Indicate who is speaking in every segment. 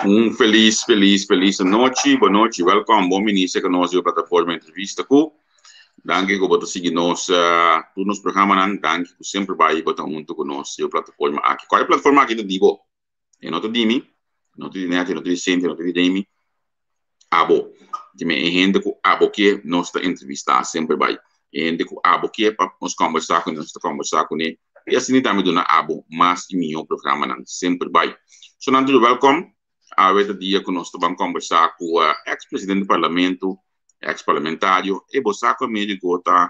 Speaker 1: Un feliz, feliz, feliz anochi. Bon nochi, welkom. Bon minister ku nos di plataforma entrevista ku. Danki ku bo ta sigui nos uh, tur nos programanan. Danki ku semper bai bo ta hunto ku nos di plataforma aki. Kual plataforma aki ta di bo? E no ta di mi, no ta di Nettie, no ta di Cynthia, no ta di Demi. Abo. Dime e hende ku abo ke nos ta entrevistá semper bai. E hende ku abo ke pa nos kombersá kuné, nos ta kombersá kuné. I asina tambe duna abo mas i mihó programanan semper bai. So nan tur wèlkòm. Awe ta dia ku nos ta ban kombersá ku eks presidente di parlamento, eks parlamentario, e bo sa ku Amerigo ta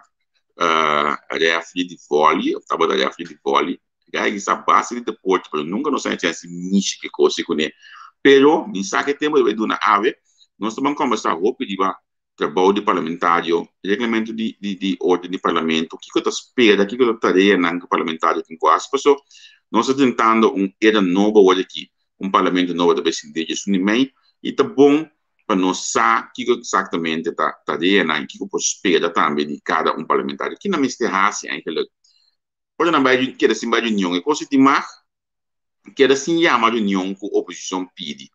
Speaker 1: refri di vòli, òf tabata refri di vòli. Gai ki sa base di deporte, pero nunca nos a chance mishi ki cos kuné. Pero mi sa ke tempo debe duna awe, nos ta ban conversa hopi riba trabou di parlamentario, reglamento di di di orden di parlamento, kiko ta spera, kiko ta tareanan ku parlamentario tin ku hasi. Paso nos ta tentando un era nobo awor aki, un parlamento nobo ta bai sinti dje di mei, i ta bon pa nos sa kiko eksaktamente ta tareanan i kiko por spera tambe di kada un parlamentario. Kina mester hasi eigenlijk? Ora nan bai keda sin bai reunion, e kos e tin mag keda sin yama reunion ku oposishon pidi.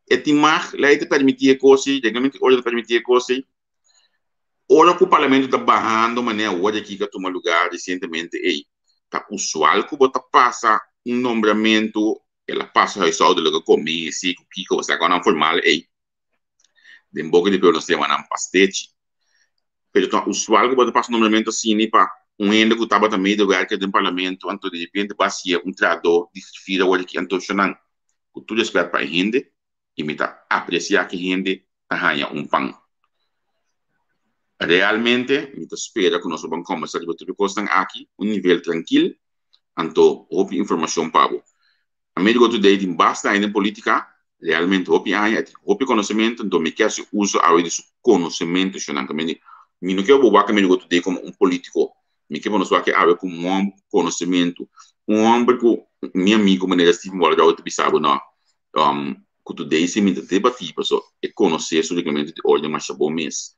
Speaker 1: E tin mag, lei ta permití e kos ei, reglamento di orden ta permití e kos ei. Ora ku parlamento ta bahando manera awor aki ku a tuma lugá resientemente ei, ta usual ku bo ta pasa un nombramentu, el a pasa huishoudelijke commissie ku kiko, bo sa ku nan formal ei. Den boka di pueblo nos ta yama nan pastechi. Pero ta usual ku bo ta pasa nombramentu asina pa un hende ku tabata medewerker den parlamento anto di repente bo a hasié un trahadó di grifir awor aki anto shonnan ku tur respet pa e hende i mi ta apresiá ku e hende ta haña un pan. Realmente mi ta spera ku nos lo ban kòmbersá riba tur e kosnan aki un nivel trankil anto hopi informashon pa bo. Amerigo Today tin basta aña den politica, realmente hopi aña, e tin hopi conocemento, enton mi ke haci uso awe di su conocemento, shonnan. Caminda mi no ke bo wak Amerigo Today como un politico. Mi ke pa nos wak awe ku un hòmber ku konosementu, un hòmber ku mi amigu manera Steven Watergouw ta bisa bo no, ku today si mi ta debatí paso e konosé su reglamento di orden masha bon mes.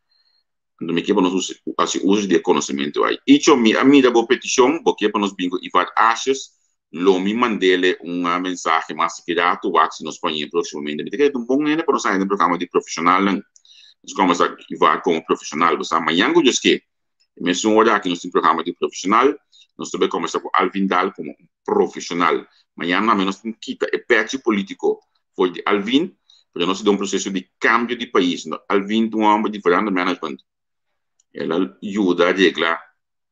Speaker 1: Anto mi ke pa nos hasi uso di e konosementu ai. Icho, mi a mira bo petishon, bo ke pa nos bin ku Ivar Asjes, lo mi mand'ele un mensahe mas aki ratu, wak si nos por hañ'é próksimamente. Mi ta kere ta un bon hende pa nos haña den programa di profeshonalnan. Nos kòmbersá ku Ivar komo profeshonal, bo sa, mañan ku Dios ke, E mesun ora aki nos tin programa di profesional. Nos ta bay combersa cu Alvin Daal como un profesional. Mañana tambe nos tin kita e pechi politico for di Alvin, pero nos ta den un proceso di cambio di pais. Alvin ta un homber di veranda management. El a yuda regla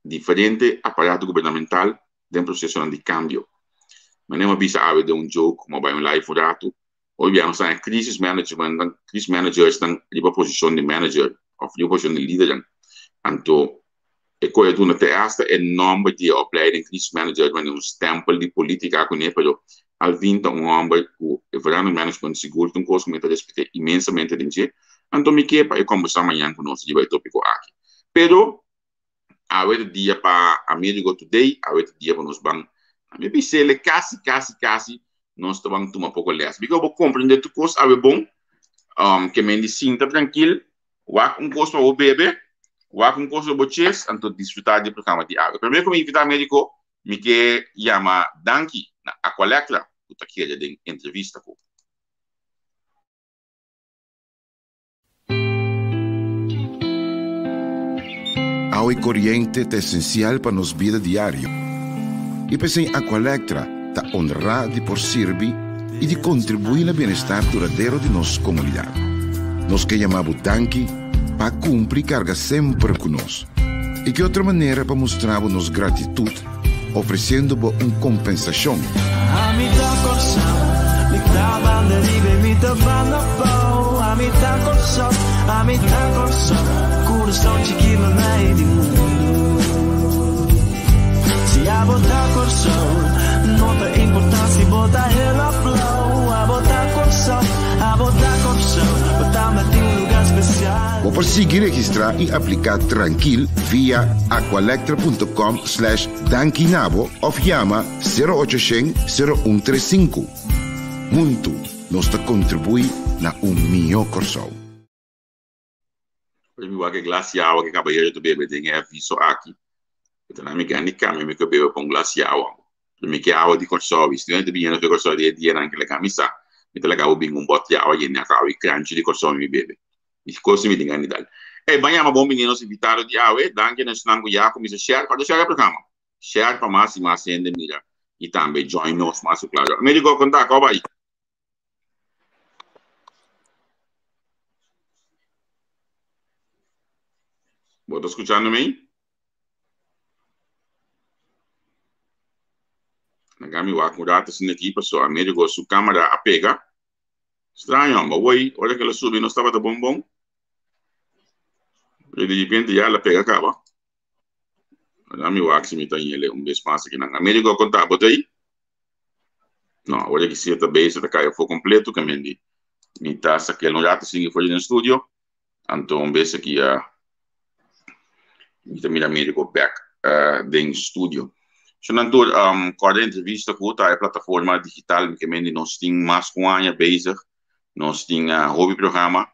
Speaker 1: diferente aparato gubernamental den procesonan di cambio. Manera mi a bisa awe den un joke, mi a bay un live un rato, Hopi bia nos ta haña crisis management nan, crisis managers nan riba posicion di manager of riba posicion di lidernan. Anto e koe duna te hasta e nomber di e opleiding crisis manager manera un stempel di politica kuné, pero Alvin ta un homber ku e veranda management sigur ta un kos ku mi ta respete inmensamente den dje. Anto mi ke pa e kombersa mañan ku nos riba e topiko aki. Pero Awe ta dia pa Amerigo Today, awe ta dia pa nos ban Mi bisele kasi kasi kasi nos ta ban tuma poko les. Biko bo komprende tur kos awe bon, ke men di sinta trankil, wak un kos pa bo bebe, wak un kos pa bo ches, anto disfruta di e programa di awe. Prome ku mi invita Amerigo, mi ke yama danki na Aqualectra ku ta kere den entrevista ku.
Speaker 2: Awa i koriente ta esensial pa nos bida diario i p'esei Aqualectra ta honrá di por sirbi i di kontribuí na bienestar duradero di nos komunidat. Nos ke yama bo danki pa kumpli karga semper ku nos. I ki otro manera pa mustra bo nos gratitut ofresiendo bo un kompensashon?
Speaker 3: Ami ta Kòrsou, mi ta banda riba i mi ta banda abou. Ami ta Kòrsou, ami ta Kòrsou, kurason chikí ma mei di mundu. Si abo ta Kòrsou, no ta importá si bo ta hel òf blou. Abo ta Kòrsou, abo ta Kòrsou, bo tambe tin un lugá spesial.
Speaker 2: Bo por sigui registrá i apliká trankil via aqualectra.com slash dankinabo òf yama sero ocho shen sero un tres sinku. Huntu nos ta kontribuí na un mihó Kòrsou.
Speaker 1: Ora mi wak e glas di awa ku e kabayero ta bebe den e aviso aki, e ta na mi gana di kambia mi ku bebe pa un glas di awa. Pero mi ke awa di Kòrsou. I si no ta bini di Kòrsou di e dianan ku laga mi sa, mi ta laga bo bini un bòt di awa yena ku awa i kranchi di Kòrsou mi bebe. Mi kos mi tin gana di dal. Ey, ban yama bon bini nos invitado di awe. Danki na esnan ku ya kuminsá share. Kòrda share e programa. Share pa mas i mas hende mira i tambe join nos mas ku klaro. Amerigo, konta, kò bai? Bo ta skuchando mi? Laga mi wak un rato asina aki pasobra Amerigo su camera a pega. Straño, ma woi, ora ke el a subi nos tabata bon bon. Pero di repente ya el a pega caba. Laga mi wak si mi ta yele un bes mas akinan. Amerigo konta, bo ta ei? No, ora ki si e ta bezig ta kai afó kompleto ke men di mi ta sakel un rato sin for di den studio. Anto un bes aki ya mi ta mira Amerigo bek den studio. Shonnan tur, kòrda entrevista ku ta e plataforma digital mi ke men di nos tin mas ku un aña bezig. Nos tin hopi programa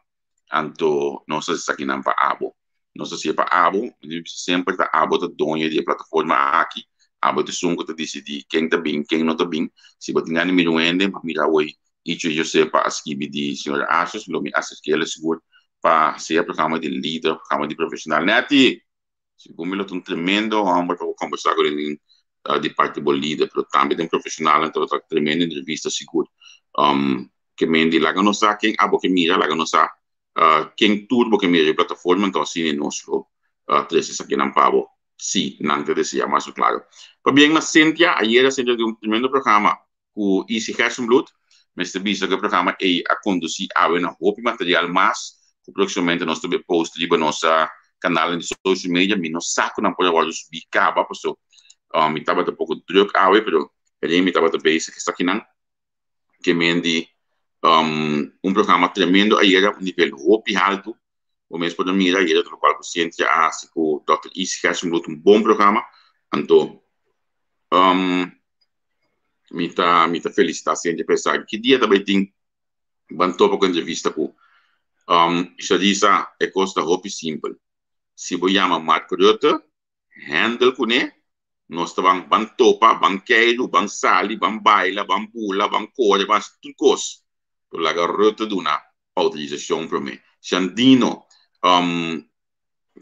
Speaker 1: anto nos ta hasi esakinan pa abo. Nos ta hasié pa abo, mi bisa semper ta abo ta doño di e plataforma aki, abo ta esun ku ta disidí ken ta bin, ken no ta bin. Si bo tin gana di mira un hende, mira awor Icho Josepa a skibi di señor Asjes, lo mi aserk'el sigur pa sea programa di lider, programa di profesional. Netty! Segun mi lo ta un tremendo homber pa bo kombersá ku den di parti bo lider, pero tambe den profesionalnan ta lo ta tremendo entrevista sigur. Ke men di laga nos sa ken abo ke mira, laga nos sa ken tur bo ke mira riba plataforma, enton asina nos lo trese esakinan pa bo si nan ta desea mas klaro. Pabien na Cynthia, ayera Cynthia tin un tremendo programa ku Isi Gerstenbluth mester bisa ku e programa ei a kondusí awe na hopi material mas ku próksimamente nos ta bai post riba nos kanalnan di social media. Mi no sa ku nan por a wòrdu subí kaba paso mi tabata poko drùk awe pero rei mi tabata bezig esakinan ke men di un programa tremendo ayera un nivel hopi haltu. Bo mes por a mira ayera lokual ku Cynthia a hasi ku dòkter Isi Gerstenbluth un bon programa. Anto um, mi ta mi ta felicita Cynthia pa esaki. Ki dia ta bay tin ban topa ku entrevista ku um, Shadisa? E kos ta hopi simpel. Si bo yama Mark Rutte, handle kuné, nos ta ban ban topa, ban keiru, ban sali, ban baila, ban bula, ban kore, ban hasi tur kos. Pero laga Rutte duna outorisashon promé. Shandino, um,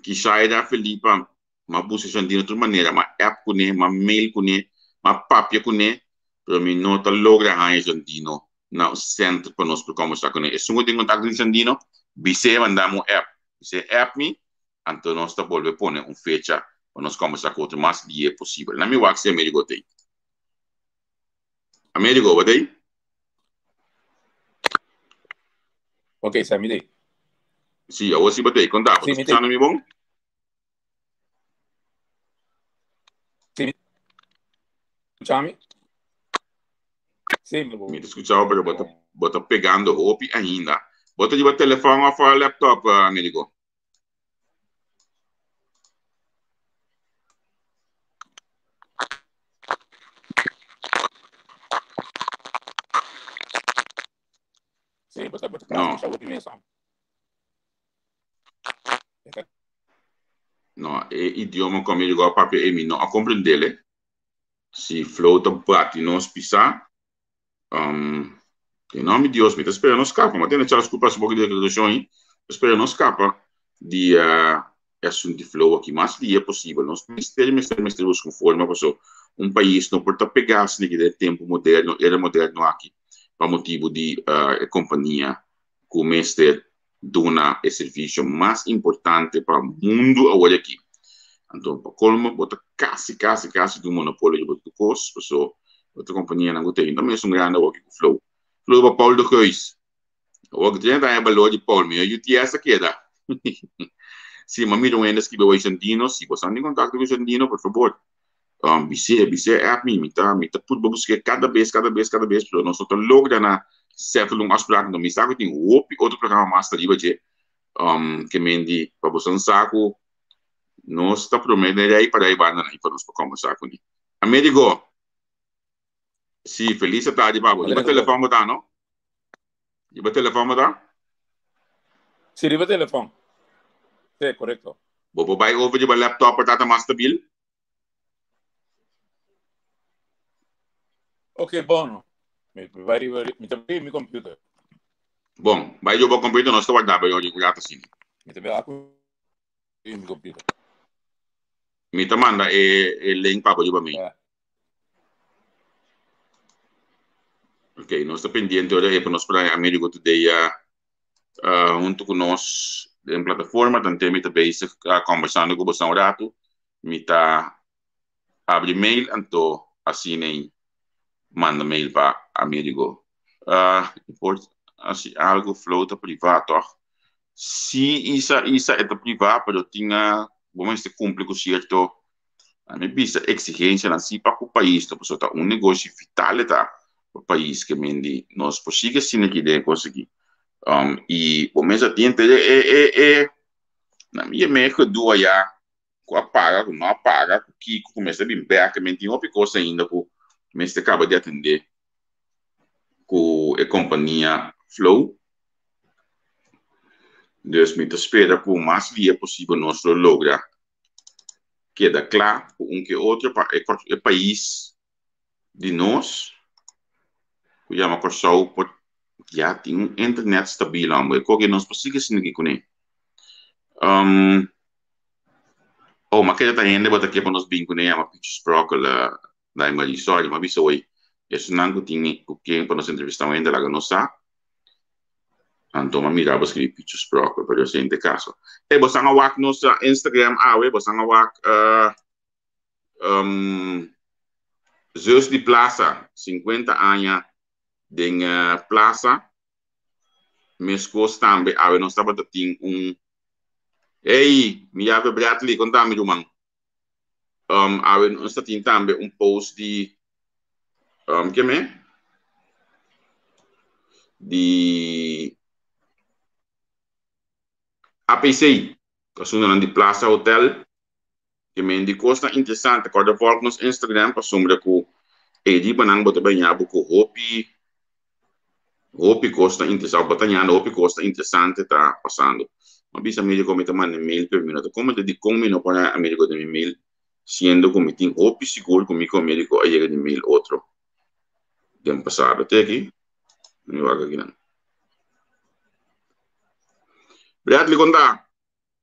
Speaker 1: Kishaira Felipa, m'a buska Shandino tur manera, m'a app kuné, m'a mail kuné, m'a papia kuné, pero mi no ta logra haña Shandino na un center pa nos por kombersá kuné. Esun ku tin kontakto ku Shandino, bis'é manda mi un app. Bis'é app mi, anto nos ta bolbe pone un fecha pa nos kombersá ku otro mas lié posibel. Na mi wak si Amerigo t'ei. Amerigo, bo t'ei?
Speaker 4: Ok, sa mi t'ei.
Speaker 1: Si, awor si bo t'ei. Konta, bo
Speaker 4: Si,
Speaker 1: ta
Speaker 4: mi t'ei.
Speaker 1: skuchando mi bon?
Speaker 4: Si, mi skucha mi? Si, mi
Speaker 1: Mi ta skucha bo, pero bo ta, bo ta pegando hopi ainda. Bo ta riba telefòn òf laptop, Amerigo?
Speaker 4: Sí, bo ta bo ta
Speaker 1: No.
Speaker 4: skucha hopi mes.
Speaker 1: No, e idioma ku Amerigo a papia ei mi no a komprendele. Si Flow ta bati nos pisá, um, den nòmber di Dios, mi ta spera no skapa. Mi a tende Charles Cooper hasi un poko di deklarashon ei. Mi ta spera no skapa di e asuntu di Flow aki mas dia posibel. Nos mester, mester, mester buska un forma paso un pais no por ta pegá asina aki den e tempu moderno, era moderno aki, pa motibu di e kompania ku mester duna e servisio mas importante pa mundu awor aki. Anto pa kolmo bo ta kasi kasi kasi di un monopolio riba tur kos, paso otro kompanianan ku ta no mesun grandi awor aki ku Flow. Flow pa Paul de Geus. Awor ku 30 aña balor di Paul, mi UTS a keda. Si mi a mira un hende a skibi awor Jandino, si bo sa tin kontakto ku Jandino, por fabor bis'é, bis'é app mi, mi ta mi ta purba busk'é kada bes, kada bes, kada bes, pero nos no ta logra na settle un afspraak, no mi sa ku tin hopi otro programa mas ta riba dje, ke men di pa boso sa ku nos ta promé den rei pa rei banda nan pa nos por kombersá kuné. Amerigo, si, felis atardi pa bo. Riba telefòn bo ta, no? Riba telefòn bo ta?
Speaker 4: Si, riba telefòn. Si, korekto.
Speaker 1: Bo por bai over riba laptop pa ta ta mas stabil?
Speaker 4: Ok, bon. Mi bai riba, mi ta bai mi computer.
Speaker 1: Bon, bai riba computer, nos ta warda bai un rato asina.
Speaker 4: Mi ta bai mi computer.
Speaker 1: Mi ta manda e, e link pa bo riba mi.
Speaker 4: Ja.
Speaker 1: Ok, nos ta pendiente ora e pa nos por Amerigo Today uh, hunto ku nos den plataforma, tante mi ta bezig uh, conversando ku boso un rato. Mi ta abri mail anto asina ei manda mail pa Amerigo. Uh, por asi algo flow ta priva toch? Si isa isa e ta priva, pero tin uh, bo mester cumpli ku cierto a mi bisa exigencianan si pa ku pais ta pasobra ta un negoshi vital e ta pa pais ke men di nos por sigui asina aki den e kos aki. Um, i bo mester tin e e e e na mi yam'é gedoe aya ku a paga ku no a paga ku kiko ku mester bin bek men tin hopi kos ainda ku mester kaba di atendé ku e kompania Flow. Dus mi ta spera ku mas dia posibel nos lo logra keda kla ku un ke otro pa e e pais di nos ku yama Kòrsou por ya tin un internet stabil hombre. Koke nos por sigui asina aki kuné. Um, oh, ma keda ta hende bo ta ke pa nos bin kuné yama Pichu Sprokkel, Dai Marie, sorry, ma bisa hoy esunnan ku tin ku ken pa nos entrevista un hende laga nos sa. Anto ma mira bo skribi Pichu Sprokkel, pero esei no ta e kaso. Ey, bo san a wak nos Instagram awe, bo san a wak uh, um, Zus di Plaza, 50 aña den uh, Plaza. Meskos tambe awe nos tabata tin un Ey, mi yabe Bradley, konta mi ruman. Um, awe nos ta tin tambe un post di um, ke me? Di APC, asuntonan di Plaza Hotel. Ke men di kosnan interesante. Kòrda vòlg nos Instagram pasobra ku ei riba nan bo ta baña bo ku hopi hopi kosnan interesante. Bo ta hañando hopi kosnan interesante ta pasando. Mi a bisa Americo mi ta manda mail pero mi no ta komprende dikon mi no por haña Americo den mi mail siendo ku mi tin hopi sigur ku mi ku Americo a yega di mail otro den pasado. Te aki mi wak akinan. Bradley kon ta?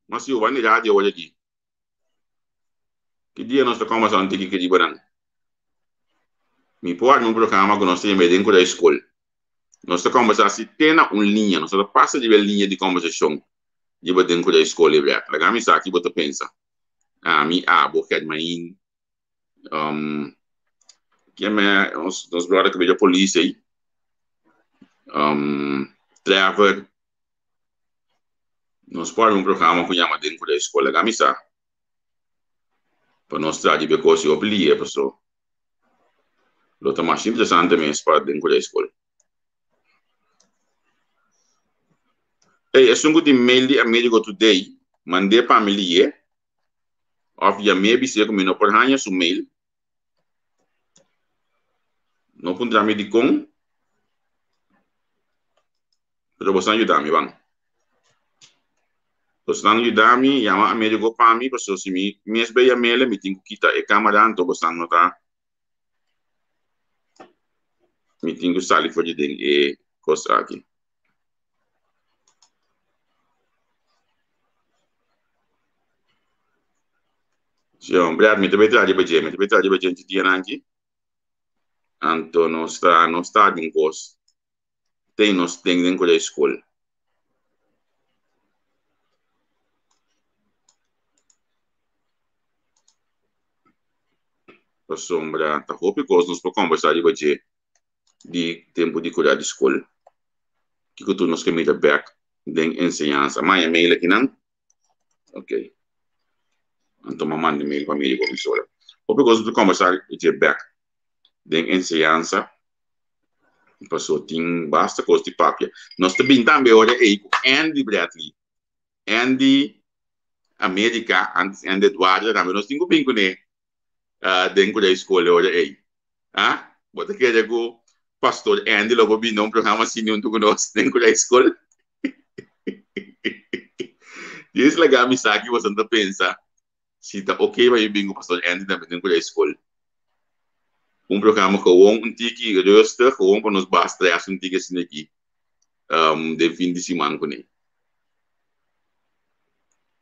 Speaker 1: Mas si bo bai na radio awor aki. Ki dia nos ta kòmbersá un tiki riba nan? Mi por arma un programa ku nos ta yama den Kura Skol. Nos ta kòmbersá si te na un liña, nos ta pasa riba e liña di kòmbersashon riba den Kura Skol e wèk. Laga mi sa ki bo ta pensa. Ami, abo, Germain, ken me nos bròder ku bira polis ei, Trevor. Nos por arma un programa ku yama den Kura Skol. Laga mi sa pa nos traha riba e kos i hopi lihe paso lo ta mas interesante mes pa den Kura Skol. Ey, esun ku tin mail di Amerigo Today, mand'é pa mi lihe òf yam'é bis'é ku mi no por haña su mail. No puntra mi dikon. Pero boso nan yuda mi, ban. Boso nan yuda mi, yama Amerigo pa mi, pasobra si mi mes bay yam'el, mi tin ku kita e kamera, anto boso nan no ta, mi tin ku sali for di den e kos aki. Si, hombre, mi ta bay traha riba dje, mi ta bay traha riba dje di dianan aki. Anto nos ta, nos ta algun kos. Ten nos ten den kore skol. Pasobra ta hopi kos nos por kombersá riba dje di tempu di kura di skol. Kiko tur nos ke mira bèk den enseñansa. Maya mail akinan. Ok. Anto m'a manda mail pa mi riba emisora. Hopi kos nos por kombersá riba dje bèk den enseñansa. Paso tin basta kos di papia. Nos ta bin tambe ora ei ku Andy Bradley. Andy America, antes Andy Eduardo tambe nos tin ku bin kuné den ku den skol ora ei. Ah, bo ta kere ku Pastor Andy lo por bin na un programa asina huntu ku nos den ku den skol? Dios laga mi sa ki boso ta pensa si ta ok pa mi bin ku Pastor Andy tambe den ku den skol. Un programa gewoon un tiki rustig, gewoon pa nos baha stress un tiki asina aki den fin di siman kuné.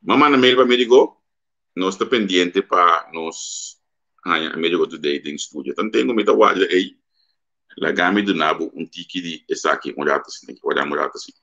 Speaker 1: M'a manda mail pa Medigo, nos ta pendiente pa nos haña Medigo Today den studio. Tanten ku mi ta warda ei, laga mi duna bo un tiki di esaki un rato asina aki, warda un rato asina.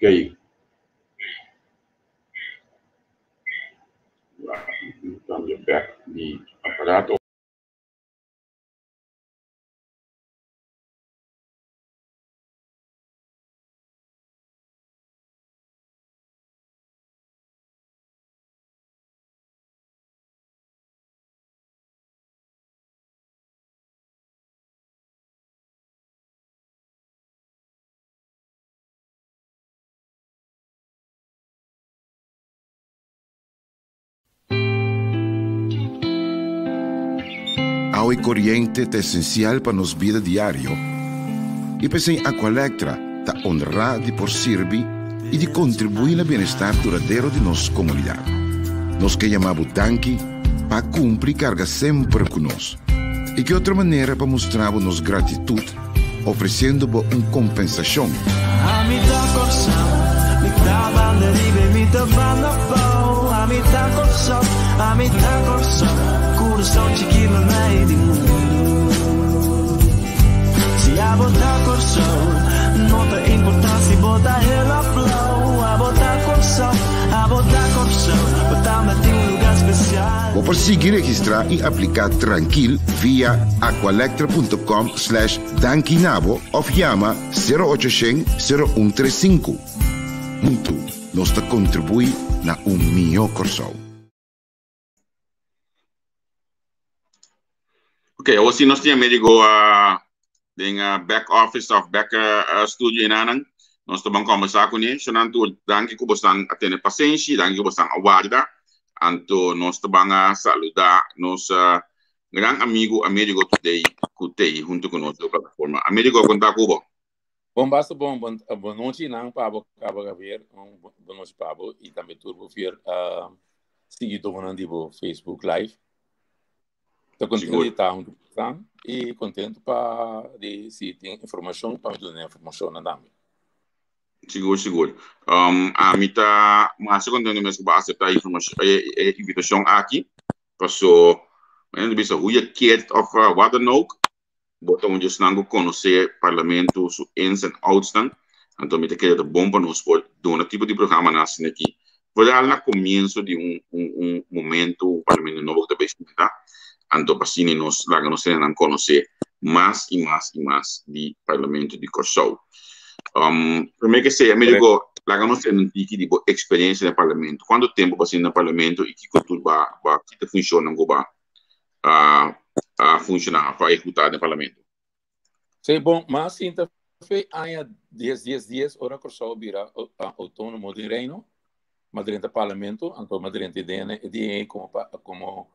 Speaker 1: Ok. Cambia back di aparato.
Speaker 2: Awa y coriente ta esencial pa nos bida diario y p'esey Aqualectra ta honra di por sirbi y di contribui na bienestar duradero di nos comunidad. Nos ke yama bo danki pa cumpli carga semper cu nos. Y ki otro manera pa mustra bo nos gratitud ofreciendo bo un compensacion.
Speaker 3: Ami ta Kòrsou, mi ta banda riba i mi ta banda abou. Ami ta Kòrsou, ami ta Kòrsou, kurason chikí meimei di mundu. Si abo ta Kòrsou, no ta importá si bo ta hel òf blou. Abo ta Kòrsou, abo ta Kòrsou, bo tambe tin un lugá spesial.
Speaker 2: Bo por sigui registrá i apliká trankil via aqualectra.com slash dankinabo òf yama sero ocho shen sero un tres sinku. Huntu nos ta kontribuí na un mihó Kòrsou.
Speaker 1: Ok, awor si nos tin Amerigo den back office of back studio enanan, nos ta ban conversa cune. Shonan tur, danki cu bosan a tene pasenshi, danki cu bosan a warda. Anto nos ta ban a saluda nos gran amigo Amerigo today cu tey hunto cu nos den plataforma. Amerigo, con ta cu bo?
Speaker 4: Bon basta bon, bon, bon nochi nan pa bo Cabo Javier, un bon nochi pa bo y tambe tur bo fier siguidornan di bo Facebook Live. Ta contento di ta hunto cu bosan y contento pa di si tin informacion pa mi duna informacion nan tambe.
Speaker 1: Sigur, sigur. Um, ami ta masha contento mes cu bo a acepta e informacion, e invitacion aki. Paso, mi bisa hoe je keert of wat dan ook, Bo ta un di esnan ku konosé Parlamento su ins en outsnan, anto mi ta kere ta bon pa nos por duna tipo di programanan asina aki, vooral na komienso di un un un momento, un Parlamento nobo ku ta bay sinta, anto pa asina nos laga nos hendenan konosé mas i mas i mas di Parlamento di Kòrsou. Promé ke sea, mi digo, laga nos tende un tiki di bo eksperensia den Parlamento. Kuantu tempu bo a sinta na Parlamento i kiko tur bo a kita funshonnan ku bo a a a funciona of a ehecuta den parlamento?
Speaker 4: Sí, bon, ma sinta fe aña dies dies dies ora Kòrsou bira outónomo den Reino, ma drenta parlamento, anto ma drenta den e komo komo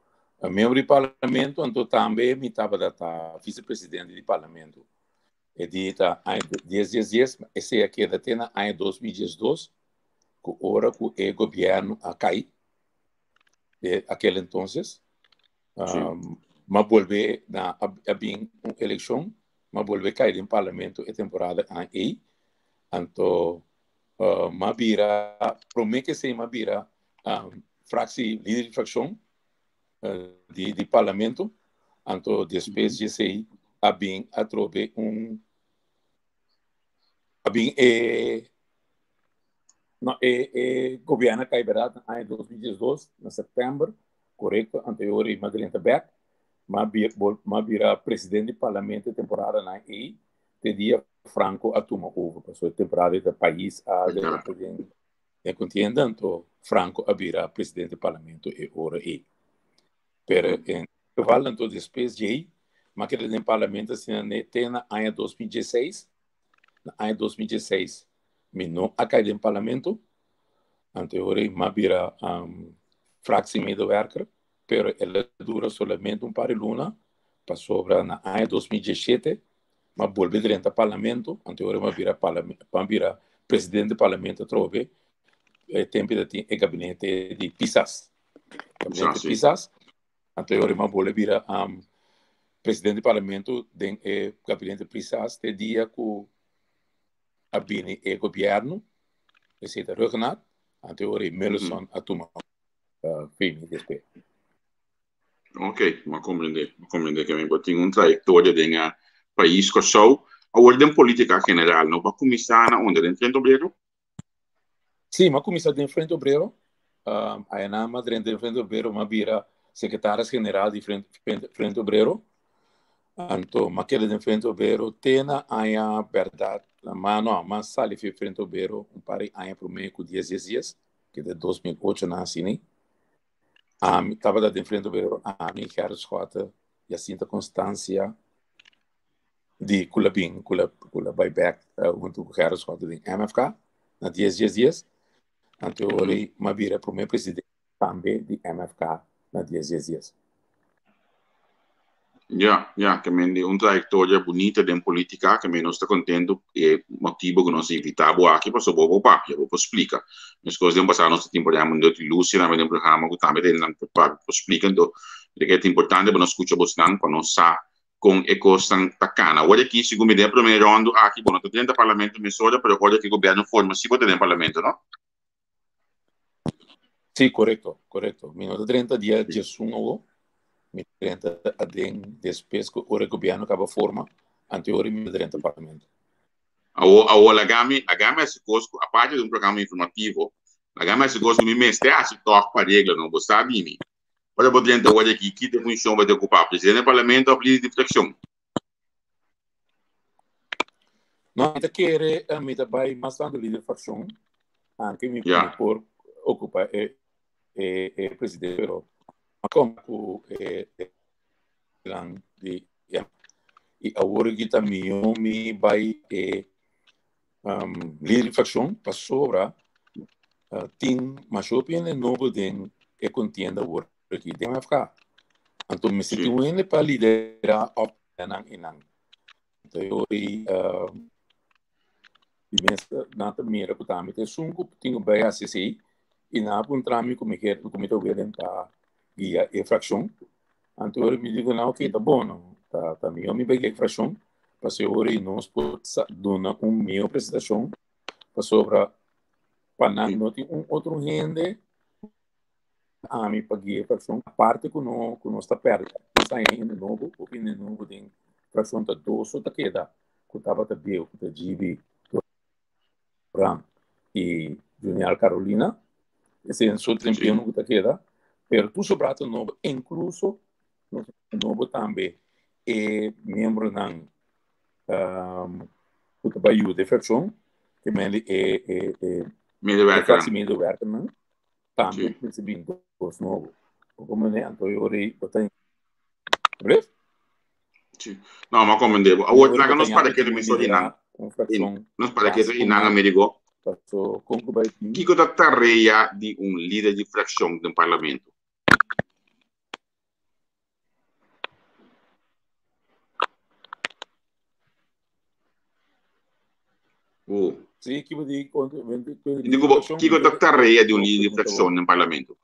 Speaker 4: miembro di parlamento, anto tambe mi tabata ta vicepresidente di parlamento. E di ta aña dies dies dies, esei a keda te na aña 2012, ku ora ku e gobièrnu a kai, de aquel entonces.
Speaker 1: Sí.
Speaker 4: Um, ma bolbe na a, a bin un eleccion, ma bolbe caer den parlamento e temporada an ei. Anto uh, ma bira, prome que sei ma bira um, fractie, líder de fracción uh, di, di parlamento. Anto después de sei a bin a trobe un a bin e No, e, e gobierno a kai berdad na aña 2012, na september, correcto, anterior i m'a drenta bek, m'a bir, bol, m'a bira presidente di parlamento e temporada nan ei, te dia Franco a tuma over, pasobra e temporada ei ta pais a drenta den, den contienda, anto Franco a bira presidente di parlamento e ora ei. Pero en geval, anto despues djei, m'a keda den parlamento asina ne te na aña 2016, Na aña 2016 mi no a kai den parlamento, anto e ora ei m'a bira um, fractiemedewerker, pero el a dura solamente un par di luna, pasobra na aña 2017 m'a bolbe drenta parlamento, anto e ora m'a bira m'a bira presidente di parlamento atrobe, e tempo ta tin e gabinete di Pisas. Gabinete Pisas. Anto e ora m'a bolbe bira um, presidente di parlamento den e gabinete Pisas te dia ku a bini e gobierno, esei ta Rhuggenaath, anto e ora ei Milleson a tuma uh, fini despues.
Speaker 1: Ok, m'a comprende, m'a comprende ke mi bo tin un trayectoria den e pais Kòrsou. Awor den politica general, no bo a kuminsá na unda? Den Frente Obrero?
Speaker 4: Sí, m'a kuminsá den Frente Obrero. Ayanan m'a drenta den Frente Obrero, m'a bira sekretaris general di Frente Obrero. Anto m'a keda den Frente Obrero te na aña bèrdat, ma no, m'a sali fi Frente Obrero un par di aña promé ku dies dies dies, ke ta 2008 nan asina. Ami tabata den Frente Obrero, ami, Gerrit Schotte, Jacinta Constancia, di ku la bin ku la ku la bai bek huntu ku Gerrit Schotte den MFK na dies dies dies. Anto ora ei m'a bira promé presidente tambe di MFK na dies dies dies.
Speaker 1: Ja, ja, ke men di un trayektoria bunita den politika, ke men nos ta kontentu e motibu ku nos a invitá bo aki pasobra bo por papia, bo por splika. Meskos den pasado nos ta tin por ehèmpel Dòkter Lucia tambe den programa ku tambe ta nan por papia, por splika. Anto mi ta kere ta importante pa nos skucha bosnan pa nos sa kon e kosnan ta kana. Ora aki, segun mi den e promé ròndu aki, bo no ta drenta parlamento mesora, pero ora ku e gobièrnu forma si bo ta den parlamento, no?
Speaker 4: Sí, korekto, korekto. Mi no ta drenta dia diesun awo, mi ta drenta aden despues ku ora e gobièrnu kaba forma, anto ora mi ta drenta parlamento.
Speaker 1: Awo, awo laga mi, laga mi hasi kos ku, aparte di un programa informativo, laga mi hasi kos ku mi mester hasi tòg pa regla, no? Bo sa di mi. Ora bo drenta word aki, ki ta funcion bo ta ocupa? Presidente di parlamento of lider di fraccion?
Speaker 4: No, mi ta kere, mi ta bai mas tanto lider di fraccion, anke mi, mi por ocupa e, e, e presidente, pero kom ku e, e plan di, ja. I awor aki ta mihó mi bai e um, lider di fraccion pasobra uh, tin masha hopi hende nobo den e contienda awor aki den MFK. Anto mester tin un hende pa lidera op nan y nan. Anto yo y uh, di mes nan ta mira ku tambe ta esun ku tin ku bai hasi esei y nan a puntra mi ku mi kier ku mi ta willing pa guia e fraccion. Anto ora mi digo nan ok ta bon no ta ta mihó mi bai guia e fraccion pasobra ora nos por duna un mihó presentacion pasobra pa nan no tin un otro hende ami pa guia e fraccion aparte ku no ku nos ta perde nos haña hende nobo hopi hende nobo den fraccion ta dos so ta keda ku tabata bieu ku ta GB Duran i Junial Carolina esei so trempieno ku ta keda pero tur sobrá ta nobo inkluso nobo tambe e miembronan ku ta bai yuda e frakshon, ke men di e e e
Speaker 1: Medewerkernan.
Speaker 4: fractiemedewerkernan tambe mester bin dos nobo. Poko manera anto e ora ei bo ta Brief?
Speaker 1: Sí. No, ma comprende bo. Awor laga nos para ketu mi so di nan.
Speaker 4: Un fraccion
Speaker 1: Nos para ketu i nan Amerigo.
Speaker 4: Paso kon ku bai tin.
Speaker 1: Kiko ta tarea di un lider di fraccion den parlamento? Uh.
Speaker 4: Sí, kiko di kontra
Speaker 1: Digo, bo, kiko ta tarea di un lider di fraccion den parlamento?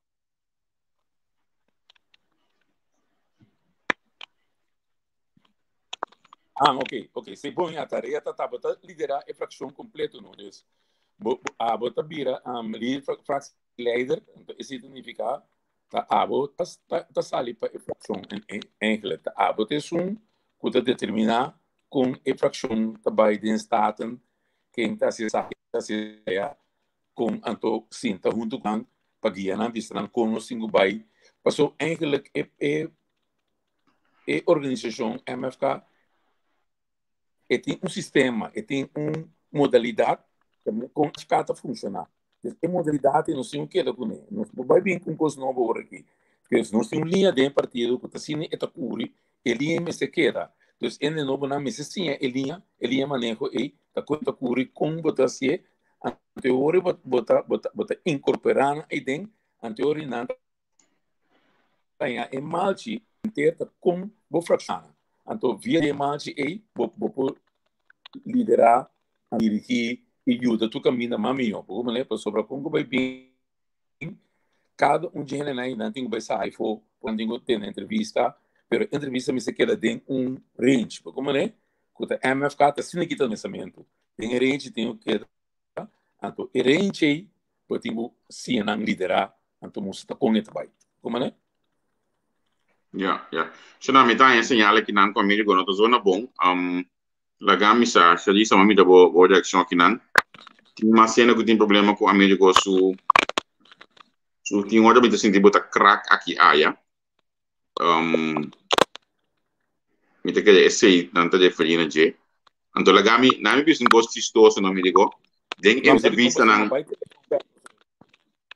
Speaker 4: Ah, ok, ok. Sí, bon, ja, tarea ta tabata liderar e fraccion completo, no? Dus, bo, bo, abo ta bira um, lider fractieleider, entonces, eso significa Ta abo ta ta sali pa e frakshon eigenlijk. Ta abo ta esun ku ta determiná kon e frakshon ta bai den Staten, ken ta hasi esaki, ken ta hasi esaya, kon anto sinta huntu ku nan pa guia nan, bisa nan kon nos tin ku bai. Paso eigenlijk e e e organisashon MFK e tin un sistema, e tin un modalidat kon MFK ta funshoná. Dus e modalidat ei nos tin ku keda kuné. Nos no bai bin ku un kos nobo ora aki. Dus nos tin un liña den e partido ku ta asina e ta kuri, e liña ei mester keda. Dus hende nobonan mester siña e liña, e liña maneho ei ta kon ta kuri, kon bo ta hasié. Anto e ora bo ta bo ta bo ta inkorporá nan eiden, anto e ora nan ta Haña e malchi henter ta kon bo frakshona. Anto via di e malchi ei bo bo por liderá, dirigí i yuda tur kaminda mas mihó. Bo comprende? Pasobra kon ku bai bin kada un dje hendenan ei nan tin ku bai sa afó, nan tin ku tene entrevista, pero entrevista mester keda den un range. Bo comprende? Ku ta MFK ta asina kita pensamentu. Den e range tin ku keda. Anto e range ei bo tin ku siña nan liderá, anto mustra ta kon e ta bai. Kuma ne?
Speaker 1: Ja, ja. Shona, mi ta haña señal akinan ku amigo no ta zona bon. Um, laga mi sa, Shalisa, mami ta bo, bo reakshon akinan. Tin mas hende ku tin problema ku Amerigo su su tin ora mi ta sinti bo ta krak aki aya. Um, mi ta kere esei nan ta referí na dje. Anto laga mi, na mi bisa un kos chistoso no Amerigo. Den
Speaker 4: No, sabi kon
Speaker 1: entrevista
Speaker 4: pasobra
Speaker 1: nan,
Speaker 4: bai telefon bek.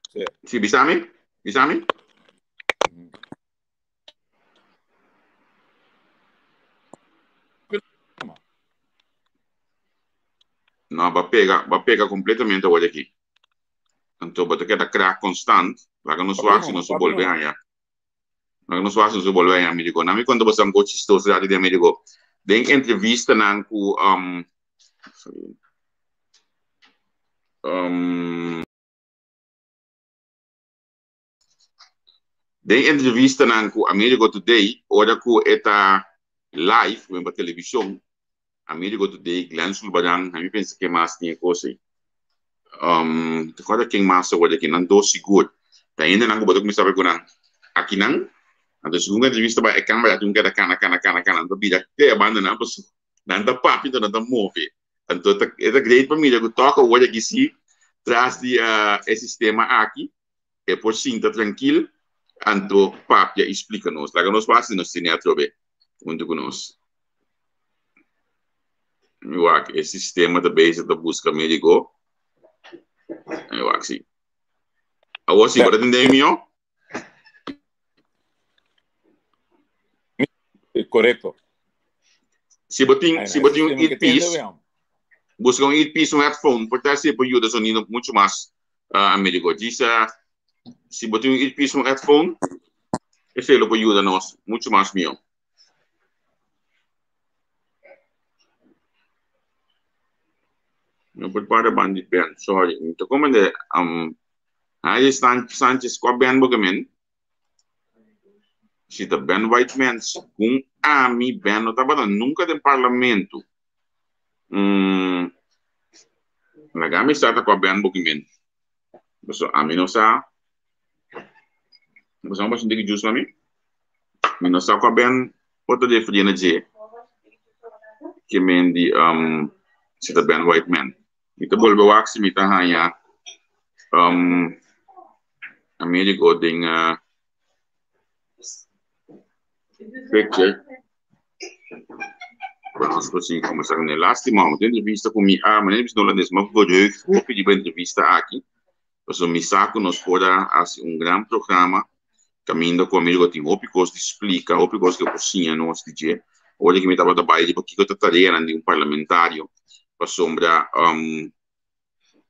Speaker 4: Sí.
Speaker 1: si bisa mi? Bisa mi? No, ba pega completamente awor aki. Anto bo ta keda krak constant. Laga nos
Speaker 4: Papi
Speaker 1: wak si
Speaker 4: no,
Speaker 1: nos por
Speaker 4: papi
Speaker 1: bolbe
Speaker 4: no.
Speaker 1: haña. Laga nos wak si nos por bolbe haña, amigo. Na mi konta bo san kos chistoso dati den amigo. Den entrevistanan ku sorry. Den entrevistanan ku Amerigo Today, ora ku e ta live ku pa televishon, Amerigo Today, Glenn Sulbaran, a mi pensa ken mas tin e kos ei. Te kòrda ken mas awor aki, nan dos sigur. Ta hendenan ku bo ta kuminsá papia ku nan akinan, anto segun ku entrevista bai e kamera tin ku keda kana kana kana kana, nan ta bira te e bandanan pasobra nan ta papia anto nan ta move. Anto e ta great pa mira ku tòg awor aki si tras di e sistema aki e por sinta trankil anto papia i splika nos. Laga nos wak si nos tene atrobe huntu ku nos. Mi wak e sistema ta bezig ta buska mi digo. Mi wak si. Awor si, bo ta tende mi mihó?
Speaker 4: Korekto.
Speaker 1: Si bo tin, si bo tin un earpiece, buska un earpiece, un headphone, por ta si por yuda sonido mucho mas Amerigo. Djis si bo tin un earpiece, un headphone, esei lo por yuda nos mucho mas mihó. No por para ban di Ben, sorry. Mi ta komende Haye Sanchez kua Ben bo ke men? Si ta Ben Whiteman, segun ami Ben no tabata nunka den parlamento. Laga mi sa ta kua Ben bo ke men. Pasobra ami no sa. Bo sa un bastante ki jus pa mi? Mi no sa kua Ben por ta referí na dje ke men di si ta Ben Whiteman. Mi ta bolbe wak si mi ta haña Amerigo den picture pa nos por sigui kombersá ku ne. Lástima, mi tin entrevista ku mi a manera mi bisa holandes, mi a verheugd hopi riba e entrevista aki, pasobra mi sa ku nos por a hasi un gran programa kaminda ku Amerigo tin hopi kos di splika, hopi kos ku e por siña nos di dje. Ora ku mi tabata bai riba kiko ta tareanan di un parlamentario, pasobra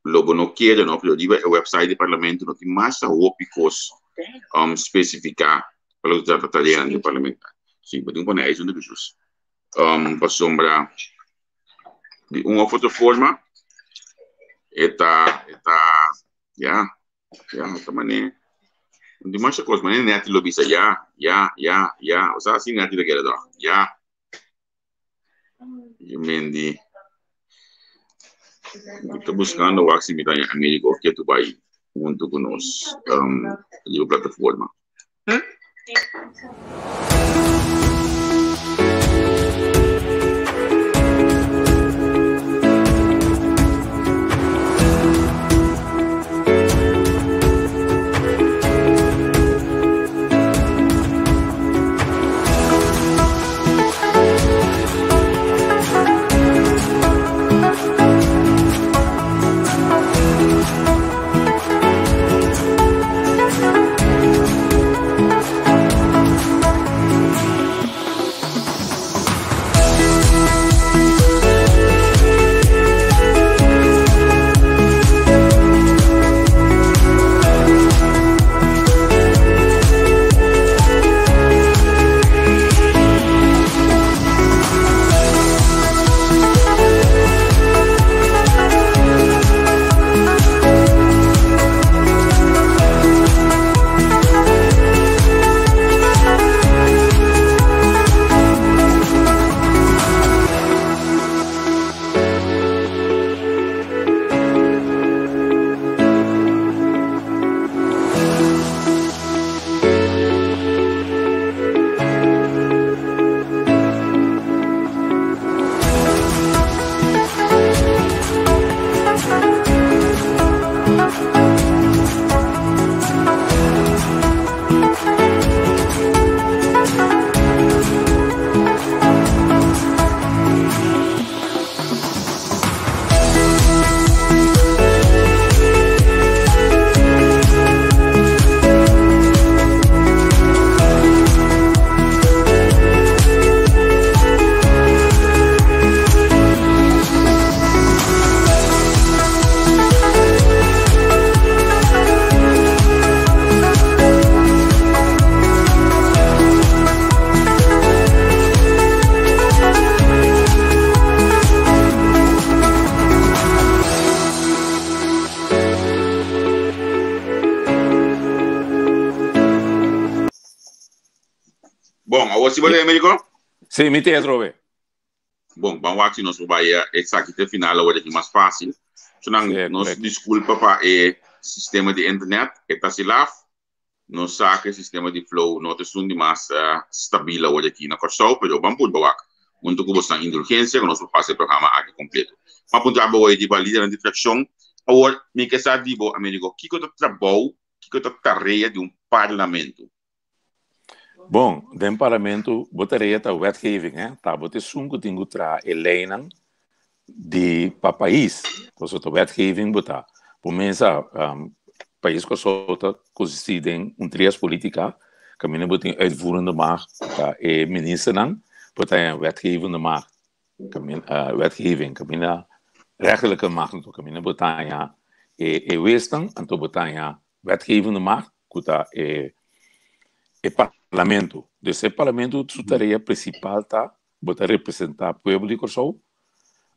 Speaker 1: lo bo no kere no, pero riba e website di parlamento no tin masha hopi kos spesifiká pa loke ta trata tareanan di un parlamentario. Si, bo tin ku pone ijs huntu ku jus. Pasobra di un òf otro forma e ta, e ta, ya, ya, ta manera, no tin masha kos, manera Netty lo bisa ya, ya, ya, ya, osea asi Netty ta kere tòg, ya. Yo mendi mi ta buscando wak si mi ta haña Amerigo ketu bai huntu ku nos riba plataforma. Awor si bo ta Americo?
Speaker 4: Sí, mi te atrobe.
Speaker 1: Bon, ban wak si nos por bai esaki te final awor aki mas fácil. Sonan
Speaker 4: Sí,
Speaker 1: nos
Speaker 4: correcto.
Speaker 1: disculpa pa e sistema di internet, e ta si laf. Nos sa ku e sistema di flow no ta esun di mas stabil awor aki na Kòrsou, pero ban purba wak huntu ku bosnan indulgensia ku nos por pasa e programa aki kompleto. M'a puntra bo awor di bo lidernan di frakshon. Awor mi ke sa di bo, Amerigo, kiko ta trabou, kiko ta tarea di un parlamento?
Speaker 4: Bon, den parlamento bo tarea ta wetgeving, hè? Ta bo ta esun ku tin ku traha e leinan di pa pais. Pasobra ta wetgeving bo ta. Bo mesa um, pais Kòrsou ta konsistí den un trias politika, kaminda bo tin uitvoerende macht, ta e ministernan, bo ta en wetgevende macht, kaminda wetgeving, kaminda rechterlijke macht, anto kaminda bo ta haña e e wesnan, anto bo ta haña wetgevende macht, ku ta e e parlamento. Dus e parlamento su tarea prinsipal ta bo ta representá pueblo di Kòrsou,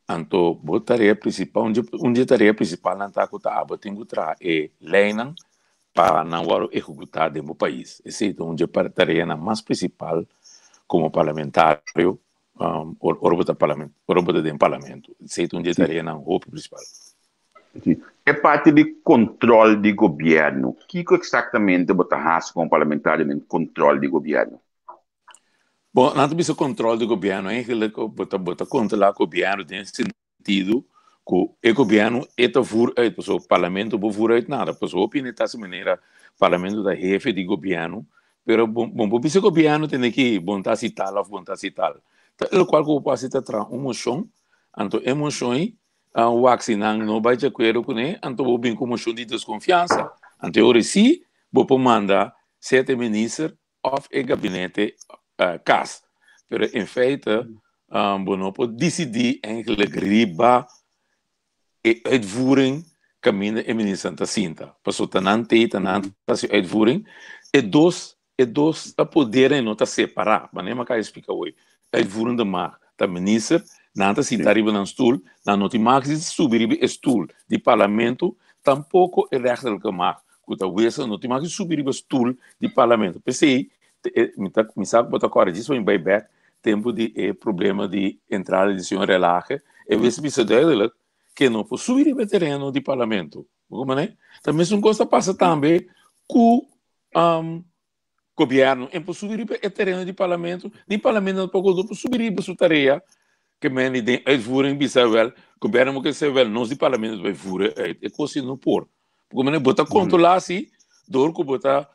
Speaker 4: anto bo tarea prinsipal, un di un di e tarea prinsipalnan ta ku ta abo tin ku traha e leinan pa nan wòrdu ehekutá den bo pais. Esei ta un di e tareanan mas prinsipal komo parlamentario ora bo ta ora bo ta den parlamento. Esei ta un di e tareanan hopi prinsipal.
Speaker 1: E parti di kontrol di gobièrnu, kiko eksaktamente bo ta hasi komo parlamentario den kontrol di gobièrnu?
Speaker 4: Bon, nan ta bisa kontrol di gobièrnu, eigenlijk bo ta bo ta kontrolá gobièrnu den sentido ku e gobièrnu e ta voer uit, pasobra parlamento bo voer uit nada, pasobra hopi hende ta hasi manera parlamento ta hefe di gobièrnu, pero bo bo por bisa gobièrnu tene ki bon ta hasi tal òf bon ta hasi tal. Ta lokual ku bo por hasi ta traha un moshon, anto e moshon ei wak si nan no bai di akuerdo kuné, anto bo bin ku moshon di deskonfiansa. Anto e ora si bo por manda sete minister òf e gabinete kas. Pero en feite bo no por disidí eigenlijk riba e uitvoering kaminda e ministernan ta sinta. Pasobra ta nan tei, ta nan ta hasi uitvoering. E dos e dos podernan no ta separá. Manera mi a kaba splika awor, uitvoerende macht ta minister, nan ta sinta riba nan stul, nan no tin mag di subi riba e stul di parlamento, tampoko e rechterlijke macht ku ta wesa no tin mag di subi riba stul di parlamento. P'esei mi ta mi sa ku bo ta kòrda djis pa mi bai bèk tempu di e problema di entrada di señor Relage, e wesa bisa duidelijk ke no por subi riba e tereno di parlamento. Bo komprende? Ta mesun kos ta pasa tambe ku Gobierno en por subi riba e tereno di parlamento, ni parlamento tampoco no por subi riba su tarea ke men di den uitvoering bisa wel, gobierno mo ke sey wel nos di parlamento ta bay voeren uit, e cos si no por. Porque men bo ta controla si door cu bo ta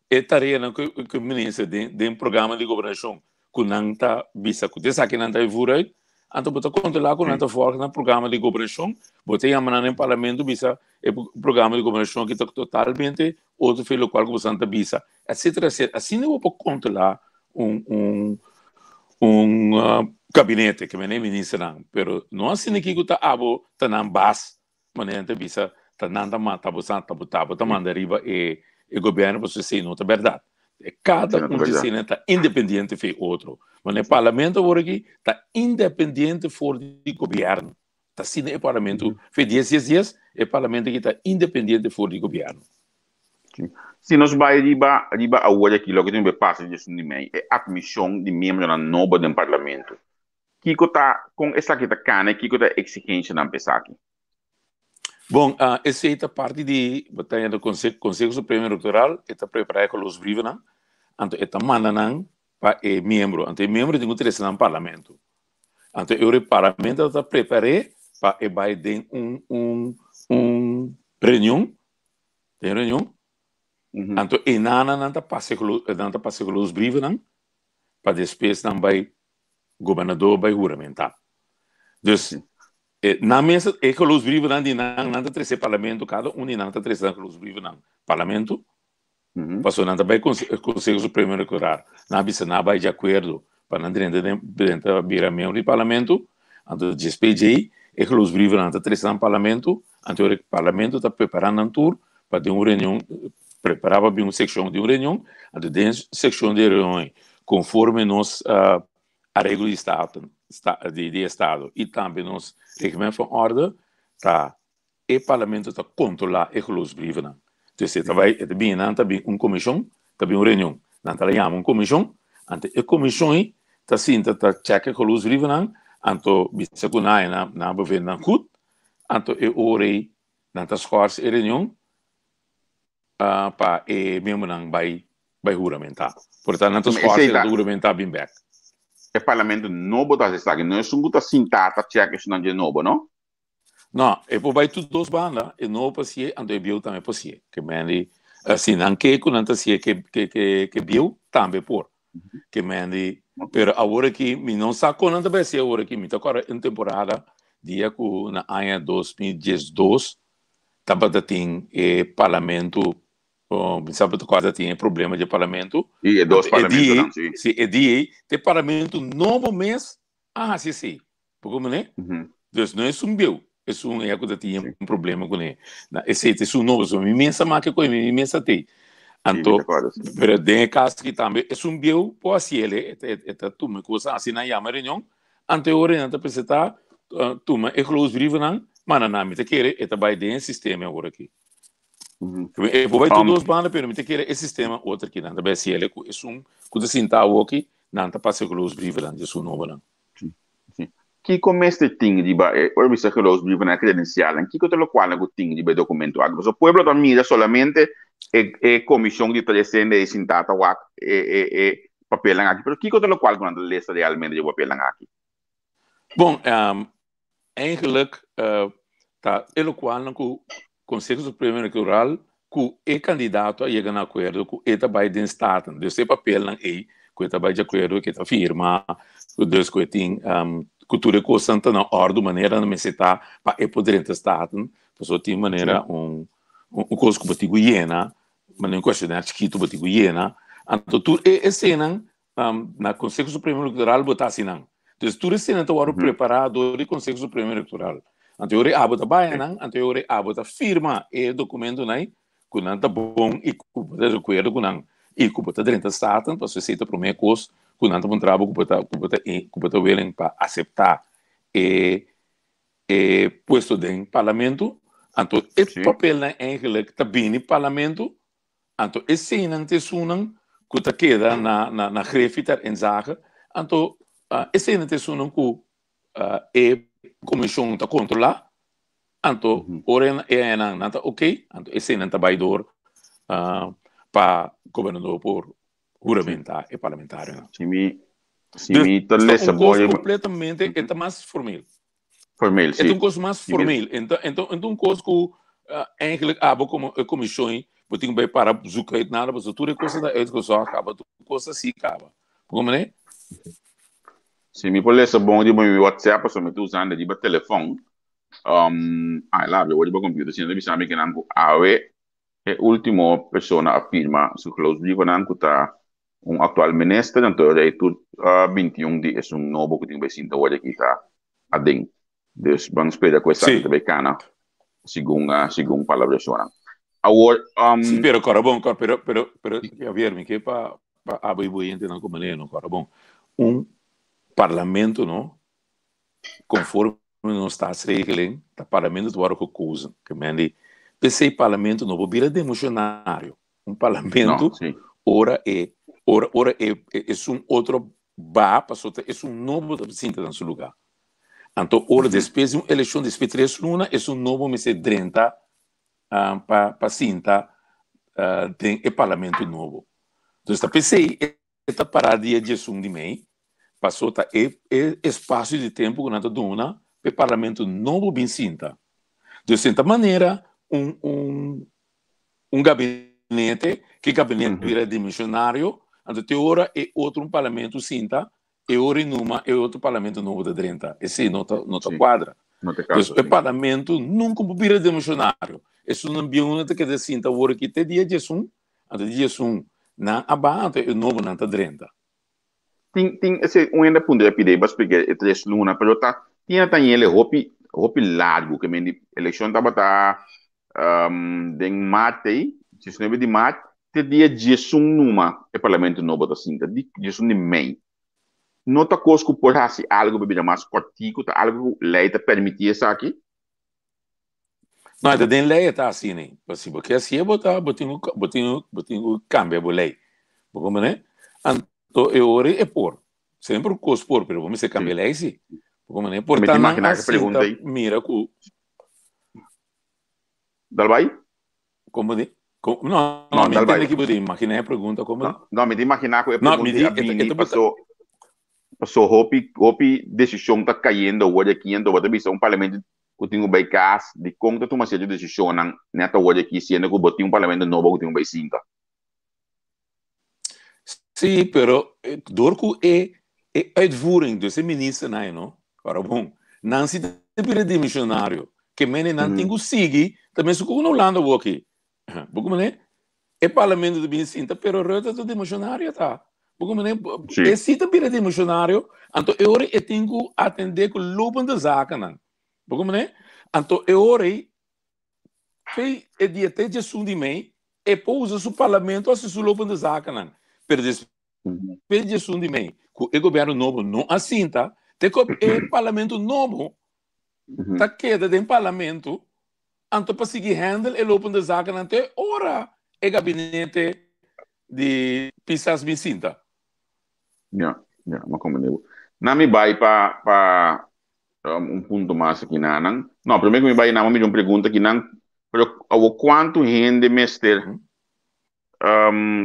Speaker 4: e tareanan cu cu minister den den programa di gobernacion cu nan ta bisa cu esaki nan ta bay voeren uit, anto bo ta controla cu nan ta volg nan programa di gobernacion, bo ta yama nan den parlamento bisa e programa di gobernacion aki ta totalmente otro fe locual cu bosan ta bisa, etcetera, etcetera. Asina bo por controla un, un, un uh, gabinete, que mene ministernan, pero no asina ki ta abo ta nan bas, manera nan ta bisa, ta nan ta mata bosan, ta bo ta manda riba e, e gobierno, pasobra esei no ta berdad. E cada
Speaker 1: No ta
Speaker 4: un di
Speaker 1: berdad.
Speaker 4: eseinan ta independiente fe otro. Maar e parlamento awor aki ta independiente for di gobierno. Ta asina e parlamento, fe dies dies dies, e parlamento aki ta independiente for di gobierno.
Speaker 1: Si. Si nos bai riba riba awor aki loke tin be pasa di esun di mei, e admision di miembronan nobo den parlamento. Kiko ta, kon esaki ta kana i kiko ta e exigencianan pa esaki?
Speaker 4: Bon, esei ta parti di bo ta yendo Conseho Conseho Supremo Electoral, e ta prepara e geloofsbrievennan, anto e ta manda nan pa e miembro, anto e miembro tin ku trese nan parlamento. Anto e ora e parlamento ta prepar'é pa e bai den un un un reunion, den reunion, anto enanan nan ta pasa e nan ta pasa e geloofsbrievennan pa despues nan bai gobernador bai huramentá. Dus e nan mes e geloofsbrievennan di nan nan ta trese parlamento, kada un di nan ta trese nan geloofsbrievennan parlamento. Pasobra nan ta bai Conseho Supremo Electoral, nan a bisa nan a bai di acuerdo pa nan drenta den drenta bira miembro di parlamento, anto djes p'e djei e geloofsbrievennan ta trese nan parlamento, anto e parlamento ta prepara nan tur pa den un reunion, prepara pa bin un seccion di un reunion, anto den seccion di reunion ei conforme nos areglo di staten di estado y tambe nos reglement van orde ta E parlamento ta controla e geloofsbrievennan. Dus e ta bay, e ta bini nan ta bin un comision, ta bin un reunion. Nan ta yama un comision, Anto e komishon ei ta sinta ta check e geloofsbrievennan, anto bisa ku nan nan nan bevind nan goed, anto e ora ei nan ta schors e reunion pa e miembronan bai bai huramentá. Por tanto nan ta schors e nan ta huramentá bin bek.
Speaker 1: E parlamento nobo ta hasi esaki, no esun ku ta sintá ta check esunnan dje nobo, no?
Speaker 4: No, e por bai tur dos banda, e nobo pa sié, anto e bieu tambe por sié. Ke men di, si nan ke ku nan ta sié ke ke ke ke bieu, tambe por. Ke men di, pero awor aki mi no sa kon nan ta bai sié awor aki, mi ta kòrda un temporada dia ku na aña 2012 tabata tin e parlamento, mi sa bo ta kòrda tin e problema dje parlamento.
Speaker 1: Si, e dos parlamentonan, si.
Speaker 4: Si, e dia ei, te parlamento nobo mes a hasi esei. Poko mene? Dus no es un bieu, es un ea ku ta tin un problema kuné. Na esei ta esun nobo, so mi mes a make koe, mi mes a tei. Anto, pero den e kas aki tambe es un bieu por hasi el, e ta tuma e kosa hasi nan yama reunion, anto e ora nan ta presentá, tuma e geloofsbrievennan, manda nan, mi ta kere e ta bai den e sistema awor aki. E por bai tur dos banda, pero mi ta kere e sistema otro aki nan ta bai hasi el ku esun ku ta sinta awoki, nan ta pasa e geloofsbrievennan di esun nobonan.
Speaker 1: Sí, sí. Kiko mester tin riba e, ora bisa geloofsbrieven en credencialnan, kiko ta locualnan cu tin riba e documento aki? Pasobra pueblo ta mira solamente e, e comision di tres hende ei sintá ta wak e, e, e papelnan aki, pero kiko ta locual cu nan ta lesa realmente riba e papelnan aki?
Speaker 4: Bon, um, eigenlijk uh, ta e locualnan cu Conseho Supremo Electoral cu e candidato a yega na acuerdo cu e ta bay den Staten. Dus e papelnan ey cu e ta bay di acuerdo, cu e ta firma, dus cu e tin cu tur e cosnan ta na ordo manera nan mester ta pa e por drenta Staten. Pasobra tin manera un un cos cu bo tin cu yena, manera un cuestionario chikito bo tin cu yena. Anto tur e eseynan na Conseho Supremo Electoral bo ta haci nan. Dus tur eseinan ta wòrdu prepará dor di Conseho Supremo Electoral. Anto e ora abo ta bai nan, anto e ora abo ta firma e dokumentonan ei ku nan ta bon i ku bo ta di akuerdo ku nan i ku bo ta drenta Staten, pasobra esei ta promé kos ku nan ta puntra bo ku bo ta ku bo ta ku bo ta willing pa aseptá e e puesto den Parlamento. Anto e papelnan eigenlijk ta bini Parlamento. Anto eseinan ta esunnan ku ta keda na na na Griffie ter inzage. Anto eseinan ta esunnan ku e komishon ta kontrolá. Anto ora e haña nan ta oké, anto eseinan ta bai dor pa gobernador por huramentá e parlamentarionan.
Speaker 1: Si mi si mi ta lesa
Speaker 4: un kos kompletamente e ta mas formeel.
Speaker 1: Formeel,
Speaker 4: si. E ta un kos mas formeel. Ento, ento, ento un kos ku uh, eigenlijk abo komo e komishon bo tin bai para zoek uit nada, pasobra tur e kosa ta uitgezocht kaba, tur kos ta si kaba. Como ne?
Speaker 1: Si mi por lesa bon riba mi WhatsApp, pasobra mi ta usando riba telefon. Um, ah, el abri riba computer, si no ta bisa mi kinan ku awe e ultimo persona a firma su geloofsbrievennan ku ta un actual minister, anto rei tur 21 di esun nobo ku tin bai sinta word aki ta aden. Dus ban spera ku esaki ta bai kana segun segun palabrashonnan. Awor
Speaker 4: um Sí, pero kòrda bon, pero pero pero Javier, mi ke pa pa abo i bo hendenan ku manera no kòrda bon. Un parlamento no konforme nos staatsregeling ta parlamento ta wòrdu gekozen. Ke men di p'esei parlamento no por bira demosionario. Un parlamento no, sí. ora e ora ora e esun otro ba pasobra ta esun nobo ta sinta na su lugar. Anto ora despues di un eleccion despues tres luna esun nobo mester drenta uh, pa pa sinta uh, den e parlamento nobo. Dus ta p'esei e ta para dia 11 di mei pasobra ta e e espacio di tempo ku nan ta duna pa e parlamento nobo bin sinta. Dus den ta manera un un un gabinete, ki gabinete bira dimisionario, anto te ora e otro un parlamento sinta, e ora e numa e otro parlamento nobo ta drenta. Esei no ta, no ta cuadra. Dus e parlamento nunca por bira dimisionario. Esunnan bieunan ta keda sinta awor aki te dia diesun, anto dia diesun nan a baha, anto e nobonan ta drenta.
Speaker 1: Tin, tin, ese un hende a puntra e pidi pa splika e tres luna, pero ta, tin a tañele hopi, hopi largu, ke men di elekshon tabata um, den maart ei, 19 di maart, te dia 11 numa e parlamento nobo ta sinta, di 11 di mei. No ta kos ku por hasi algu pa bira mas kòrtiku, ta algu ku lei ta permití esaki?
Speaker 4: No, e ta den lei e ta asina ei. Pero si bo ke hasié bo ta, bo tin ku, bo tin ku, bo tin ku kambia bo lei. Bo komprendé? Anto e ora e por. Semper kos por, pero bo mester kambia lei si. Porque mane por
Speaker 1: Mi
Speaker 4: ta
Speaker 1: te
Speaker 4: nan
Speaker 1: imaginá
Speaker 4: a
Speaker 1: ke pregunta
Speaker 4: sinta
Speaker 1: ei.
Speaker 4: mira ku
Speaker 1: Dal bai?
Speaker 4: Como di? Como, no,
Speaker 1: No,
Speaker 4: no, mi
Speaker 1: dal
Speaker 4: entende
Speaker 1: bai.
Speaker 4: ki bo di imaginá e pregunta, como di?
Speaker 1: No, no, mi te imaginá ku e
Speaker 4: No, mi
Speaker 1: pregunta ei
Speaker 4: di,
Speaker 1: a
Speaker 4: e ta, e
Speaker 1: bini
Speaker 4: ta bota,
Speaker 1: paso paso hopi hopi desishon ta kayendo awor di aki anto bo ta bisa un parlamento ku tin ku bai kas dikon ta tuma sierto desishonnan nèt awor di aki siendo ku bo tin un parlamento nobo ku tin ku bai sinta.
Speaker 4: Sí, pero eh, door ku e, e uitvoering, dus e ministernan, no? Para bon, nan si te bira dimisionario, ke mene nan tin ku sigui, ta mesun ku na Hulanda woki. Bo ku mene? E parlamento ta bin sinta, pero Rutte ta dimisionario ta. Bo ku mene?
Speaker 1: Sí.
Speaker 4: E si ta bira dimisionario, anto e ora e tin ku atende ku lopende zakennan. Bo ku mene? Anto e ora ei P'e e dia te djesun di mei, e por usa su parlamento hasi su lopende zakennan. Pero despues djesun di mei, ku e gobierno nobo no a sinta, te ku e parlamento nobo ta keda den parlamento, anto pa sigui handle e lopende zakennan te ora e gabinete di Pisas bin sinta.
Speaker 1: Ya, ya, mi a comprende bo. Na mi bai pa pa un punto mas aki na nan. No, prome ku mi bai nan, mi mira un pregunta aki nan. Pero awo kuantu hende mester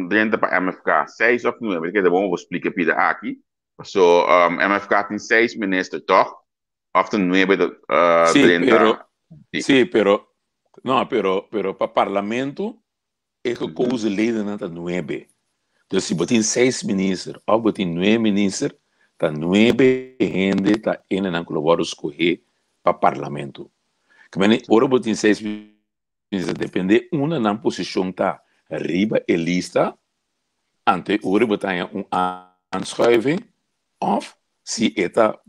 Speaker 1: drenta pa MFK? Seis of nuebe? Keda bon bo splika pida aki. Paso MFK tin seis minister tòg? Of ta nuebe ta
Speaker 4: Sí,
Speaker 1: drenta?
Speaker 4: pero,
Speaker 1: Sí.
Speaker 4: sí, pero, no, pero, pero pa parlamento E gekozen ledennan ta nuebe. Dus si bo tin seis minister of bo tin nuebe minister, ta nuebe hende ta enenan ku lo wòrdu skohé pa parlamento. Kmene ora bo tin seis minister, depende unda nan posishon ta riba e lista, anto e ora bo ta haña un aanschuiving of si e ta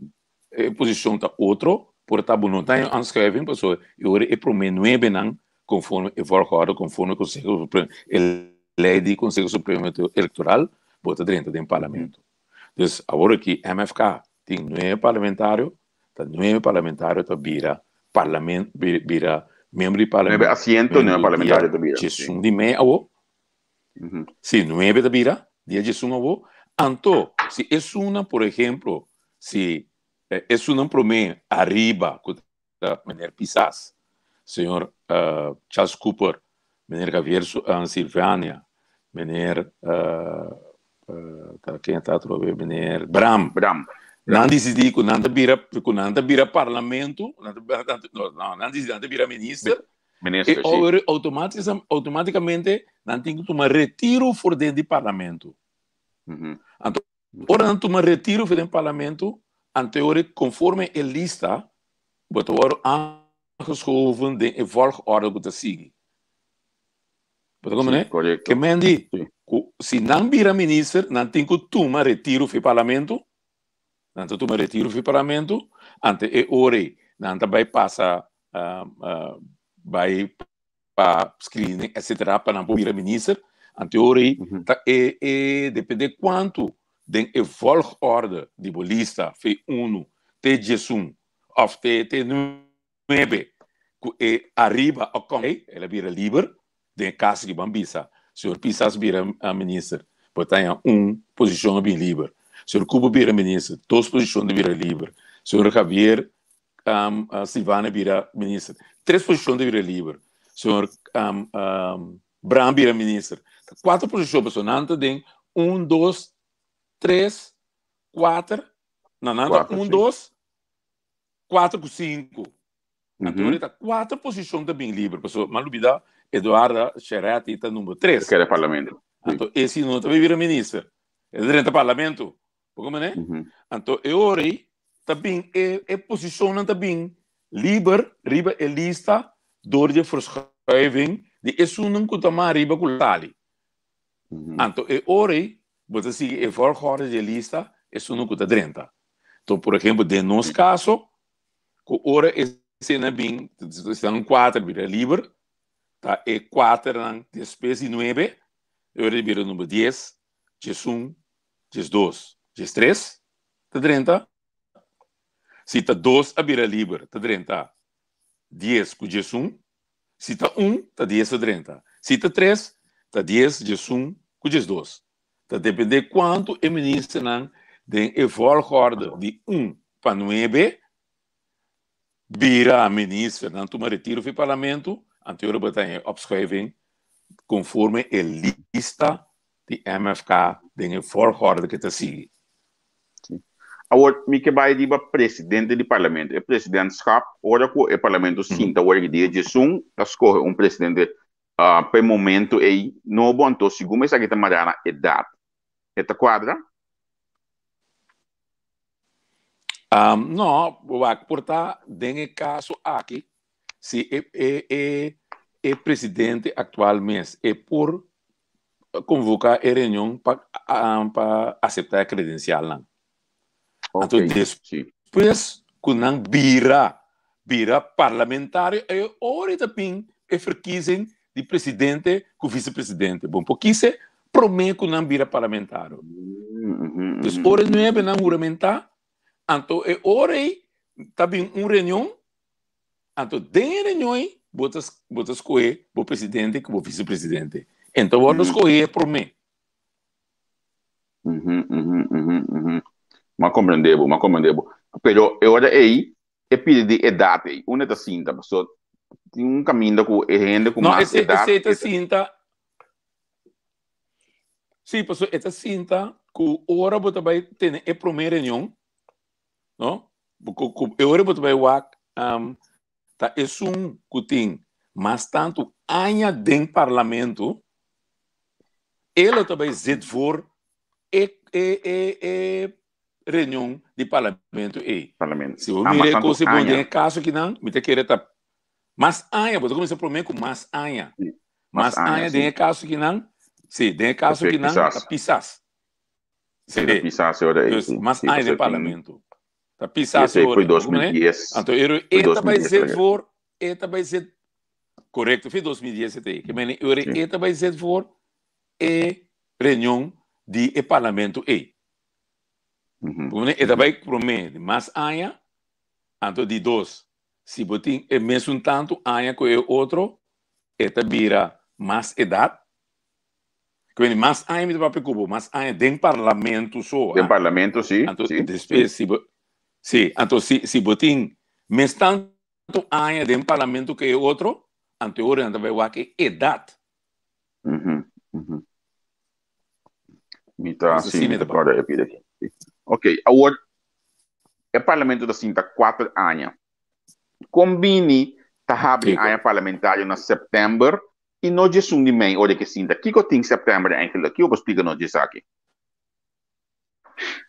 Speaker 4: e posishon ta otro, por ta bo no ta haña un aanschuiving pasobra e ora e promé nuebenan conforme e volgorde, conforme Conseho Supremo, e ley di Conseho Supremo Electoral, bo ta drenta den parlamento. Dus awor aki MFK tin nueve parlamentario, ta nueve parlamentario ta bira parlament, bira miembro di
Speaker 1: Nueve
Speaker 4: parlamento
Speaker 1: asiento, nueve
Speaker 4: dia
Speaker 1: parlamentario ta bira. Sí.
Speaker 4: diesun di mei awo. Si nueve ta bira dia diesun awo. Anto, si esunnan, por ehemplo, si esunnan prome ariba ku ta meneer Pisas, señor Charles Cooper, meneer Javier Silvania, meneer ken ta atrobe, meneer Bram.
Speaker 1: Bram.
Speaker 4: Nan disidí ku nan ta bira ku nan ta bira parlamento, nan ta no, nan disidí nan ta bira minister.
Speaker 1: Minister,
Speaker 4: e
Speaker 1: sí.
Speaker 4: Automáticamente nan tin ku tuma retiro for den di parlamento. Anto Ora nan tuma retiro for den parlamento, anto e ora conforme e lista bo ta wòrdu aangeschoven den e volgorde ku ta sigui. Bo ta comprende?
Speaker 1: Sí, correcto.
Speaker 4: Ke men di
Speaker 1: Sí.
Speaker 4: ku si nan bira minister, nan tin ku tuma retiro for parlamento, nan ta tuma retiro for parlamento, anto e ora ei nan ta bai pasa bai pa screening etcetera pa nan por bira minister anto e ora ei ta e e depende cuanto den e volgorde di bo lista fe uno te diesun of te te nuebe cu e ariba a kom ei el a bira liber den e caso ki ban bisa señor Pisas bira minister bo ta haña un posicion a bin liber señor Cubo bira minister dos posicion ta bira liber señor Javier Silvana bira minister. Tres posishon ta bira liber. Señor Bram bira minister. Kuater posishon, pasobra nan ta den un, dos, tres, kuater. No, nan ta un, dos, kuater ku sinku. Anto ora ta kuater posishon ta bin liber, pasobra mi a lubida Eduarda Sherati ta number tres.
Speaker 1: Kere parlamento.
Speaker 4: Anto e si no ta bira minister. E ta drenta parlamento. Bo comprende? Anto e ora ei ta bin e e posishonnan ta bin liber riba e lista dor di e verschuiving di esunnan ku ta mas riba ku sali. Anto e ora ei bo ta sigui e volgorde di e lista esunnan ku ta drenta. Anto por ehempel den nos kaso ku ora e esena bin esnan kuater bira liber ta e kuaternan despues di nuebe e ora ei bira number dies, diesun, 12, 13 ta drenta. Si ta dos a bira liber, ta drenta dies ku 11. Si ta un, ta dies ta drenta. Si ta tres, ta dies, 11 ku 12. Ta depende kuantu e ministernan den e volgorde di un pa nuebe bira minister, nan tuma retiro fi parlamento, anto ora bo ta haña e opschuiving conforme e lista di MFK den e volgorde ke ta sigui.
Speaker 1: Awor, mi ke bai riba presidente di parlamento. E presidentschap, ora ku e parlamento sinta awor aki dia djesun, ta skohe un presidente Pa e momento ei nobo anto segun esaki ta mará na edat. E ta kuadra?
Speaker 4: No, wak por ta den e kaso aki si e e e e presidente aktual mes e por konvoká e reunion pa pa aseptá e kredensialnan. Anto
Speaker 1: Ok, si.
Speaker 4: despues ku nan bira bira parlamentario e ora ta bin e verkiezing di presidente ku vicepresidente. Bon por kise prome ku nan bira parlamentario. Dus ora nuebe nan huramentá, anto e ora ei ta bin un reunion, anto den e reunion ei bo ta bo ta skohe bo presidente ku bo vicepresidente. Ento wòrdu skohé prome.
Speaker 1: Mhm, mhm, mhm, mhm. Ma comprende bo, ma comprende bo. Pero e ora ei, e pide di edad ei. Unda ta sinta? Paso tin un caminda cu e hende cu
Speaker 4: No,
Speaker 1: mas
Speaker 4: ese,
Speaker 1: edad
Speaker 4: ese ta
Speaker 1: e ta
Speaker 4: sinta. Sí, paso e ta sinta cu ora bo ta bai tene e prome reunion, no? Bo cu, cu e ora bo ta bai wak, um, ta esun ku tin mas tantu aña den parlamento, e lo ta bai zit voor e e e e reunion di parlamento ei.
Speaker 1: Parlamento.
Speaker 4: Si bo
Speaker 1: Ah,
Speaker 4: mira
Speaker 1: mas
Speaker 4: e
Speaker 1: tantu
Speaker 4: kos ei bon den
Speaker 1: aña.
Speaker 4: e kaso akinan, mi ta kere ta mas aña, bo ta kuminsá promé ku mas aña.
Speaker 1: Sí, mas
Speaker 4: Mas
Speaker 1: aña,
Speaker 4: aña den
Speaker 1: sí.
Speaker 4: e kaso akinan, sí, den e kaso
Speaker 1: Perfecto,
Speaker 4: akinan ta
Speaker 1: pisas.
Speaker 4: pisas.
Speaker 1: Sí, ta
Speaker 4: Sí,
Speaker 1: pisas e ora ei,
Speaker 4: dus
Speaker 1: sí.
Speaker 4: mas
Speaker 1: Sí,
Speaker 4: aña den
Speaker 1: pasobra tin
Speaker 4: parlamento. Ta
Speaker 1: Sí,
Speaker 4: pisa
Speaker 1: esei
Speaker 4: su
Speaker 1: foi
Speaker 4: ora. Bo mane?
Speaker 1: 2010.
Speaker 4: Anto ero
Speaker 1: Foi
Speaker 4: e ta bai
Speaker 1: 2010
Speaker 4: zet
Speaker 1: laga.
Speaker 4: voor, e ta bai zet, correcto, foi 2010 e tei. Ke mene ero
Speaker 1: Sí.
Speaker 4: e ta bai zet voor e reunion di e parlamento ei.
Speaker 1: Mhm.
Speaker 4: Bo mane? E ta
Speaker 1: Mhm.
Speaker 4: bai prome di mas aña, anto di dos, si bo tin e mesun tantu aña ku e otro, e ta bira mas edat. Ku mene mas aña mi ta papia ku bo, mas aña den parlamento so,
Speaker 1: Den
Speaker 4: ah.
Speaker 1: parlamento, sí,
Speaker 4: Anto
Speaker 1: sí, sí.
Speaker 4: despues si bo, sí, anto si si bo tin mes tantu aña den parlamento ku e otro, anto e ora nan ta bai wak e edat.
Speaker 1: Mhm, mhm. Mi ta,
Speaker 4: Pues
Speaker 1: sí,
Speaker 4: así
Speaker 1: mi
Speaker 4: mi
Speaker 1: ta
Speaker 4: ta papia.
Speaker 1: kòrda e pida aki. Sí. Ok, awor e parlamento ta sinta kuater aña. Kon bini ta habri
Speaker 4: Sí,
Speaker 1: aña
Speaker 4: korekto.
Speaker 1: parlamentario na sèptèmber I no djes un di mei ora ke sinta. Kiko tin sèptèmber eigenlijk? Kiko bo splika nos djes aki?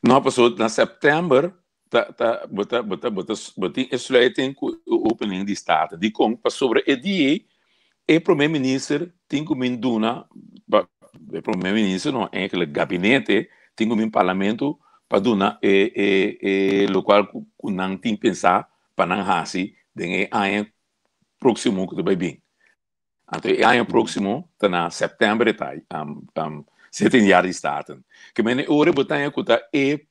Speaker 4: No, paso na sèptèmber ta ta bo ta bo ta bo ta bo tin e sluiting ku e opening di Staten. Dikon? Pasobra e dia ei e prome minister tin ku bin duna pa e prome minister no eigenlijk gabinete tin ku bin parlamento pa duna e e e lokual ku ku nan tin pensa pa nan hasi den e aña próksimo ku ta bai bin. Anto e aña próksimo ta na sèptèmber e ta zitten jaar di Staten. Ke mene ora bo ta haña ku ta e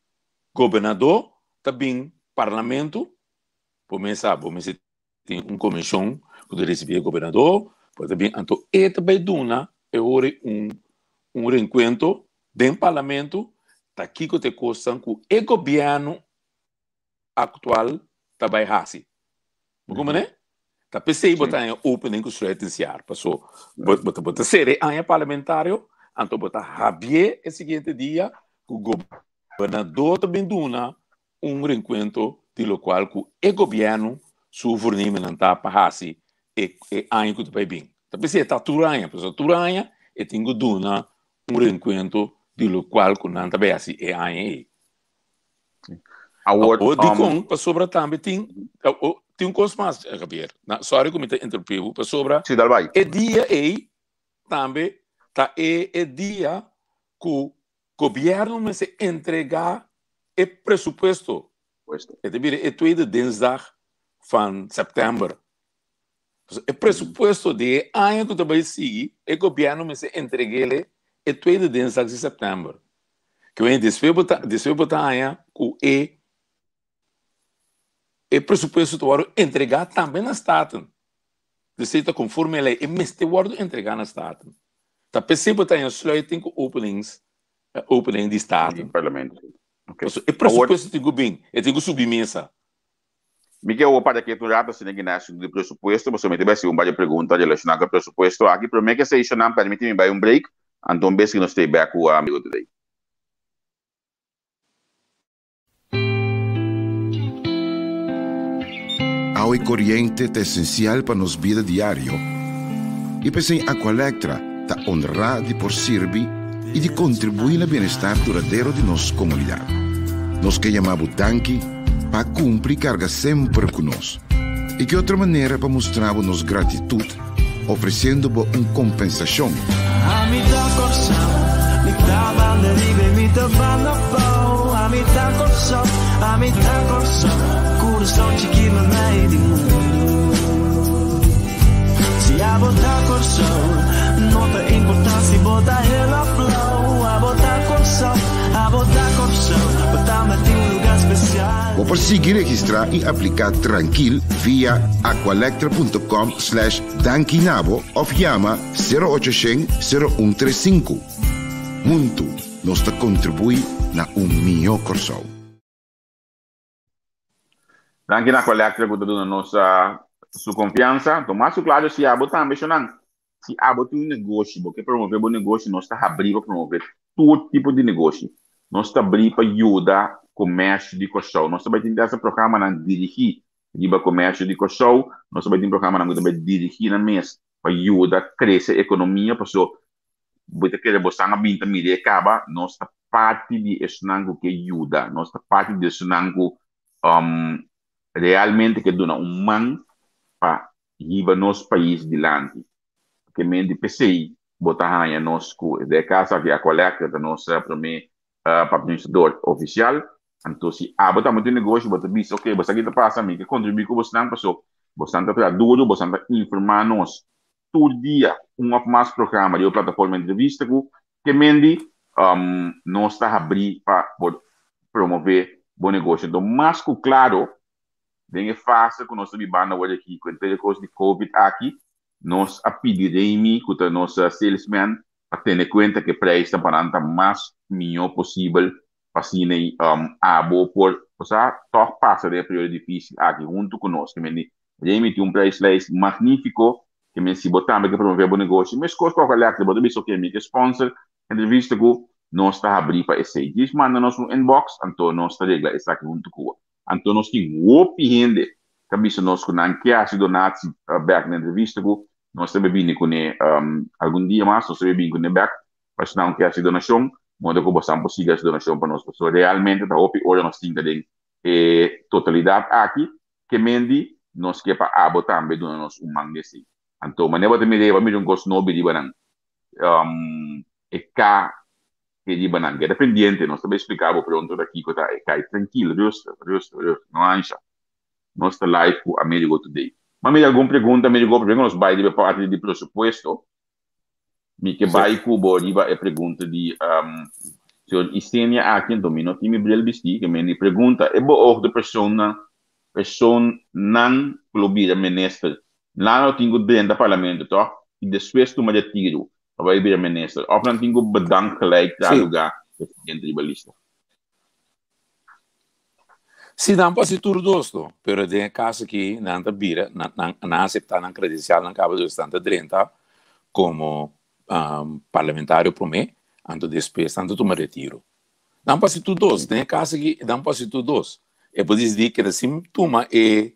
Speaker 4: gobernadó ta bin parlamento, bo mes sa bo mester tin un komishon ku ta risibí e gobernadó, bo ta bin anto e ta bai duna e ora un un renkuentro den parlamento ta kiko ta e kosnan ku e gobièrnu aktual ta bai hasi. Bo comprende? Ta p'esei bo ta haña opening ku sluitingjaar. Paso bo bo ta bo ta sera e aña parlamentario, anto bo ta habié e siguiente dia ku gobernador ta bin duna un renkuentro di lokual ku e gobièrnu su voornemennan ta pa hasi e e aña ku ta bai bin. Ta p'esei e ta tur aña, pasobra tur aña e tin ku duna un renkuentro di lokual ku nan ta bai hasi e aña ei.
Speaker 1: Awor,
Speaker 4: Awor, dikon? Pasobra tambe tin, tin un kos mas, Javier. Na, sorry ku mi ta interrumpí bo, pasobra
Speaker 1: Sí, dal bai.
Speaker 4: e dia ei tambe ta e e dia ku gobièrnu mester entregá e presupuesto.
Speaker 1: Puesto.
Speaker 4: E ta bira e tweede dinsdag van sèptèmber. E presupuesto di e aña ku ta bai sigui, e gobièrnu mester entreg'é e tweede dinsdag di sèptèmber. Ke wen despues bo ta despues bo ta haña ku e e presupuesto ta wòrdu entregá tambe na Staten. Dus ta konforme lei e mester wòrdu entregá na Staten. Ta p'esei bo ta haña sluiting ku openings. opening di
Speaker 1: Di
Speaker 4: Staten.
Speaker 1: parlamento. Ok.
Speaker 4: Paso e
Speaker 1: Awor,
Speaker 4: presupuesto tin ku bin, e tin ku subi mesa.
Speaker 1: mi ke awor para ketu un rato asina ki na asuntu di presupuesto, pasobra mi ta bai hasi un par di pregunta relashoná ku e presupuesto aki. Promé ke esei shonnan, permití mi bai un break, anto un bes ki nos stay bèk ku Amigo Today.
Speaker 2: Awa i koriente ta esensial pa nos bida diario i p'esei Aqualectra ta honrá di por sirbi i di kontribuí na bienestar duradero di nos komunidat. Nos ke yama bo danki pa kumpli karga semper ku nos. I ki otro manera pa mustra bo nos gratitut ofresiendo bo un kompensashon?
Speaker 3: Ami ta Kòrsou, mi ta banda riba i mi ta banda abou. Ami ta Kòrsou, ami ta Kòrsou, kurason chikí mamai di mundu. Si abo ta Kòrsou, no ta importá si bo ta hel òf blou. Abo ta Kòrsou, abo ta Kòrsou, bo ta meti un lugá spesial.
Speaker 2: Bo por sigui registrá i apliká trankil via aqualectra.com slash dankinabo òf yama 0800 0135. Huntu nos ta kontribuí na un mihó Kòrsou.
Speaker 1: Danki na Aqualectra ku ta duna nos su konfiansa. Tuma su klaro si abo tambe shonnan. Si abo tin un negoshi, bo ke promove bo negoshi, nos ta habrí pa promove tur tipo di negoshi. Nos ta habrí pa yuda komersio di Kòrsou. Nos ta bai tin desa programanan dirigí riba komersio di Kòrsou. Nos ta bai tin programanan ku ta bai dirigí nan mes pa yuda krese ekonomia paso bo ta kere bosan a bin ta mira e kaba. Nos ta parti di esnan ku ke yuda. Nos ta parti di esnan ku realmente ke duna un man pa hiba nos pais dilanti. Ke men di p'esei bo ta haña nos ku de kas aki Aqualectra ta nos promé patrosinador ofisial. Anto si abo ta mete un negoshi bo ta bisa ok bo sa ki ta pasa mi ke kontribuí ku bosnan paso bosnan ta traha duru bosnan ta informá nos tur dia un òf mas programa riba plataforma entrevista ku ke men di nos ta habrí pa por promové bo negoshi. Anto mas ku klaro Den e fase ku nos ta bibando awor aki ku henter e kos di covid aki, nos a pidi Remy ku ta nos salesman pa tene kuenta ku e preisnan pa nan ta mas mihó posibel pa asina abo por osea tòg pasa den e periodo difísil aki huntu ku nos. Ke men di Remy tin un prijslijst magnífiko ke men si bo tambe ke promové bo negoshi meskos ku Aqualectra bo ta bisa oke mi ke sponsor entrevista ku nos ta habrí pa esei. Djis manda nos un inbox anto nos ta regla esaki huntu ku bo. Anto nos tin hopi hende ta bisa nos ku nan ke hasi donatsi bek na entrevista ku nos ta bini kuné algun dia mas nos ta bini kuné bek pa esnan ku ke hasi donashon moda ku bosan por sigui hasi donashon pa nos pasobra realmente ta hopi ora nos tin ta den e totalidat aki ke mendi nos ke pa abo tambe duna nos un man di esei anto manera bo ta mira bo a mira un kos nobi riba nan e ka e riba nan. Keda pendiente, nos ta bai splika bo pronto ta kiko ta e kai. Trankilo, rustig, rustig, rustig, no ansha. Nos ta live ku Amerigo Today. Ma mira algun pregunta, Amerigo, prome ku nos bai riba e parti di presupuesto, mi ke bai ku bo riba e pregunta di señor Isenia aki, anto mi no tin mi bril bisti, ke men di pregunta, e beoogde persoonnan, personan ku lo bira minister, nan lo tin ku drenta parlamento, tòg? I despues tuma retiro. Pa bai bira minister. Of nan tin ku bedank gelijk tra luga presidente riba lista.
Speaker 4: Si nan por hasi tur dos no, pero den e kaso aki nan ta bira, nan nan asepta nan kredensialnan kaba dus nan ta drenta komo parlamentario promé, anto despues nan ta tuma retiro. Nan por hasi tur dos, den e kaso aki nan por hasi tur dos. E por disidí keda sin tuma e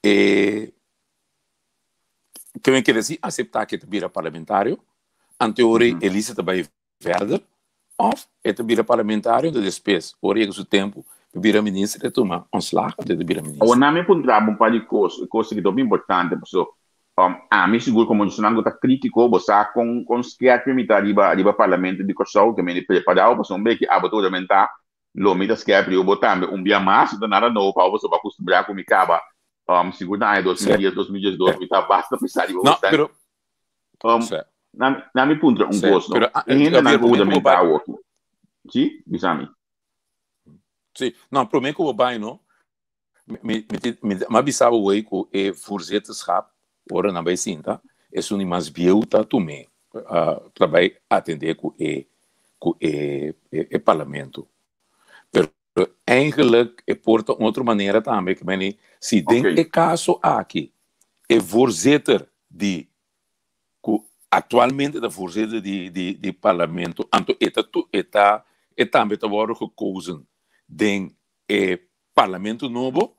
Speaker 4: e Ke kere si aseptá ke ta bira parlamentario, anto ora e lista ta bai verder, òf e ta bira parlamentario anto despues ora yega su tempu pa bira minister e tuma ontslag anto e ta bira
Speaker 1: Awor
Speaker 4: minister.
Speaker 1: nan mi puntra bo un par di kos, e kos aki ta hopi importante paso ami sigur komo esnan ku ta kritiko bo sa kon kon skerp mi ta riba riba parlamento di Kòrsou ke mi di prepará bo pasobra un beki abo ta huramentá lo mi ta skerp riba bo tambe un bia mas, no ta nada nobo pa bo pasobra bo a kustumbrá ku mi kaba sigur na aña 2010, 2012 mi ta basta pesa riba
Speaker 4: No,
Speaker 1: bo.
Speaker 4: pero
Speaker 1: Na mi puntra un kos no.
Speaker 4: Pero,
Speaker 1: E hendenan
Speaker 4: Javier,
Speaker 1: ku
Speaker 4: promé ku bo
Speaker 1: huramentá
Speaker 4: bai.
Speaker 1: awoki. Si, bisa mi.
Speaker 4: Si, no, promé ku bo bai no, mi mi mi mi a bisa bo wey ku e voorzitterschap ora nan bai sinta esun di mas bieu ta tum'é ta bai atendé ku e. ku e e parlamento. Pero eigenlijk e por ta un otro manera tambe ke meni si den e kaso aki e voorzitter di ku aktualmente ta voorzitter di di di parlamento anto e ta e ta e tambe ta wòrdu gekozen den e parlamento nobo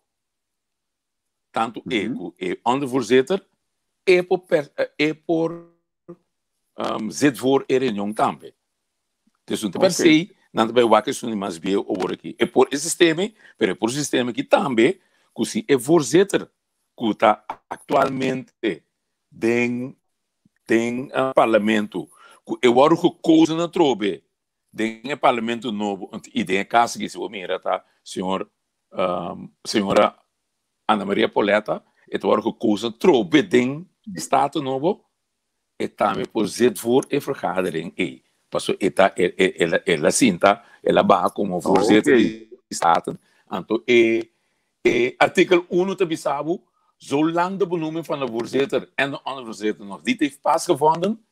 Speaker 4: tantu e ku e ondervoorzitter e por e por zit voor e reunion tambe. Dus no ta per se nan ta bai wak esun di mas bieu awor aki. E por e sistema, pero e por sistema aki tambe ku si e voorzitter ku ta aktualmente den den parlamento ku e wòrdu gekozen atrobe den e parlamento nobo i den e kas aki si bo mira ta señor señora Ana Maria Poletta e ta wòrdu gekozen atrobe den Staten nobo e tambe por zit voor e vergadering ei paso e ta el a sinta el a baha komo voorzitter di Staten anto e e artikel uno ta bisa bo zolang de benoeming van de voorzitter en de ondervoorzitter nog niet heeft plaatsgevonden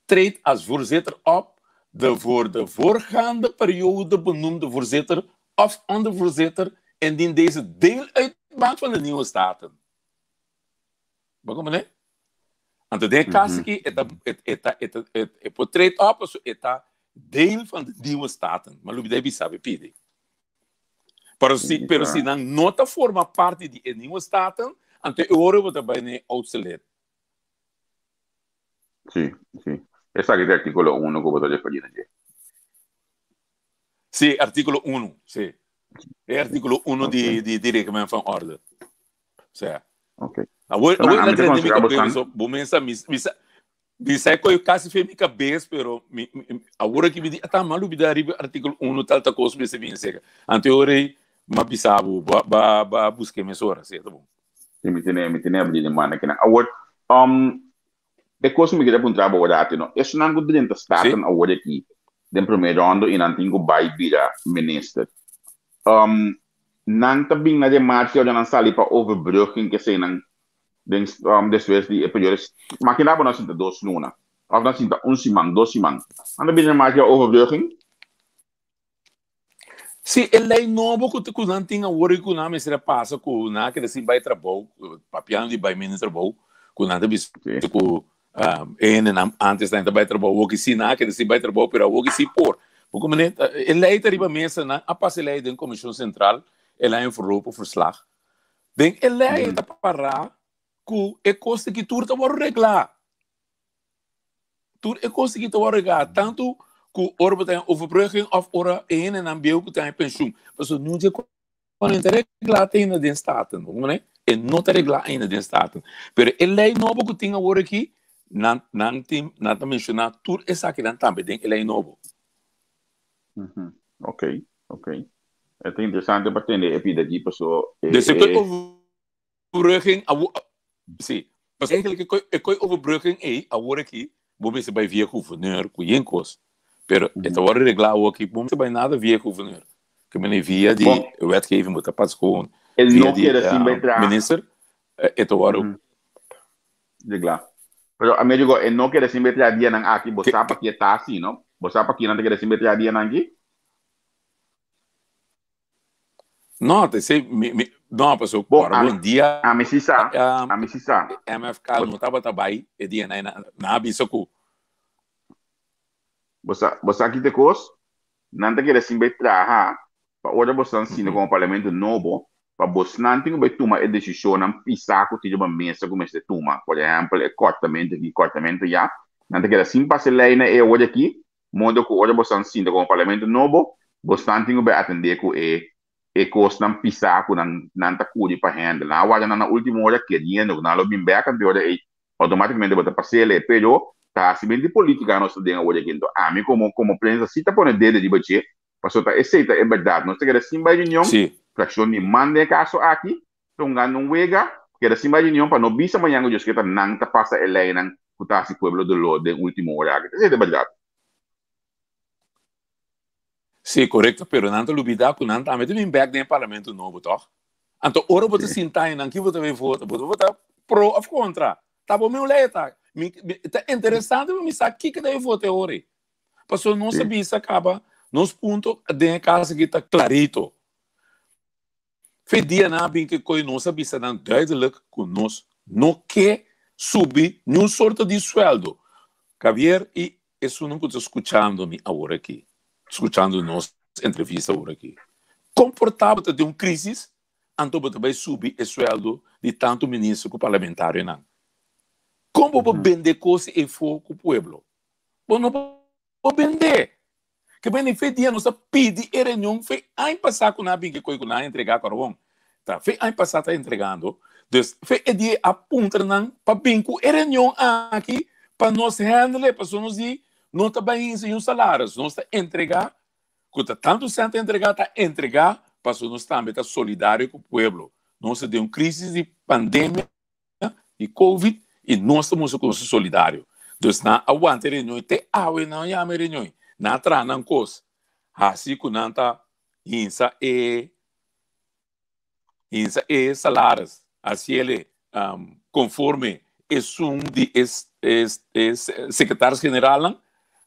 Speaker 4: treedt als voorzitter op de voor de voorgaande periode benoemde voorzitter of ondervoorzitter indien deze deel uitmaakt van de nieuwe Staten. Bo comprende? Anto den caso aki e ta e ta e ta e por treedt op pasobra e ta deel van de nieuwe Staten. Ma lubida e bisa bo e pidi. Pero si pero si nan no ta forma parti di e nieuwe Staten, anto e ora bo ta bai na e oudste lid.
Speaker 1: Sí, sí. Esaki ta artíkulo uno ku bo ta referí na dje.
Speaker 4: Sí, artíkulo uno, sí. E artíkulo uno di di di reglement van orde. Sea.
Speaker 1: Ok.
Speaker 4: Awor,
Speaker 1: Pero
Speaker 4: awor
Speaker 1: a
Speaker 4: la
Speaker 1: mi ta
Speaker 4: drenta mi
Speaker 1: konsehá
Speaker 4: kabes,
Speaker 1: bosan.
Speaker 4: so, bo mensa mi mi sa mi sa koyo kasi fe mi kabes, pero mi, mi awor aki mi di ata m'a lubida riba artíkulo uno tal ta kos mester bin seka. Anto e ora ei m'a bisa bo, ba ba ba busk'é mesora, sí, ta bon.
Speaker 1: Sí, mi tene, mi tene abri di man akinan. Awor, um, e kos ku mi kere puntra bo awor ati, no? Esnan ku drenta
Speaker 4: Sí.
Speaker 1: Staten awor aki, den promé rondo i nan tin ku bai bira minister. Um, nan ta bin na remarke ora nan sali pa overbrugging kesei nan den um, despues di e periodo. Makina bo nan sinta dos luna, òf nan sinta un siman, dos siman. Nan ta bin na remarke pa overbrugging?
Speaker 4: Sí, e lei nobo ku ku nan tin awor i ku nan mester a pasa ku nan a keda sin bai trabou, papiando di bai minder trabou, ku nan ta bisa
Speaker 1: Sí.
Speaker 4: ku e hendenan antes nan ta bai trabou, awor ki sí nan a keda sin bai trabou, pero awor ki sí por. Bo ku manera e lei ta riba mesa, nan a pasa e lei den Komishon Sentral, el a voorlopig verslag. Den e lei ta pará ku e kos aki tur ta wòrdu reglá. Tur e kos aki ta wòrdu regá, tantu ku ora bo ta den overbrugging òf ora e hendenan bieu ku ta den penshun. Pasobra niun dje kos no ta reglá te ainda den Staten, bo comprende? E no ta reglá ainda den Staten. Pero e lei nobo ku tin awor aki, nan nan tin nan ta menshoná tur esakinan tambe den e lei nobo.
Speaker 1: Ok, ok. E ta interesante pa tende e pida aki paso e
Speaker 4: Desde ku
Speaker 1: e
Speaker 4: overbrugging awo sí pasobra eigenlijk e koi e koi overbrugging ei awor aki bo mester bai via gouverneur ku yen kos pero e ta wòrdu reglá awor aki bo mester bai nada via gouverneur ke mene via di
Speaker 1: Bon,
Speaker 4: wetgeving bo ta pas gewoon
Speaker 1: e
Speaker 4: via
Speaker 1: no
Speaker 4: di
Speaker 1: keda sin bai traha.
Speaker 4: minister e ta wòrdu
Speaker 1: Reglá. Pero a mi digo e no keda sin bai traha dianan aki bo
Speaker 4: ke
Speaker 1: sa pakie ta asi no bo sa pakie nan ta keda sin bai traha dianan aki.
Speaker 4: No, te sei, mi, mi, no, paso,
Speaker 1: Bon,
Speaker 4: ora
Speaker 1: ami,
Speaker 4: bon dia,
Speaker 1: ami si sa,
Speaker 4: um,
Speaker 1: ami si sa.
Speaker 4: MFK
Speaker 1: Bo,
Speaker 4: no tabata bai, e dia na, na, na bisa ku.
Speaker 1: bo sa, bo sa ki te kos? Nan ta kere sin bai traha, pa ora bosnan sinta komo parlamento nobo, pa bosnan tin ku bai tuma e desishonnan pisá ku tin riba mesa ku mester tuma. Por ehèmpel, e kòrtamentu aki, kòrtamentu ya. Nan ta keda sin pasa e lei na e ora aki, Modo ku ora bosan sinta komo parlamento nobo, bosnan tin ku bai atendé ku e e kosnan pisá ku nan nan ta kuri pa hèndel. Nan a warda nan na último ora keriendo ku nan lo bin bèk, anto e ora ei outomátikamente bo ta pas'el e. Pero ta hasi benti polítika nos ta den awor aki. Anto ami komo komo prensa si ta pone dedo riba dje, pasobra ta esei ta e bèrdat. Nos ta keda sin bai reunion, frakshon di man den e kaso aki ta hungando un wega, keda sin bai reunion pa no bisa mañan ku Dios ke ta nan ta pasa e leinan ku ta hasi pueblo doló den último ora aki. Esei ta bèrdat.
Speaker 4: Sí, korekto, pero nan ta lubidá ku nan tambe ta bin bèk den e parlamento nobo, tòg? Anto ora bo ta sinta einan, ki bo ta bai vota? Bo ta vota pro òf kontra? Ta bo meu lei ta. Mi, mi, ta interesante pa mi sa kiko ta bai vota e ora ei. Pasobra nos a bisa kaba, nos punto den e kas aki ta klarito. Fe dia nan a bin ke koe nos a bisa nan duidelijk ku nos no ke subi niun sorto di sueldo. Javier i esunnan ku ta skuchando mi awor aki, skuchando nos entrevista awor aki, kon por ta bo ta den un krisis anto bo ta bai subi e sueldo di tantu minister ku parlamentarionan? Kon bo por bende kos efo ku pueblo? Bo no por bende. Ke bende fe dia nos a pidi e reunion fe aña pasá ku nan a bin ke koi ku nan a entregá kòrobon. Ta fe aña pasá ta entregando. Dus fe e dia a puntra nan pa bin ku e reunion aki pa nos handle pasobra nos di no ta bai hinsa un salaris. Nos ta entregá ku ta tantu sèn ta entregá ta entregá pasobra nos tambe ta solidario ku pueblo. Nos ta den un krisis di pandemia. di covid y nos ta mustra cu nos ta solidario. Dus nan a wanta e reunion y te awe nan a yama e reunion. Nan a traha nan cos haci cu nan ta hinsa e hinsa e salaris haciele conforme esun di e e secretaris generalnan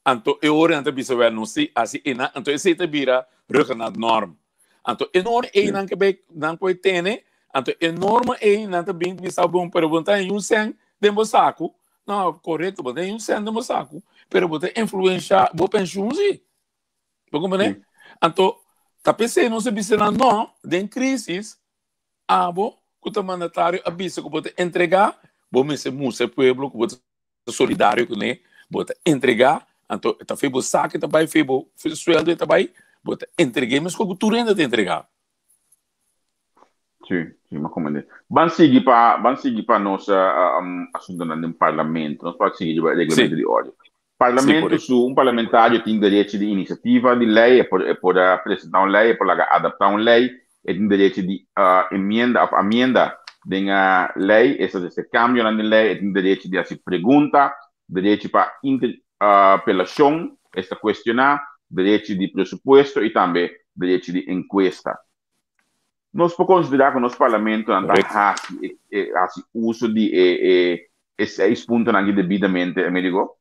Speaker 4: anto e ora nan ta bisa wel nos si haci enan anto esey ta bira ruggenat norm. Anto e norma ei nan ke bai nan por tene, anto e norma ei nan ta bin bisa bon, pero bo ta haña un sèn den bo saku. No, korekto, bo ta haña un sèn den bo saku, pero bo ta influensha bo penshun si. Bo komprende? Anto, ta p'esei nos a bisa nan no, den krisis, abo ku ta mandatario a bisa ku bo ta entregá, bo mester mustra e pueblo ku bo ta solidario kuné, bo ta entregá, anto ta fe bo sa ke ta bai, fe bo sueldo e ta bai, bo ta entreg'é meskos ku tur hende ta entregá.
Speaker 1: Sí, sí, mi a komprendé. Ban sigui pa, ban sigui pa nos asuntonan den parlamento. Nos por sigui riba e reglamento di orde. Parlamento su, un parlamentario tin derecho di inisiativa di lei, e por, e por presentá un lei, e por laga adaptá un lei, e tin derecho di enmienda of amienda den lei, esta ta hasi kambionan den lei, e tin derecho di hasi pregunta, derecho pa interpelashon, esta kuestioná, derecho di presupuesto i tambe derecho di enkuesta. Nos por konsiderá ku nos parlamentonan ta hasi hasi uso di e e seis puntonan aki debidamente, Amerigo?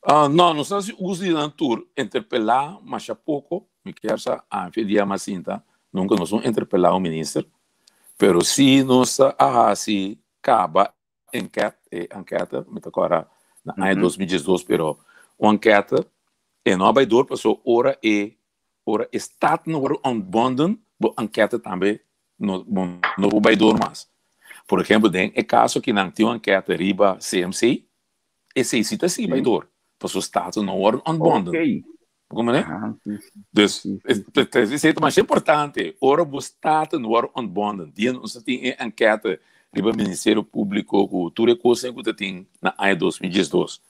Speaker 4: No, nos ta hasi uso di nan tur. Interpelá masha poko. Mi kier sa anfi dia mas sinta, nunka nos no interpelá un minister. Pero si nos a hasi kaba enket, e ankete, mi ta kòrda na aña 2012, pero un ankete e no a bai dor pasobra ora e ora e staten wòrdu ontbonden, bo ankete tambe no bo no por bai dor mas. Por ehempel, den e kaso aki nan tin un ankete riba CMC, esei si ta sigui bai dor, pasobra staten no wòrdu ontbonden. Bo comprende? Dus, esei ta masha importante. Ora bo staten wòrdu ontbonden, dia nos ta tin e ankete riba Ministerio Públiko ku tur e kosnan ku ta tin na aña 2012.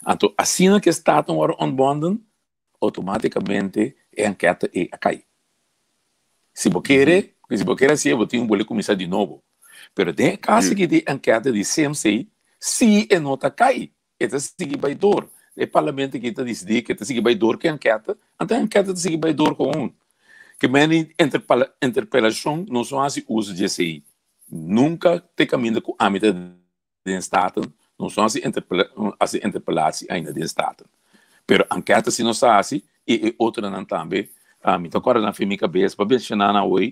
Speaker 4: Anto asina ku e staten wòrdu ontbonden, outomátikamente e ankete ei a kai. Si bo kere, si bo kere hasié, bo tin ku bolbe kuminsá di nobo. Pero den e kaso aki di ankete di CMC, si e no ta kai, e ta sigui bai dor. E parlamento aki ta disidí ku e ta sigui bai dor ku e ankete, anto e ankete ta sigui bai dor ku un. Ke meni interpelashon nos no hasi uso di esei. Nunka te kaminda ku ami ta den Staten, nos no hasi hasi interpelatie ainda den Staten. Pero ankete si nos ta hasi i e otronan tambe. Mi ta kòrda nan fin mi kabes pa menshoná nan awor.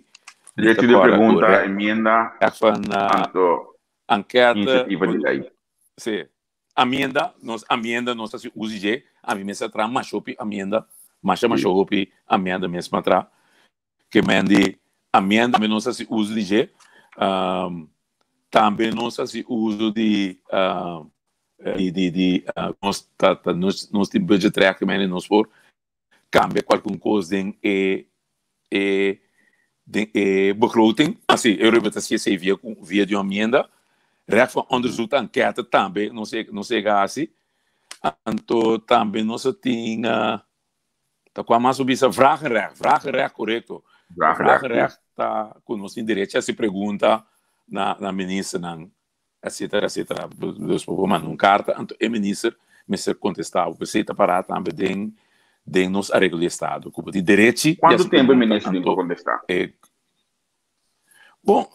Speaker 1: Derecho di pregunta, enmienda, anto inisiativa di lei.
Speaker 4: Sí. Amienda, nos amienda nos ta hasi uso di dje. Ami mes a traha masha hopi amienda, masha masha hopi amienda mes a traha. Ke men di amienda tambe nos ta hasi uso di dje. Tambe nos ta hasi uso di di di nos ta nos tin budgetrecht ke men di nos por cambia cualcun cos den e e den e begroting. Ah si, e Ruben ta haci esey via via di un amienda. Recht van onderzoek ta enquête tambe nos nos yega haci. Anto tambe nos a tin ta cua mas bo bisa vragenrecht, vragenrecht corecto. Vragenrecht ta cu nos tin derecho haci pregunta na na ministernan etcetera etcetera. Dus bo por manda un karta anto e minister mester kontestá bo. P'esei ta pará tambe den den nos areglo di estado ku bo tin derechi di
Speaker 1: Kuantu tempu e minister tin pa kontestá?
Speaker 4: Bon,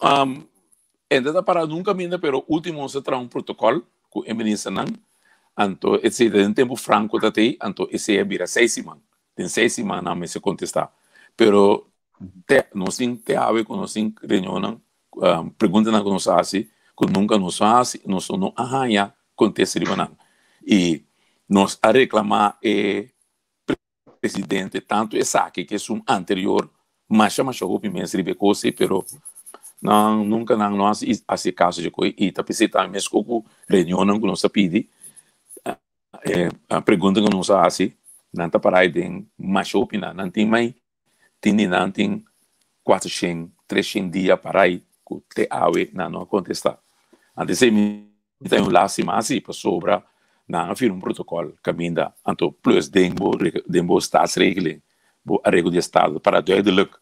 Speaker 4: e no ta pará nunka ainda pero último nos a traha un protokòl ku e ministernan. Anto esei ta den tempu Franco ta tei, anto esei a bira seis siman. Den seis siman nan mester kontestá. Pero te nos tin te awe ku nos tin reunionnan, preguntanan ku nos a hasi ku nunka nos a hasi, nos no a haña kontesta riba nan. I nos a reklamá e presidente tantu esaki ke esun anterior masha masha hopi mes riba e kos ei pero nan nunka nan no hasi hasi e kaso dje koi i ta p'esei tambe meskos ku reunionnan ku nos ta pidi e pregunta ku nos a hasi nan ta para ei den masha hopi nan nan tin mai tin di nan tin kuatershen treshen dia para ei ku te awe nan no a kontestá anto esei mi ta un lástima asi pasobra nan a firma un protokòl kaminda anto plus den bo den bo staatsregeling bo areglo di estado para duidelijk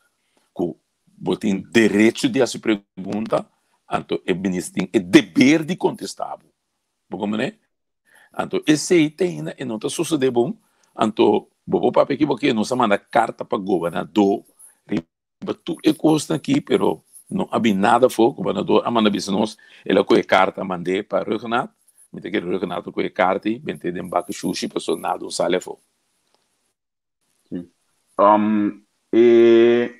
Speaker 4: ku bo tin derecho di hasi pregunta anto e minister tin e deber di kontestá bo. Bo komprendé? Anto esei te ainda e no ta sosodé bon anto bo por papia kiboke nos a manda karta pa gobernadó riba tur e kosnan aki pero no a bin nada afó gobernador a manda bisa nos el a kohe karta a mand'é pa Rhuggenaath mi ta kere Rhuggenaath a kohe karta ei bent'é den baki shushi pasobra nada no sali afó.
Speaker 1: Sí. Um, e,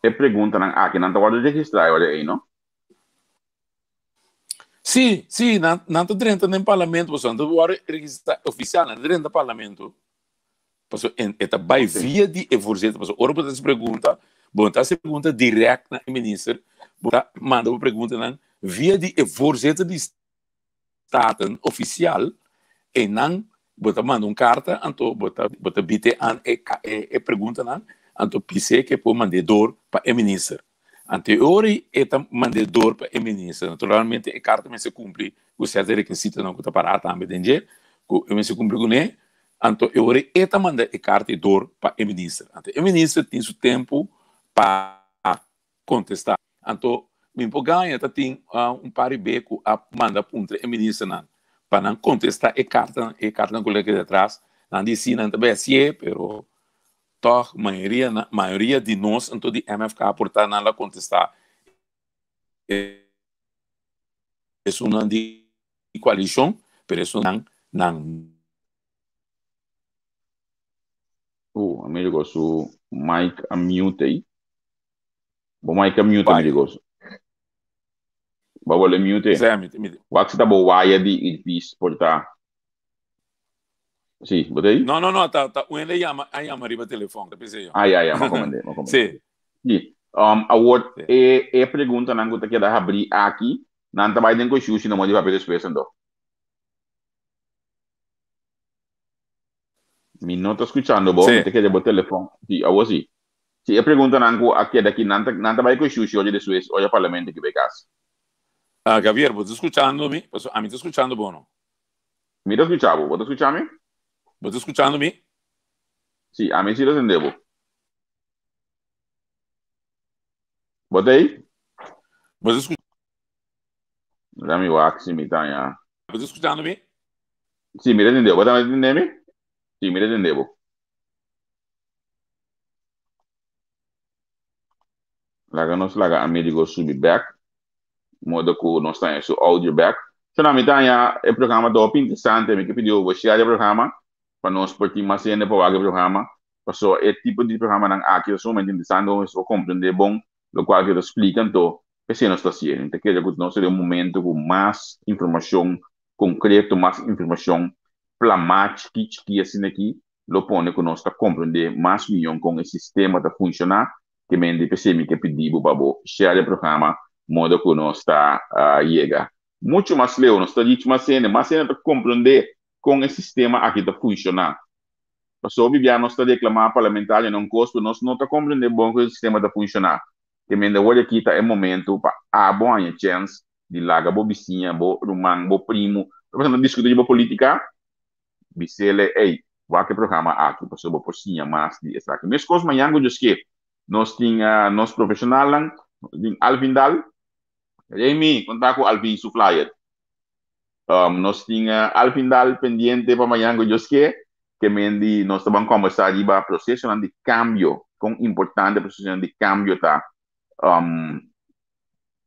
Speaker 1: e preguntanan aki nan ta wòrdu registrá e ora ei, no?
Speaker 4: Sí, sí, nan, nan ta drenta den parlamento, pasobra nan ta wòrdu registrá ofisial, nan ta drenta parlamento. Paso en e ta bai via di e voorzitter. Paso ora bo ta hasi pregunta, bo no ta hasi pregunta direct na e minister, bo ta manda bo preguntanan via di e voorzitter di Staten ofisial, e nan bo ta manda un karta, anto bo ta bo ta bite an e e preguntanan, anto p'esei ke por mand'é dor pa e minister. Anto e ora ei e ta mand'é dor pa e minister. Naturalmente e karta mester kumpli ku sierto rekisitonan ku ta pará tambe den dje, ku e mester kumpli kuné. Anto e ora ei e ta manda e karta ei dor pa e minister. Anto e minister tin su tempu pa kontestá. Anto mi por gaña ta tin un par di be ku a manda puntra e ministernan pa nan kontestá e kartanan, e kartanan ku lo a keda atras. Nan di si nan ta bai hasié, pero tòg mayoria mayoria di nos anto di MFK por ta nan la kontestá esunnan di koalishon, pero esunnan nan.
Speaker 1: Amigo su mic a mute ei. Bo mic a mute amigo. Bo wole mute.
Speaker 4: Sí, mi, mi.
Speaker 1: Wak si ta bo waya di earpiece por ta. Sí, bo ta ei?
Speaker 4: No, no, no, ta, ta un hende yama, a yama riba telefon, ta pensé yo.
Speaker 1: Ah, ya, ya, m'a komprendé, m'a komprendé.
Speaker 4: Sí.
Speaker 1: Sí. Awor,
Speaker 4: Sí.
Speaker 1: e, e preguntanan ku ta keda habrí aki, nan ta bai den koshushi no mo di papia despues anto. Mi no ta skuchando bo, mi
Speaker 4: Sí.
Speaker 1: ta kere bo telefon. Sí, awor sí. Sí, e preguntanan ku a keda aki, nan ta, nan ta bai ku shushi oye despues, oye parlamento ki bai kas.
Speaker 4: Ah, Javier, bo ta skuchando mi? Pasobra ami ta skuchando bo no.
Speaker 1: Mi ta skucha bo. Bo ta skucha mi?
Speaker 4: Bo ta skuchando mi?
Speaker 1: Sí, ami sí ta tende bo. Bo ta ei?
Speaker 4: Bo ta skucha?
Speaker 1: Laga mi wak si mi ta ya.
Speaker 4: Bo ta skuchando mi?
Speaker 1: Sí, mi ta tende bo. Bo tambe ta tende mi? Sí, mi ta tende bo. Laga nos laga Amerigo subi bek, modo ku nos ta haña su audio bek. So na mi ta haña e programa ta hopi interesante, mi ke pidi bo share e programa pa nos por tin mas hende pa wak e programa, pasobra e tipo di programanan aki ta sumamente interesante, nos por komprende bon lokual ke ta splika, anto p'esei nos ta hasié. Mi ta kere ku nos ta den un momento ku mas informashon konkreto, mas informashon plamá chikí chikí asina aki, lo pone ku nos ta komprendé mas mion kon e sistema ta funshoná, ke men di p'esei mi ke pidi bo pa bo share e programa modo ku nos ta yega muchu mas leu, nos ta reach mas hende, mas hende ta komprendé kon e sistema aki ta funshoná. Pasobra bia nos ta reklamá parlamentarionan un kos pero nos no ta komprendé bon kon e sistema ta funshoná. Ke men di awor aki ta e momento pa abo haña chèns di laga bo bisiña, bo ruman, bo primu, bo persona ta diskutí riba polítika, Bisele, Ey, wak e programa aki pasobra bo por siña mas di esaki. Meskos mañan ku Dios ke, nos tin nos profeshonalnan, nos tin Alvin Daal. Remy, konta ku Alvin su flyer. Nos tin Alvin Daal pendiente pa mañan ku Dios ke, ke men di nos ta ban kombersá riba prosesonan di kambio, kon importante prosesonan di kambio ta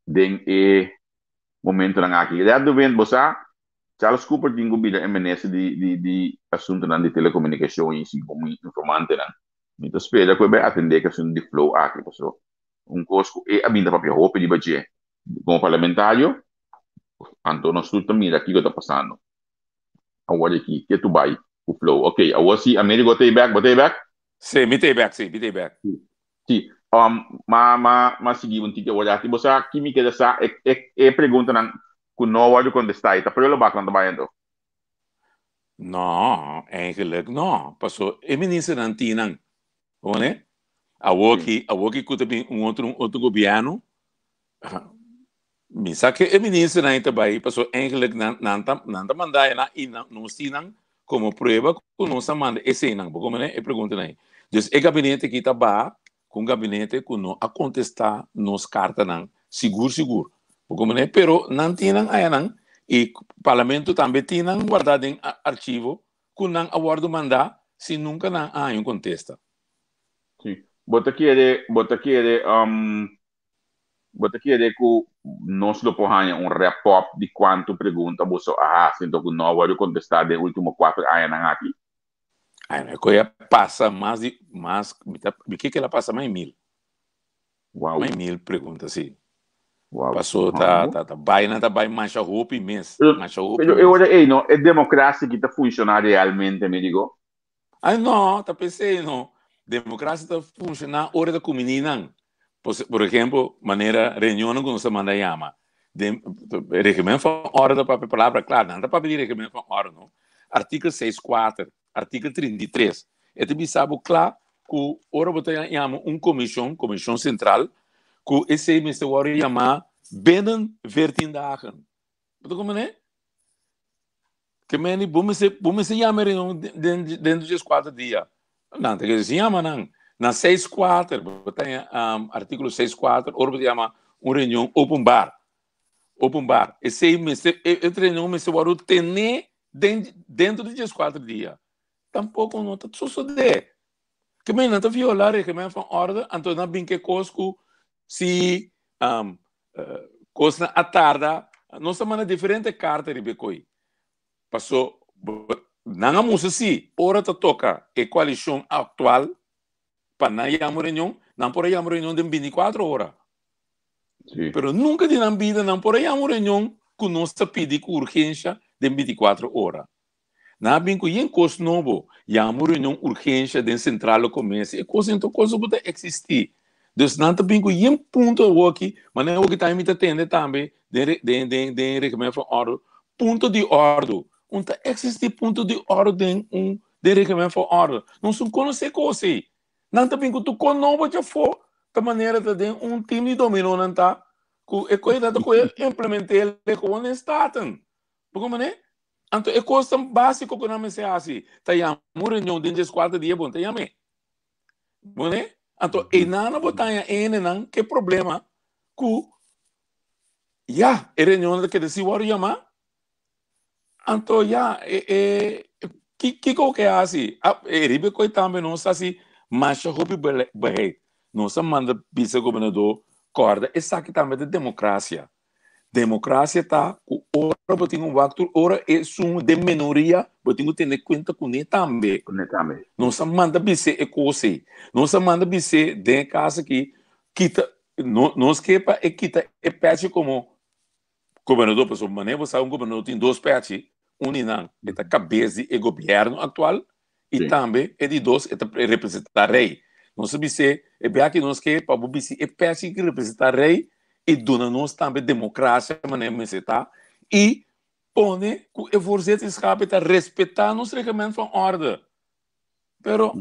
Speaker 1: den e momentonan aki. Red de Wind, bo sa? Charles Cooper tin ku bira e minister di di di asuntunan di telekomunikashon i si komo informantenan. Mi ta spera ku e bai atendé ku asuntu di flow aki pasobra un kos ku e a binta papia hopi riba dje komo parlamentario, anto nos tur ta mira kiko ta pasando awor aki ke tu bai ku flow. Ok, awor si Amerigo ta ei bek, bo ta ei bek?
Speaker 4: Sí, mi ta ei bek, sí, mi ta ei bek.
Speaker 1: Sí, um, ma, ma, ma sigui un tiki awor aki. Bo sa ki mi keda sa e, e, e preguntanan ku no wòrdu kontestá i ta prullenbak nan ta bai anto?
Speaker 4: No, eigenlijk no. Paso e ministernan tin nan. Hoor Awor ki, awor ki ku ta bin un otro, un otro gobierno, mi sa ke e ministernan ta bai, paso eigenlijk nan, nan ta, nan ta manda nan i nan, nos tin nan como prueba ku nos a manda eseinan. Bo komprende e preguntanan ei? Dus e gabinete ki ta baha ku un gabinete ku no a kontestá nos kartanan sigur sigur. Bo komprende? Pero nan tin nan ayanan i parlamento tambe tin nan guardá den archivo ku nan a wòrdu mandá sin nunka nan a haña un kontesta.
Speaker 1: Sí. Bo ta kere, bo ta kere, um, bo ta kere ku nos lo por haña un wrap up di kuantu pregunta boso a hasi anto ku no a wòrdu kontestá den último kuater añanan aki?
Speaker 4: Ay, mi koe a pasa mas di, mas, mi ta, mi ke kela pasa mas di mil.
Speaker 1: Wow.
Speaker 4: Mas di mil pregunta, si.
Speaker 1: Wow.
Speaker 4: Paso ta, ta, ta bai nan ta bai masha hopi mes,
Speaker 1: Pero,
Speaker 4: masha hopi
Speaker 1: pero e
Speaker 4: mes.
Speaker 1: ora ei no, e demokrasia ki ta funshoná realmente, mi digo.
Speaker 4: Ay no, ta pesei no. Demokrasia ta funshoná ora ta kumini nan. Por, por ehempel, manera reunionnan ku nos ta manda yama. Den regimen van orde ta papia palabra kla, nan ta papia di regimen van orde no. Artikel seis kuater, artikel 33. E ta bisa bo kla ku ora bo ta yama un komishon, komishon sentral, ku esei mester wòrdu yamá binnen 14 dagen. Bo ta komprendé? Ke meni bo mester bo mester yama e reunion den dentro di kuater dia. Nan ta kere sin yama nan. Na seis kuater, bo ta um, artíkulo seis kuater, ora bo ta yama un reunion openbaar. Openbaar. Esei mester e, e reunion mester wòrdu tené den dentro di 14 dia. Tampoko no ta sosodé. Ke meni nan ta violá regimen van orde, anto nan bin ke kos ku si um, uh, kosnan a tarda, nos a manda diferente karta riba e koi. Paso nan a mustra si ora ta toka e koalishon aktual pa nan yama un reunion, nan por a yama un reunion den 24 ora.
Speaker 1: Sí.
Speaker 4: Pero nunka di nan bida nan por a yama un reunion ku nos ta pidi ku urgensha den 24 ora. Nan a bin ku yen kos nobo, yama un reunion urgensha den Sentral lo Komersi, e kos ento kos ku ta eksistí. Dus nan ta bin ku yen punto awoki, manera awoki tambe mi ta tende tambe den den den den Reglement van Orde, punto di òrdu. Un ta eksistí punto di òrdu den un den Reglement van Orde. Nos no konosé kos ei. Nan ta bin ku tur kos nobo djafó, ta manera ta den un team di dominó nan ta, ku e kos nan ta kohe implement'é gewoon den Staten. Bo komprendé? Anto e kosnan básiko ku nan mester hasi ta yama un reunion den djeskuater dia bon ta yam'é. Bo ne? Anto einan nan bo ta haña hendenan ke problema ku ya e reunionnan ta keda si wòrdu yamá. Anto ya e e kiko ke hasi? E riba e koi tambe nos hasi masha hopi beheit. Nos a manda bisa gobernador kòrda esaki tambe ta demokrasia. Democracia ta cu ora bo tin un wak tur ora esun den minoria bo tin cu tene cuenta cune tambe.
Speaker 1: Cune tambe.
Speaker 4: Nos a manda bis'é e cos ei. Nos a manda bis'é den e cas aki kita no nos ke pa e kita e pechi como gobernador pasobra manera bo sa un gobernador tin dos pechi un di nan e ta cabes di e gobierno actual i
Speaker 1: Sí.
Speaker 4: tambe e di dos e ta representá rei. Nos a bis'é, e bia ki nos ke pa bo bisi e pèsi ki representá rei i duna nos tambe demokrasia manera mester ta i pone ku e voorzitterschap ta respetá nos reglement van orde. Pero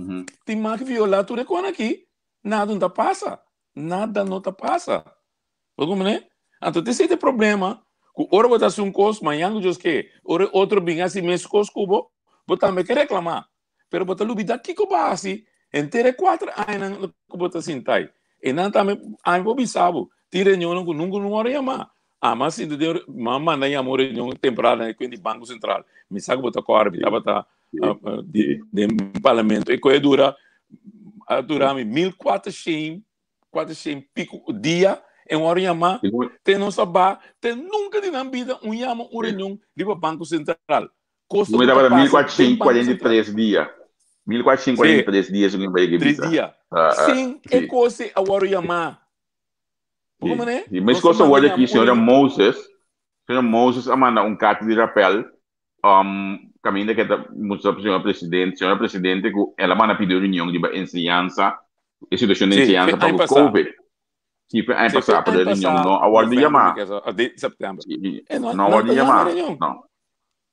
Speaker 4: tin mas ki violá tur e kon aki, nada no ta pasa. Nada no ta pasa. Bo comprende? Anto te sete problema ku ora bo ta hasi un kos, mañan ku Dios ke, ora e otro bin hasi mes kos ku bo, bo tambe ke reklamá. Pero bo ta lubidá kiko bo a hasi henter e kuater añanan ku bo ta sinta ei. E nan tambe, ami por bisa bo, tin reunionnan ku nunka no wòrdu yamá. Ami a sinti den, mi a manda yama un reunion temporal na e kuent di Banko Sentral. Mi sa ku bo ta kòrda, mi tabata den parlamento. E koe dura, a dura mi 1400 400 pico dia. En wòrdu yamá, te nos a ba, te nunka di nan bida un yama un reunion riba Banko Sentral.
Speaker 1: Kos ta ku ta pasa den Banko Sentral. 1443 dia. 1443 dia segun bai
Speaker 4: Tres
Speaker 1: bisa.
Speaker 4: dia. Sin e kos ei a wòrdu yamá. Bo
Speaker 1: Sí,
Speaker 4: manera?
Speaker 1: sí. Mes
Speaker 4: Nos a
Speaker 1: kos a
Speaker 4: manda
Speaker 1: wòrdu
Speaker 4: yama
Speaker 1: aki,
Speaker 4: un
Speaker 1: señora
Speaker 4: reunion.
Speaker 1: Moses, señora Moses a manda un karta di rapèl um, kaminda ke ta mustra señor presidente, señora presidente ku el a manda pidi un reunion riba enseñansa, e situashon di
Speaker 4: Sí, fe
Speaker 1: enseñansa pa
Speaker 4: aña
Speaker 1: ku
Speaker 4: pasá.
Speaker 1: COVID. Sí, fe aña
Speaker 4: Sí, fe
Speaker 1: pasá, pero
Speaker 4: aña
Speaker 1: e reunion
Speaker 4: pasá,
Speaker 1: no a wòrdu
Speaker 4: novèmber,
Speaker 1: yamá.
Speaker 4: mi kesa, de sèptèmber.
Speaker 1: Sí,
Speaker 4: E no,
Speaker 1: no a
Speaker 4: nan
Speaker 1: wòrdu
Speaker 4: ta yama
Speaker 1: yamá.
Speaker 4: e reunion.
Speaker 1: No,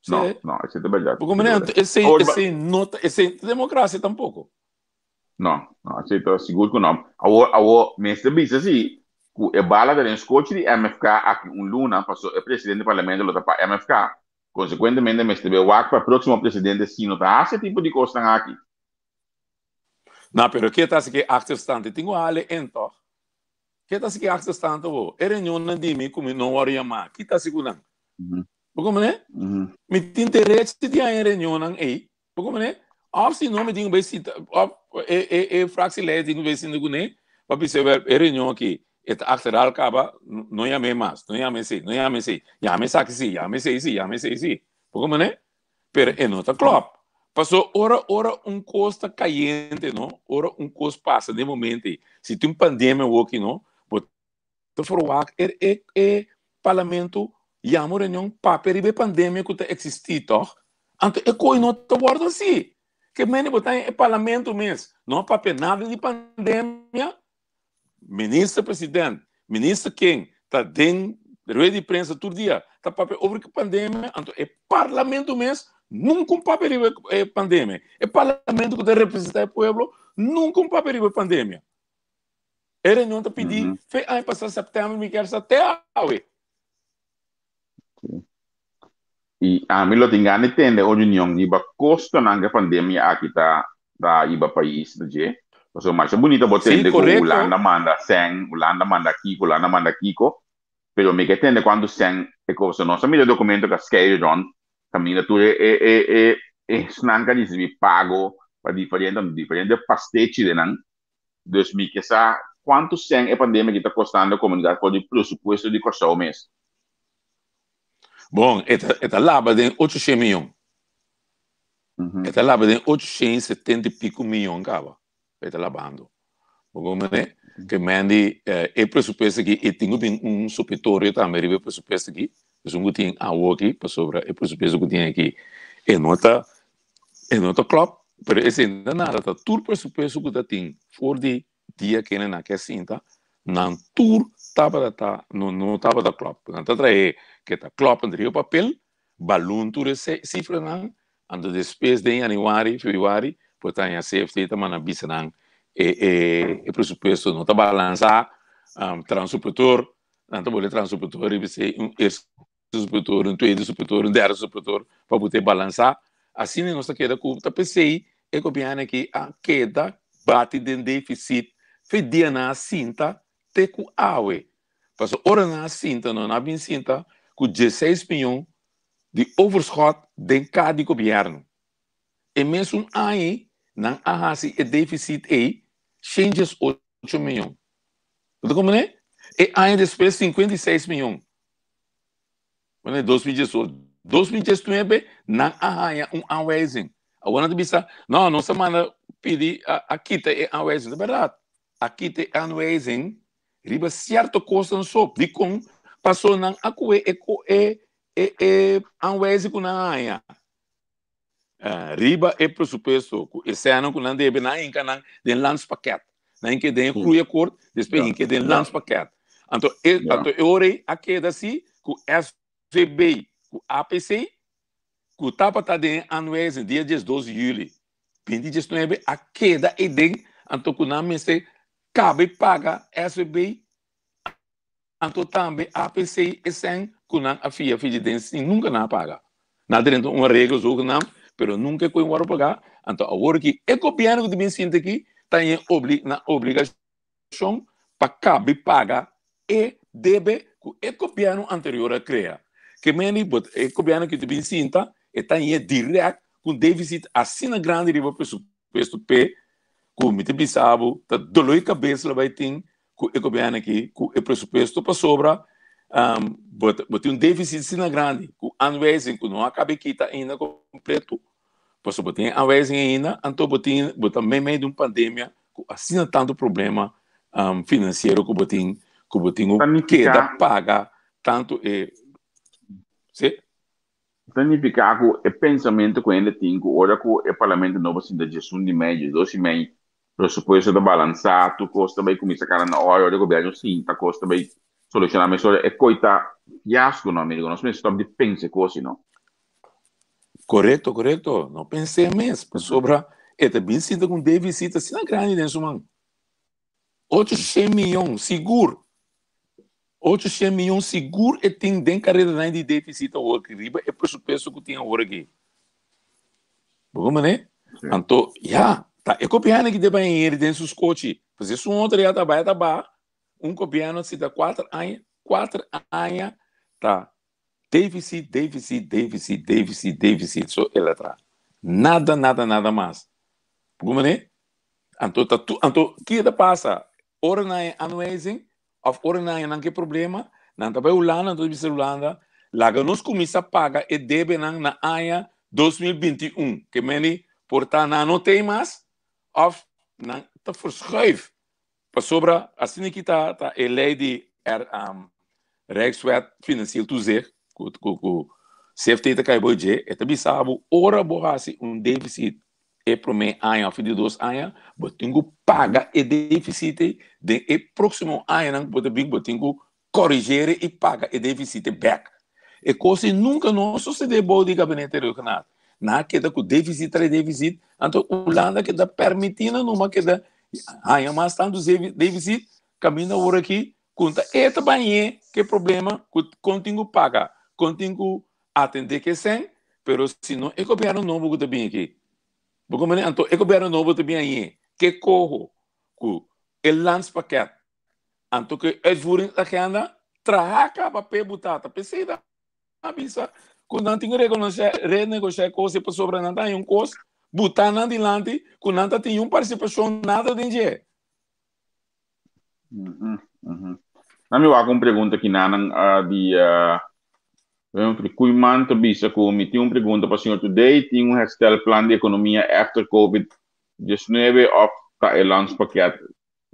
Speaker 4: Sí.
Speaker 1: no, no, esei ta bèrdat,
Speaker 4: Porque
Speaker 1: esei ta
Speaker 4: manera,
Speaker 1: bèrdat.
Speaker 4: esei,
Speaker 1: Awor, ba-
Speaker 4: esei no ta, esei ta demokrasia tampoko.
Speaker 1: No, no, esei ta sigur ku no. Awor, awor, mester bisa si ku e bala ta den skochi di MFK aki un luna, paso e presidente di parlamento lo ta pa MFK. Konsekuentemente mester be wak pa e próksimo presidente si no ta hasi e tipo di kosnan aki.
Speaker 4: No, pero ke ta hasi ke achterstand? E tin ku hale en tòg. Ke ta hasi ke achterstand awor? E reunionnan di mi ku mi no wòrdu yamá, ki ta hasi ku nan? Bo komprendé? Mi tin derecho di haña e reunionnan ei. Bo komprendé? Òf si no mi tin ku bai sita, òf e e e fractieleider tin ku bai sinta kuné pa bisa wèl e reunion aki e ta achteral kaba, no yam'é mas, no yam'é esei, no yam'é esei, yam'é esaki si, yam'é esei si, yam'é esei si. Bo komprendé? Pero e no ta klòp. Paso ora ora un kos ta kayente no, ora un kos pasa den momento ei, si tin un pandemia awoki no, bo ta verwagt e e e parlamento yama un reunion papia riba e pandemia ku ta eksistí tòg? Anto e koi no ta wòrdu hasi. Ke mende bo ta e parlamento mes no a papia nada di pandemia? Minister president, minister ken ta den rueda di prensa tur dia ta papia over e pandemia, anto e parlamento mes nunka un papia riba e pandemia. E parlamento ku ta representá e pueblo nunka un papia riba e pandemia. E reunion ta pidi fe aña pasá sèptèmber mi kier sa te awe.
Speaker 1: I ami lo tin gana di tende un reunion riba kostonan ku e pandemia aki ta ta hiba pais na dje. Pasobra masha bunita bo
Speaker 4: Sí,
Speaker 1: tende ku
Speaker 4: korekto.
Speaker 1: Hulanda manda sèn, Hulanda manda kiko, Hulanda manda kiko, pero mi ke tende kuantu sèn e kosta. Nos a mira e dokumento ku a skei rònt kaminda tur e e e e esnan ku a risibí pago pa diferente diferente pastechi den nan. Dus mi ke sa kuantu sèn e pandemia aki ta kostando komunidat for di presupuesto di Kòrsou mes.
Speaker 4: Bon, e ta e ta laba den ocho shen miyon. E ta laba den ocho shen i setenta i piku miyon kaba. E ta labando. Bo komprende? Ke men di e presupuesto aki e tin ku bin un supitorio tambe riba e presupuesto aki. Esun ku tin awo aki pasobra e presupuesto ku tin aki e no ta E no ta klòp, pero esei no ta nada, ta tur presupuesto ku ta tin for di dia kende nan ke sinta, nan tur tabata ta no no tabata klòp. Nan ta trahe ke ta klòp riba papel, balun tur e sifranan, anto despues den yanüari, febrüari por ta haña CFT ta manda bisa nan e e e presupuesto no ta balansá, transupetor, nan ta bole transupetor riba esei un eerste supertor, un tweede supertor, un derde supertor, pa bo te balansá. Asina nos ta keda ku ta p'esei e gobièrnu aki a keda bati den defisit fe dia nan a sinta te ku awe. Pasobra ora nan a sinta, no nan a bin sinta ku dieseis mion di overschot den ka di gobièrnu. E mesun aña nan a hasi e defisit ei shen dies ocho mion. Bo ta komprendé? E aña despues 56 mion. Wanneer 2018, 2019 nan a haña un aanwijzing. Awor nan ta bisa, no, nos a manda pidi a, a kita e aanwijzing. Ta bèrdat, a kita e aanwijzing riba sierto kosnan so. Dikon? Paso nan a kohe e, e, e, e aanwijzing ku nan a haña. Riba e presupuesto ku e sènan ku nan debe, nan a hinka nan den landspakket. Nan hinka den e groeiakkoord, despues hinka den landspakket. Anto e anto e ora ei a keda si ku SVB ku APC ku tabata den e aanwijzing dia diesdos di juli 2019 a keda eiden anto ku nan mester kaba e paga SVB Anto tambe APC e sèn ku nan a fia fidji den sin nunka nan a paga. Nan a drenta un areglo zogenaamd, pero nunka e koe wòrdu pagá. Anto awor aki e gobièrnu ku ta bin sinta aki ta den obli na obligashon pa kabi paga e debe ku e gobièrnu anterior a krea. Ke meni bo e gobièrnu ki ta bin sinta e ta hñe dirèkt ku un defisit asina grandi riba presupuesto p'e ku mi ta bisa bo ta doloi kabes lo bai tin. ku e gobièrnu aki ku e presupuesto pasobra bo bo tin un défisit asina grandi ku aanwijzing ku no a kaba kita ainda kompleto pasobra bo tin e aanwijzing ainda anto bo tin bo ta meimei di un pandemia ku asina tantu problema finansiero ku bo tin ku bo tin ku keda paga tantu e si.
Speaker 1: Ta nifiká ku e pensamentu ku hende tin ku ora ku e parlamento nobo sinta diesun di mei, diesdos di mei, presupuesto ta balansá, tur kos ta bai kuminsá kana na ora, ora e gobièrnu sinta kos ta bai solushoná mesora, e koi ta fiasko no amigo, nos mester stòp di pensa e kos no.
Speaker 4: Korekto, korekto, no pens'é mes, pasobra e ta bin sinta ku un defisit asina grandi den su man. 800 miyon, sigur. 800 miyon sigur e tin den kareranan di defisit awor aki, riba e presupuesto ku tin awor aki. Bo ku manera? Anto, ya, ta e gobièrnu ki debe heri den su skochi. Pasobra esun otro ya ta bai ta baha, un gobièrnu si ta kuater aña, kuater aña ta defisit, defisit, defisit, defisit, defisit, so el a traha. Nada, nada, nada mas. Bo ku manera? Anto ta tu, anto kiko ta pasa? Ora nan e aanwijzing of ora nan nan ke problema, nan ta bai Hulanda, anto ta bisa Hulanda, laga nos kuminsá paga e debenan na aña 2021, ke meni por ta nan no tei mas of nan ta verschuif. Pasobra asina ki ta ta e lei di er, um, Rijkswet Financieel Toezicht, ku, ku, ku CFT ta kai bo dje, e ta bisa bo ora bo hasi un deficit e promé aña òf e di dos aña, bo tin ku paga e deficit ei den e próksimo añanan ku bo ta bin, bo tin ku korigere i paga e deficit ei bèk. E kos ei nunka no a sosodé bou di gabinete Rhuggenaath. Nan a keda ku deficit tras deficit, anto Hulanda keda permití nan numa keda haña mas tantu deficit, kaminda awor aki ku ta e ta bañ'é ku e problema ku kon tin ku paga, kon tin ku atendé ku e sèn, pero si no e gobièrnu nobo ku ta bin aki. Bo komprendé? Anto e gobièrnu nobo ta bin añ'é ke koho ku e landspakket anto ku e uitvoeringsagenda traha kaba p'e butata. P'esei ta bisa ku nan tin ku renegosiá e kos ei pasobra nan ta haña un kos butá nan dilanti ku nan ta tin un partisipashon nada den dje.
Speaker 1: Na mi wak un pregunta ki nanan di Humphrey Koeiman ta bisa ku mi tin un pregunta pa señor Today, tin un herstelplan di ekonomia after covid 19 òf ta e landspakket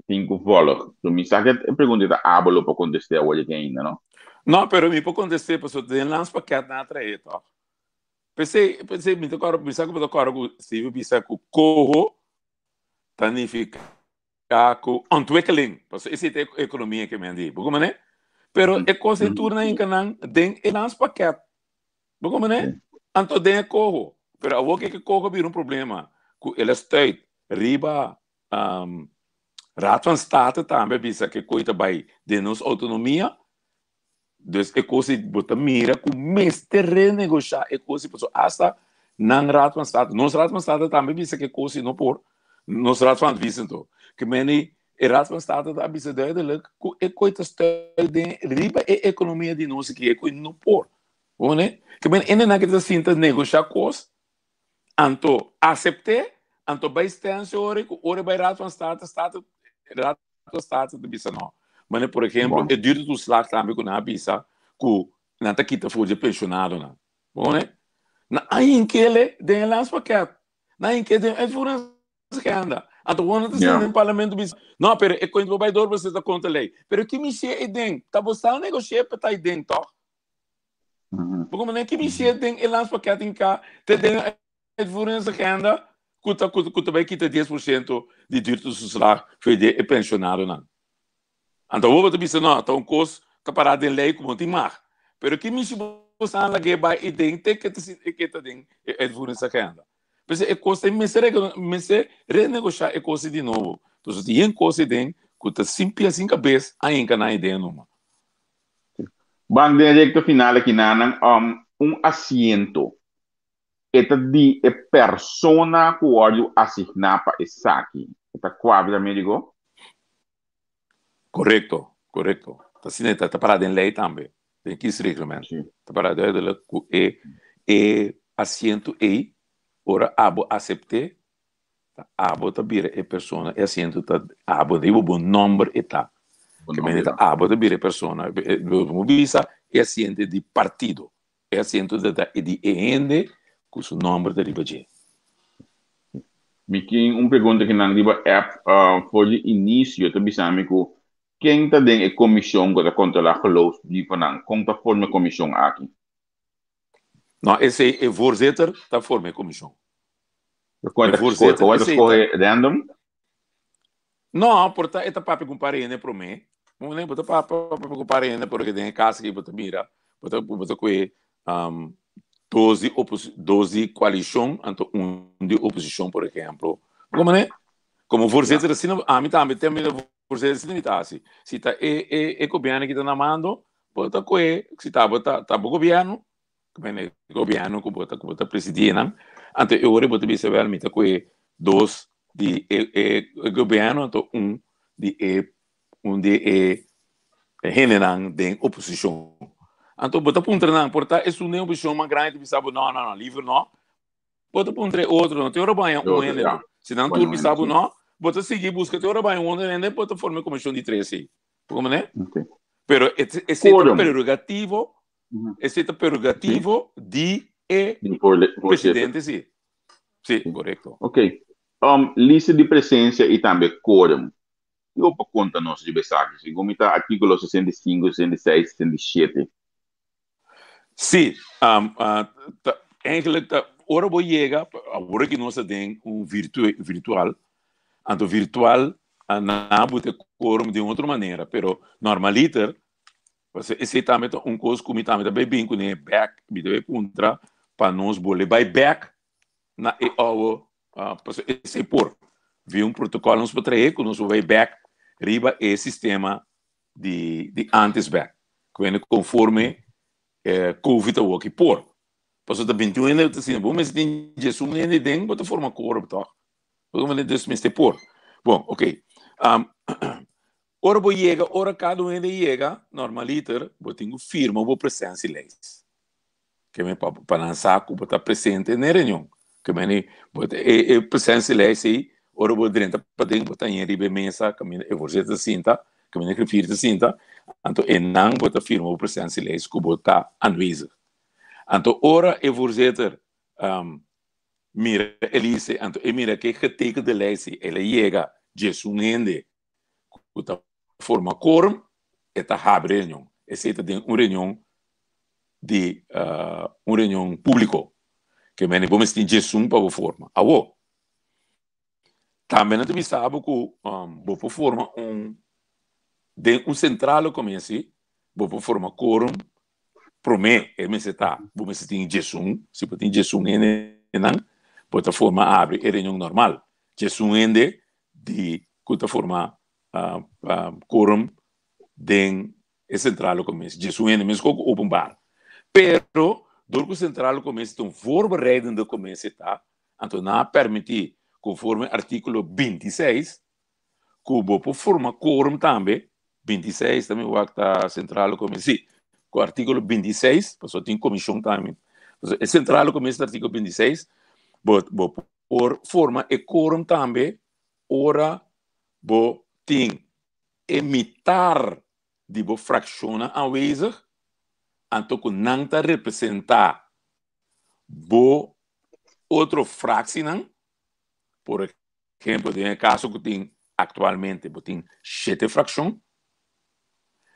Speaker 1: tin ku volg? So mi sa ke e pregunta ta abo lo por kontest'é awor aki ainda, no?
Speaker 4: No, pero mi por kontest'é pasobra den landspakket nan a trae tòg. P'esei, p'esei mi ta kòrda, mi sa ku bo ta kòrda ku Steve bisa ku koho ta nifiká ku ontwikkeling, pasobra esei ta e ekonomia ke men di, bo komprendé? Pero e kos ei tur nan hinka nan den e landspakket, bo komprendé? Anto den e koho, pero awor ke e koho a bira un problema ku el a stuit riba Raad van State tambe a bisa ke koi ta bai den nos outonomia, dus e kos ei bo ta mira ku mester renegosha e kos ei pasobra asta nan Raad van State, nos Raad van State tambe a bisa ke kos ei no por, nos Raad van Advies anto, ke meni e Raad van State ta bisa duidelijk ku e koi ta stuit den riba e ekonomia di nos aki, e koi no por, bo mane? Ke meni hendenan ke ta sinta negosha kos Anto asept'é, anto bai stènsio ora ku ora bai Raad van State, State, Raad van State ta bisa no. Mane por ehemplo e duurtoeslag tambe ku nan a bisa ku nan ta kita for dje penshonadonan. Bo ne? Nan a hink'ele den e landspakket. Nan a hink'e den uitvoeringsagenda. Anto wou nan ta sinta den parlamento bisa no pero e kointa bo bai dor bo ta kontra lei. Pero ki mish'é ei den? Ta bo sa negosh'é pa ta ei den tòg? Bo como nen ki mishé den e landspakket in ka te den uitvoeringsagenda ku ta ku ta bai kita 10% di duurtoeslag for di e pensionadonan. Anto awor bo ta bisa no, ta un kos ta pará den lei ku bo no tin mag. Pero ki mishi bo san lag'é bai i den te ke ta e ke ta den e uitvoeringsagenda. P'esei e kos ta mester mester renegoshá e kos di nobo. Pasobra tin yen kos ei den ku ta sin pia sin kabes a hinka nan ei den numa.
Speaker 1: Ban den recta final aki nanan um un asiento e ta di e persona cu wordu asigna pa esaki. E ta cuadra mi digo?
Speaker 4: Correcto, correcto. Ta asina e ta, ta para den ley tambe, den kiesreglement.
Speaker 1: Sí.
Speaker 4: Ta para duidelijk cu e e asiento ey ora abo acepte ta abo ta bira e persona, e asiento ta abo, riba bo nomber e ta. Ke men ta abo ta bira e persona. Bo bisa e asiento di partido. E asiento ta ta di e hende ku su nomber ta riba dje.
Speaker 1: Mi tin un pregunta ki nan riba app for di inicio ta bisa mi ku ken ta den e komishon ku ta kontrola geloofsbrievennan? Kon ta forma e komishon aki?
Speaker 4: No, esei e voorzitter ta forma e komishon.
Speaker 1: Kon e ta skohe random?
Speaker 4: No, por ta e ta papia ku un par hende promé. Bo ta papia ku un par hende porque den e kas aki bo ta mira, bo ta bo ta kohe dos di oposi dos di koalishon anto un di oposishon por ehemplo. Bo komprende? Komo voorzitter asina ami tambe te mi ta voorzitter asina mi ta hasi. Si ta e e e gobièrnu ki ta na mando bo ta kohe si ta bo ta ta bo gobièrnu Bene, gobierno ku bo ta ku bo ta presidié nan, anto e ora bo ta bisa wèl mi ta kohe dos di e e gobierno anto un di e un di e hendenan den oposishon. Anto bo ta puntra nan, por ta esun den oposishon mas grandi ta bisa bo no no no liever no, bo ta puntra e otro no te ora bo haña un hende no. Si nan tur bisa bo no, bo ta sigui buska te ora bo haña un otro hende bo ta forma e komishon di tres ei. Bo komprende? Pero esei ta prerogativo Esei ta prerogativo di e presidente, si. Si, korekto.
Speaker 1: Ok. Lista di presensia i tambe quorum. Kiko por konta nos riba esaki? Segun mi ta artíkulo 65, 66, 67.
Speaker 4: Si, eigenlijk ta ora bo yega, awor ki nos ta den un virtual, anto virtual nan bo ta quorum den otro manera, pero normaliter Pasobra esei tambe ta un kos ku mi tambe ta bai bin kuné bèk, mi ta bai puntra pa nos bolbe bai bèk na e ouwe, pasobra esei por via un protokòl nos por trahe ku nos por bai bèk riba e sistema di di ántes bèk, ku hende konforme covid awor ki por. Pasobra ta 21 hende ta asina, bo mester tin diesun hende den bo ta forma koro tòg? Bo mester por. Bon, oké. Ora bo yega, ora kada un hende yega, normaliter bo tin ku firma bo presentielijst. Ke men pa pa nan sa ku bo ta presente na e reunion. Ke men e bo ta e e presentielijst ei, ora bo drenta paden bo ta haña riba e mesa kaminda e voorzitter ta sinta, kaminda e griffier ta sinta, anto e nan bo ta firma bo presentielijst ku bo ta aanwezig. Anto ora e voorzitter mira e lijst ei, anto e mira ku e getekende lijst ei, el a yega djesun hende ku ta forma quorum, e ta habri reunion. Esei ta den un reunion di un reunion públiko. Ke mende bo mester tin djesun pa bo forma. Awor, tambe nan ta bisa bo ku bo por forma un den un sentrale komesi, bo por forma quorum promé e mester ta bo mester tin djesun, si bo tin djesun hendenan bo ta forma habri e reunion normal. Djesun hende di ku ta forma quorum den e centrale commissie. Djesun hende mes ku openbaar. Pero dor ku centrale commissie ta un voorbereidende commissie ta, anto nan a permiti conforme articulo 26 ku bo por forma quorum tambe, 26 ta mi wak ta centrale commissie, si, ku articulo 26, pasobra tin comision tambe, e centrale commissie ta articulo 26, bo bo por forma e quorum tambe ora bo tin e mitar di bo frakshonnan aanwezig, anto ku nan ta representá bo otro fraksinan, por ehempel den e kaso ku tin aktualmente bo tin shete frakshon,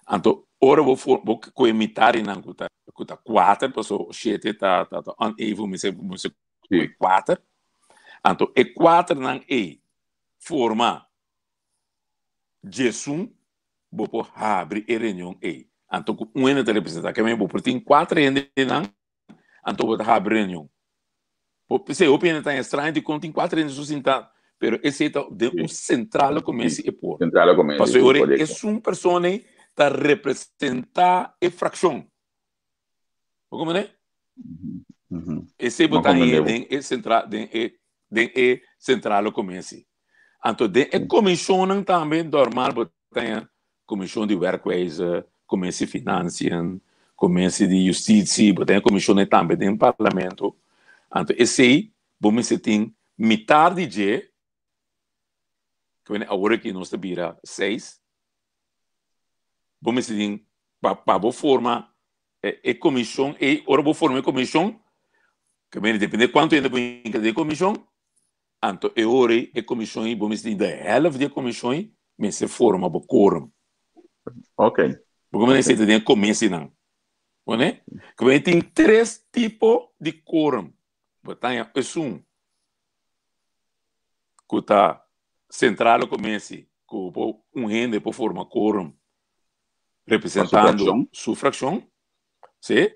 Speaker 4: anto ora bo for bo kohe mitar di nan ku ta ku ta kuater paso shete ta ta uneven mester mester kohe kuater, anto e kuaternan ei forma djesun bo por habri e reunion ei. Anto ku un hende ta representá. Ke men bo por tin kuater hendenan, anto bo ta habri reunion. Bo p'esei hopi hende ta extraño dikon tin kuater hende so sintá, pero esei ta den un sentrale komesi e por.
Speaker 1: Sentrale komesi,
Speaker 4: Pasobra ora esun persona ei ta representá e frakshon. Bo komprendé? Esei bo ta hañ'é den e sentra den e den e sentrale komesi. Anto den e komishonnan tambe normal bo ta haña komishon di werkwijze, komisi financiën, komisi di justitie, bo ta haña komishonnan tambe den parlamento. Anto esei bo mester tin mitar di dje, ku awor aki nos ta bira seis. Bo mester tin pa pa bo forma e e komishon ei, ora bo forma e komishon, ke mene depende kuantu hende bo hinka den e komishon, anto e ora ei e komishon ei bo mester tin de hèlft di e komishon ei mester forma bo quorum.
Speaker 1: Ok.
Speaker 4: Bo komprende? Esei ta den e komesinan. Bo ne? Ke mene tin tres tipo di quorum. Bo ta haña esun ku ta centrale commissie ku por un hende por forma quorum representando su fraccion, si,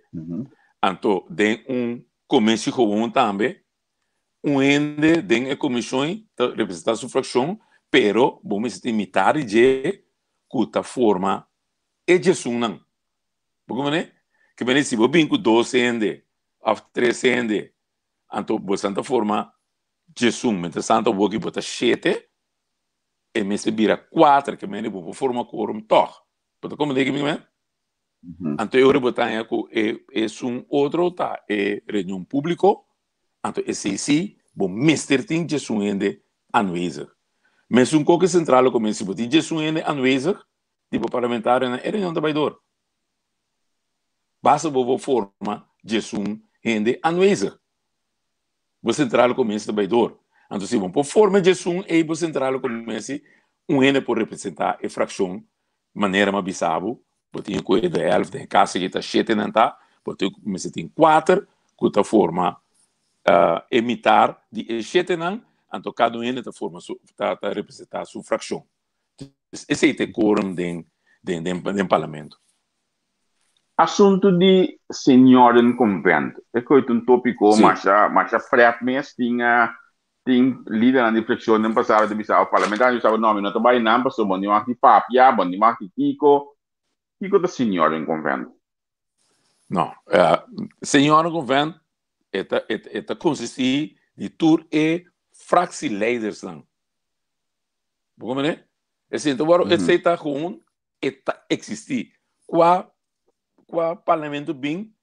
Speaker 4: anto den un commissie gewoon tambe un hende den e comision ta representa su fraccion pero bo mester tin mitad di dje ku ta forma e djesunnan. Bo comprende? Ke mende si bo bin ku dos hende of tres hende anto bosan ta forma 11, mientras tanto awor bo ta shete, e mester bira kuater, ke mende bo por forma quorum tòg. Bo ta komprendé kico mi men? Anto e ora bo ta haña ku e esun otro ta e reunion públiko, anto esei sí bo mester tin 11 hende aanwezig. Mesun koke sentrale ku si bo tin 11 hende aanwezig di bo parlamentarionan, e reunion ta bai dor. Basta bo por forma 11 hende aanwezig. Bo centrale commissie ta bay door. Anto si bo por forma djesun ey bo centrale commissie, un hende por representa e fraccion manera mi a bisa bo, bo tin cu e de helft, den e caso aki ta shete nan ta, bo tin mester tin kuater cu ta forma e mitar di e shete nan, anto cada un hende ta forma su ta representa su fraccion. Esey ta e quorum den den parlamento.
Speaker 1: Asuntu di Seniorenconvent, e koe ta un topiko masha masha pret mes, tin tin lidernan di fraccion den pasado ta bisa of parlamentario ta bisa no mi no ta bai nan pasobra bo ni mag di papia, bo ni mag di kiko, kiko ta Seniorenconvent?
Speaker 4: No, Seniorenconvent e ta e ta consisti di tur e fractieleidersnan, bo comprende? Esei ta wòrdu esei ta gewoon e ta existi. Kua kua parlamento bin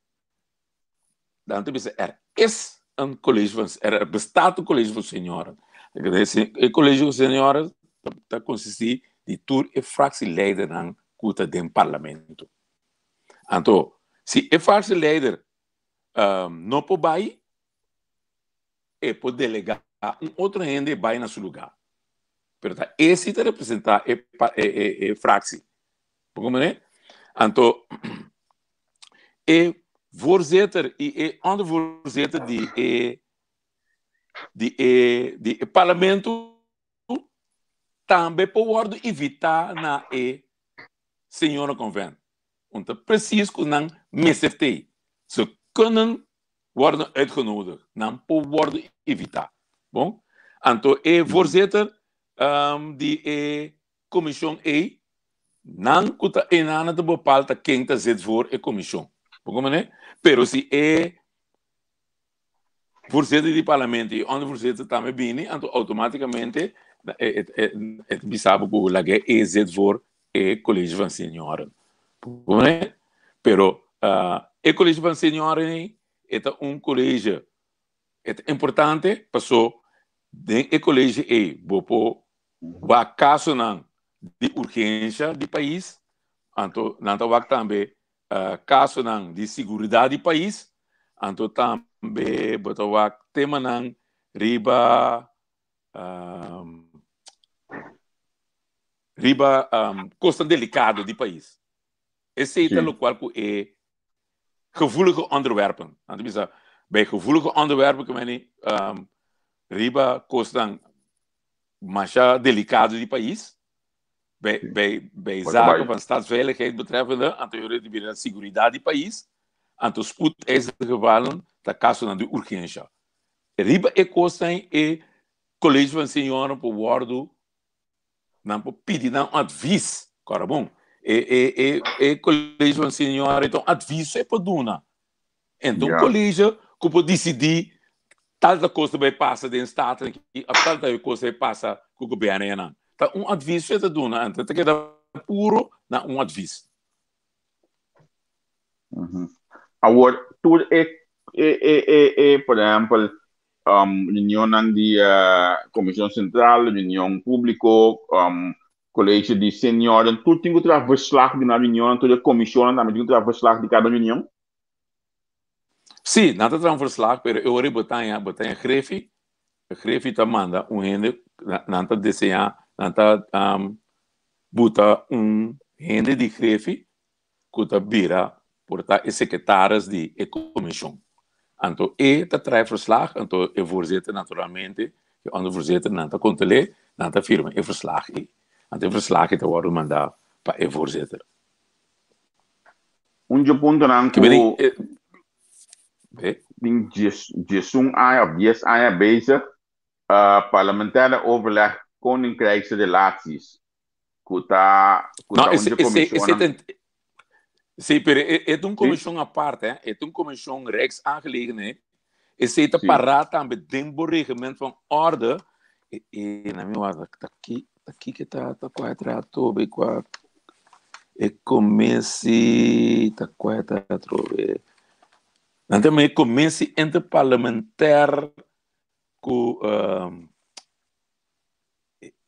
Speaker 4: dan ta bisa er is een college van er bestaat een college van senioren. E college van senioren ta consisti di tur e fractieleidernan ku ta den parlamento. Anto si e fractieleider no por bai e por delegá un otro hende bai na su lugá. Pero ta e si ta representá e e e fractie. Bo comprende? Anto e voorzitter i e ondervoorzitter di e di e di e parlamento tambe por wòrdu invitá na e Seniorenconvent. Un ta precies ku nan mester tei. Ze kunnen worden uitgenodigd. Nan por wòrdu invitá. Bon? Anto e voorzitter di e komishon ei, nan ku ta einan ta bepal ta ken ta zit voor e komishon. Bo komprendé? Pero si e voorzitter di parlamento i ondervoorzitter tambe bini, anto automaticamente e ta bisa bo ku laga e zit voor e college van senioren. Pero e college van senioren ei e ta un college e ta importante paso den e college ei bo por wak kasonan di urgensha di pais, anto nan ta wak tambe kasonan di siguridat di pais, anto tambe bo ta wak temanan riba riba kosnan delikado di pais. Esei ta lokual ku e gevoelige onderwerpen. Nan ta bisa bij gevoelige onderwerpen ke meni riba kosnan masha delikado di pais, bij, bij, bij zaken van staatsveiligheid betreffende, anto yo di bira seguridad di pais, anto spoedeisende gevallen ta kasonan di urgensha. Riba e kosnan e College van Senioren por wordu, nan por pidi nan un advies, kòrda bon, e e e e College van Senioren ta un advies e por duna. Enton un college ku por disidí tal ta kos ta bai pasa den Staten aki òf tal ta kos ta bai pasa ku gobièrnu einan. Ta un advies e ta duna, anto ta keda puro na un advies.
Speaker 1: Awor tur e e e e por ehèmpel reunionnan di Komishon Sentral, reunion públiko. College di senioren, tur tin ku traha verslag di nan reunionnan, tur e komishonnan tambe tin ku traha verslag di kada reunion?
Speaker 4: Sí, nan ta traha un verslag, pero e ora bo ta haña, bo ta haña grefi, e grefi ta manda un hende, nan ta deseñá, nan ta buta un hende di grefi ku ta bira por ta e sekretaris di e komishon. Anto e ta traha e verslag, anto e voorzitter naturalmente, e ondervoorzitter nan ta kontrol'é, nan ta firma e verslag ei. Anto e verslag ei ta wòrdu mandá pa e voorzitter.
Speaker 1: Un dje puntonan ku tin diesun aña òf dies aña bezig, Parlementaire Overleg Koninkrijkse Relaties, ku ta ku
Speaker 4: No,
Speaker 1: ta un
Speaker 4: ese,
Speaker 1: dje
Speaker 4: ese, ese
Speaker 1: komishonnan.
Speaker 4: ten, sí, pero e, e ta un
Speaker 1: Sí,
Speaker 4: comisión aparte, hè. E ta un comisión Rijksaangelegenheid. Esei ta
Speaker 1: sí.
Speaker 4: pará tambe den bo reglement van orde. E, e, na mi warda, ta ki, ta ki ke ta, ta kua tra atrobe, kua e commissie, ta kua tra atrobe. Nan ta me commissie interparlementair ku, um,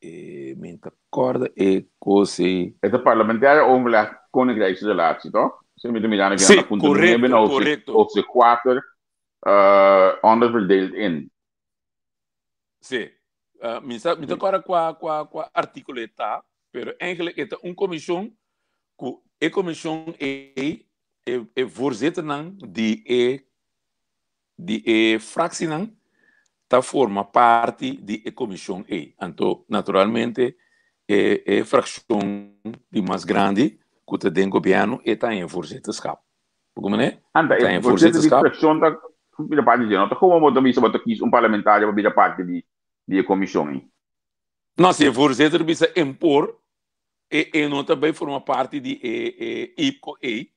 Speaker 4: E mi ta corda e cos ei.
Speaker 1: E ta parlementaire overleg Koninkrijksrelatie, toch? Si mi ta mirando aki
Speaker 4: Sí,
Speaker 1: na punto 9
Speaker 4: correcto,
Speaker 1: na hoofdstuk,
Speaker 4: correcto.
Speaker 1: hoofdstuk 4, uh, onderverdeeld in.
Speaker 4: Sí. Mi sa, mi ta
Speaker 1: Sí.
Speaker 4: corda qua, qua, qua artículo e ta, pero eigenlijk e ta un comisión cu e comisión ei, e, e voorzitternan di e di e fractienan ta forma parti di e comision ei. Anto, naturalmente, e e fraccion di mas grandi cu ta den gobierno e ta en voorzitterschap. Bo comprende?
Speaker 1: Anta,
Speaker 4: E ta
Speaker 1: e
Speaker 4: en
Speaker 1: voorzitter di
Speaker 4: voorzitterschap.
Speaker 1: fraccion ta bira parti di dje, no ta como bo ta bisa bo ta kies un parlamentario pa bira parti di di e comision ei.
Speaker 4: No, si e voorzitter bisa en por, e e no ta bay forma parti di e e IPCO ei,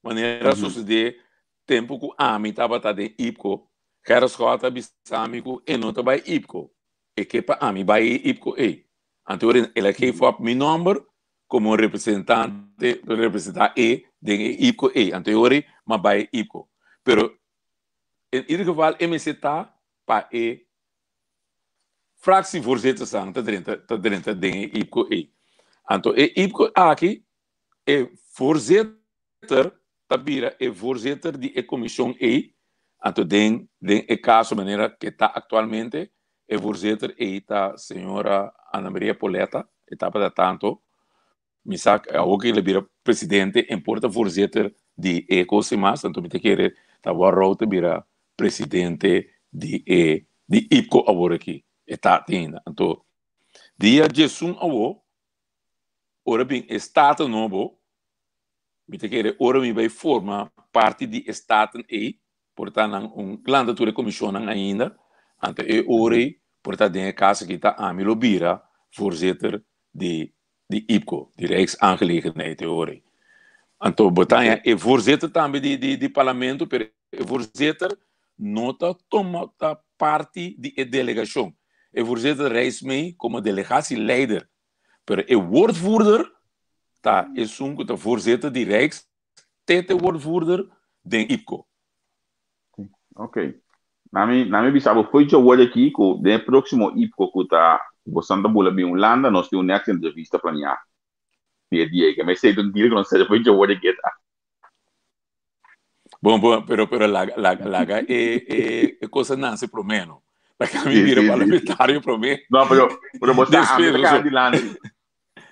Speaker 4: Manera a sosodé tempu ku ami tabata den IPCO, Gerrit Schotte a bisa mi ku e no ta bai IPCO, e ke pa ami bai e IPCO ei. Anto el a geef op mi nòmber komo representante, representá e den e IPCO ei. Anto e ora ei mi a bai e IPCO. Pero en ieder geval e mester ta pa e fractievoorzitters ta drenta, ta drenta den e IPCO ei. Anto e IPCO aki E voorzitter ta bira e voorzitter di e comision ei, anto den den e caso manera ke ta actualmente, e voorzitter ei ta señora Ana Maria Poletta, e tabata tanto, mi sa awor ke el a bira presidente en por ta voorzitter di e cosa mas, anto mi ta kere ta Warrow ta bira presidente di e di IPCO awor aki, e ta ainda, anto dia diesun awor Ora bin e Staten nobo, mi ta kere ora mi bai forma parti di e Staten ei, por ta nan un lanta tur e komishonnan ainda, anto e ora ei por ta den e kas aki ta ami lo bira voorzitter di di IPCO, di Rijksaangelegenheid e ora ei. Anto bo ta haña e voorzitter tambe di di di parlamento, pero e voorzitter no ta tuma ta parti di e delegashon. E voorzitter reis mee komo delegatieleider. Pero e woordvoerder ta esun ku ta voorzitter di Rijks te te woordvoerder den IPCO.
Speaker 1: Ok. Nami, nami bisa bo foi dje aki ku den e próksimo IPCO ku ta bo santa bula bin Hulanda, nos tin un next entrevista planeá. Di e dia ei. Ke me sei un deal ku nos foi dje aki ta.
Speaker 4: Bon, bon, pero, pero laga, laga, laga e, e, e cosa nace promé, no? Laga mi bira parlamentario promé.
Speaker 1: No, pero, pero bo sa, ami ta cara dilanti.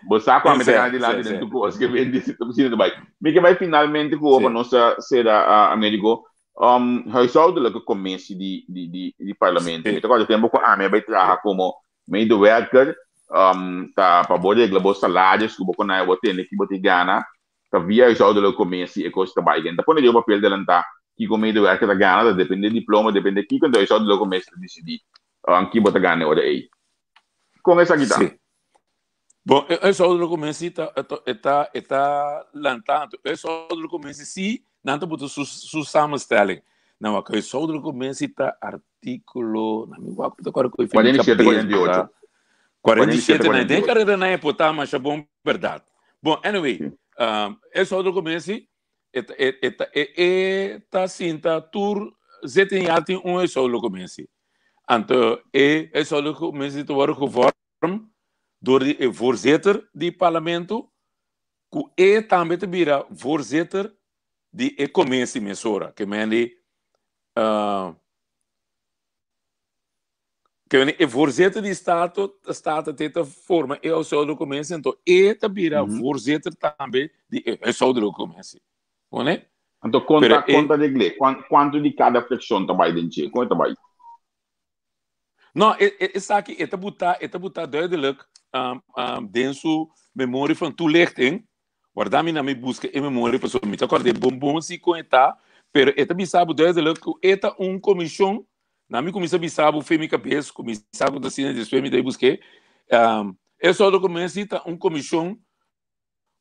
Speaker 1: Bo sa cu ami ta cara dilanti den tu cos que ven dice, tu sino bai. Mi ke bai finalmente cu opa nos sera Amerigo, um, huishoudelijke commissie di, di, di, di parlamento. Mi ta corda tempo cu ami bai traha como medewerker, um, ta pa bo regla bo salarios cu bo konai bo tende ki bo ti gana. Ta via huishoudelijke commissie e cos ta bay. Ken ta pone den papel delantá kiko medewerker ta gana, ta depende diploma, depende kiko, enton huishoudelijke commissie ta disidí ki bo ta gana e ora ei. Kon esaki ta?
Speaker 4: Sí. Bon, e huishoudelijke commissie ta, e ta, e ta lantá, anto e huishoudelijke commissie sí, nan ta buta su, su samenstelling. Nan wak, huishoudelijke commissie ta artículo, nan mi wak, mi ta kòrda ku e
Speaker 1: 47, 48.
Speaker 4: 47, nan den karera nan e por ta masha bon bèrdat. Bon, anyway, e huishoudelijke commissie e ta, e, e ta, e, e ta sinta tur 17 jaar tin un huishoudelijke commissie. Anto e huishoudelijke commissie ta wòrdu gevormd door di e voorzitter di parlamento, ku e tambe ta bira voorzitter di e commissie mesora. Ke men di uh, ke men e voorzitter di stato, staten te ta forma e huishoudelijke commissie, anto e ta bira voorzitter tambe di e huishoudelijke commissie. Bone?
Speaker 1: Anto konta, Pero konta regle, kuantu di kada fraccion ta bai den dje? Kon e ta bai?
Speaker 4: No, esaki e ta buta, e ta buta duidelijk den su memorie van toelichting. Warda mi na mi buska e memorie pasobra mi ta kòrda e bon bon si kon e ta, pero e ta bisa bo duidelijk ku e ta un komishon. Na mi kuminsá bisa bo fe mi kabes ku mi sa ku ta asina, despues mi ta bai busk'é. E sòrto ku ta un komishon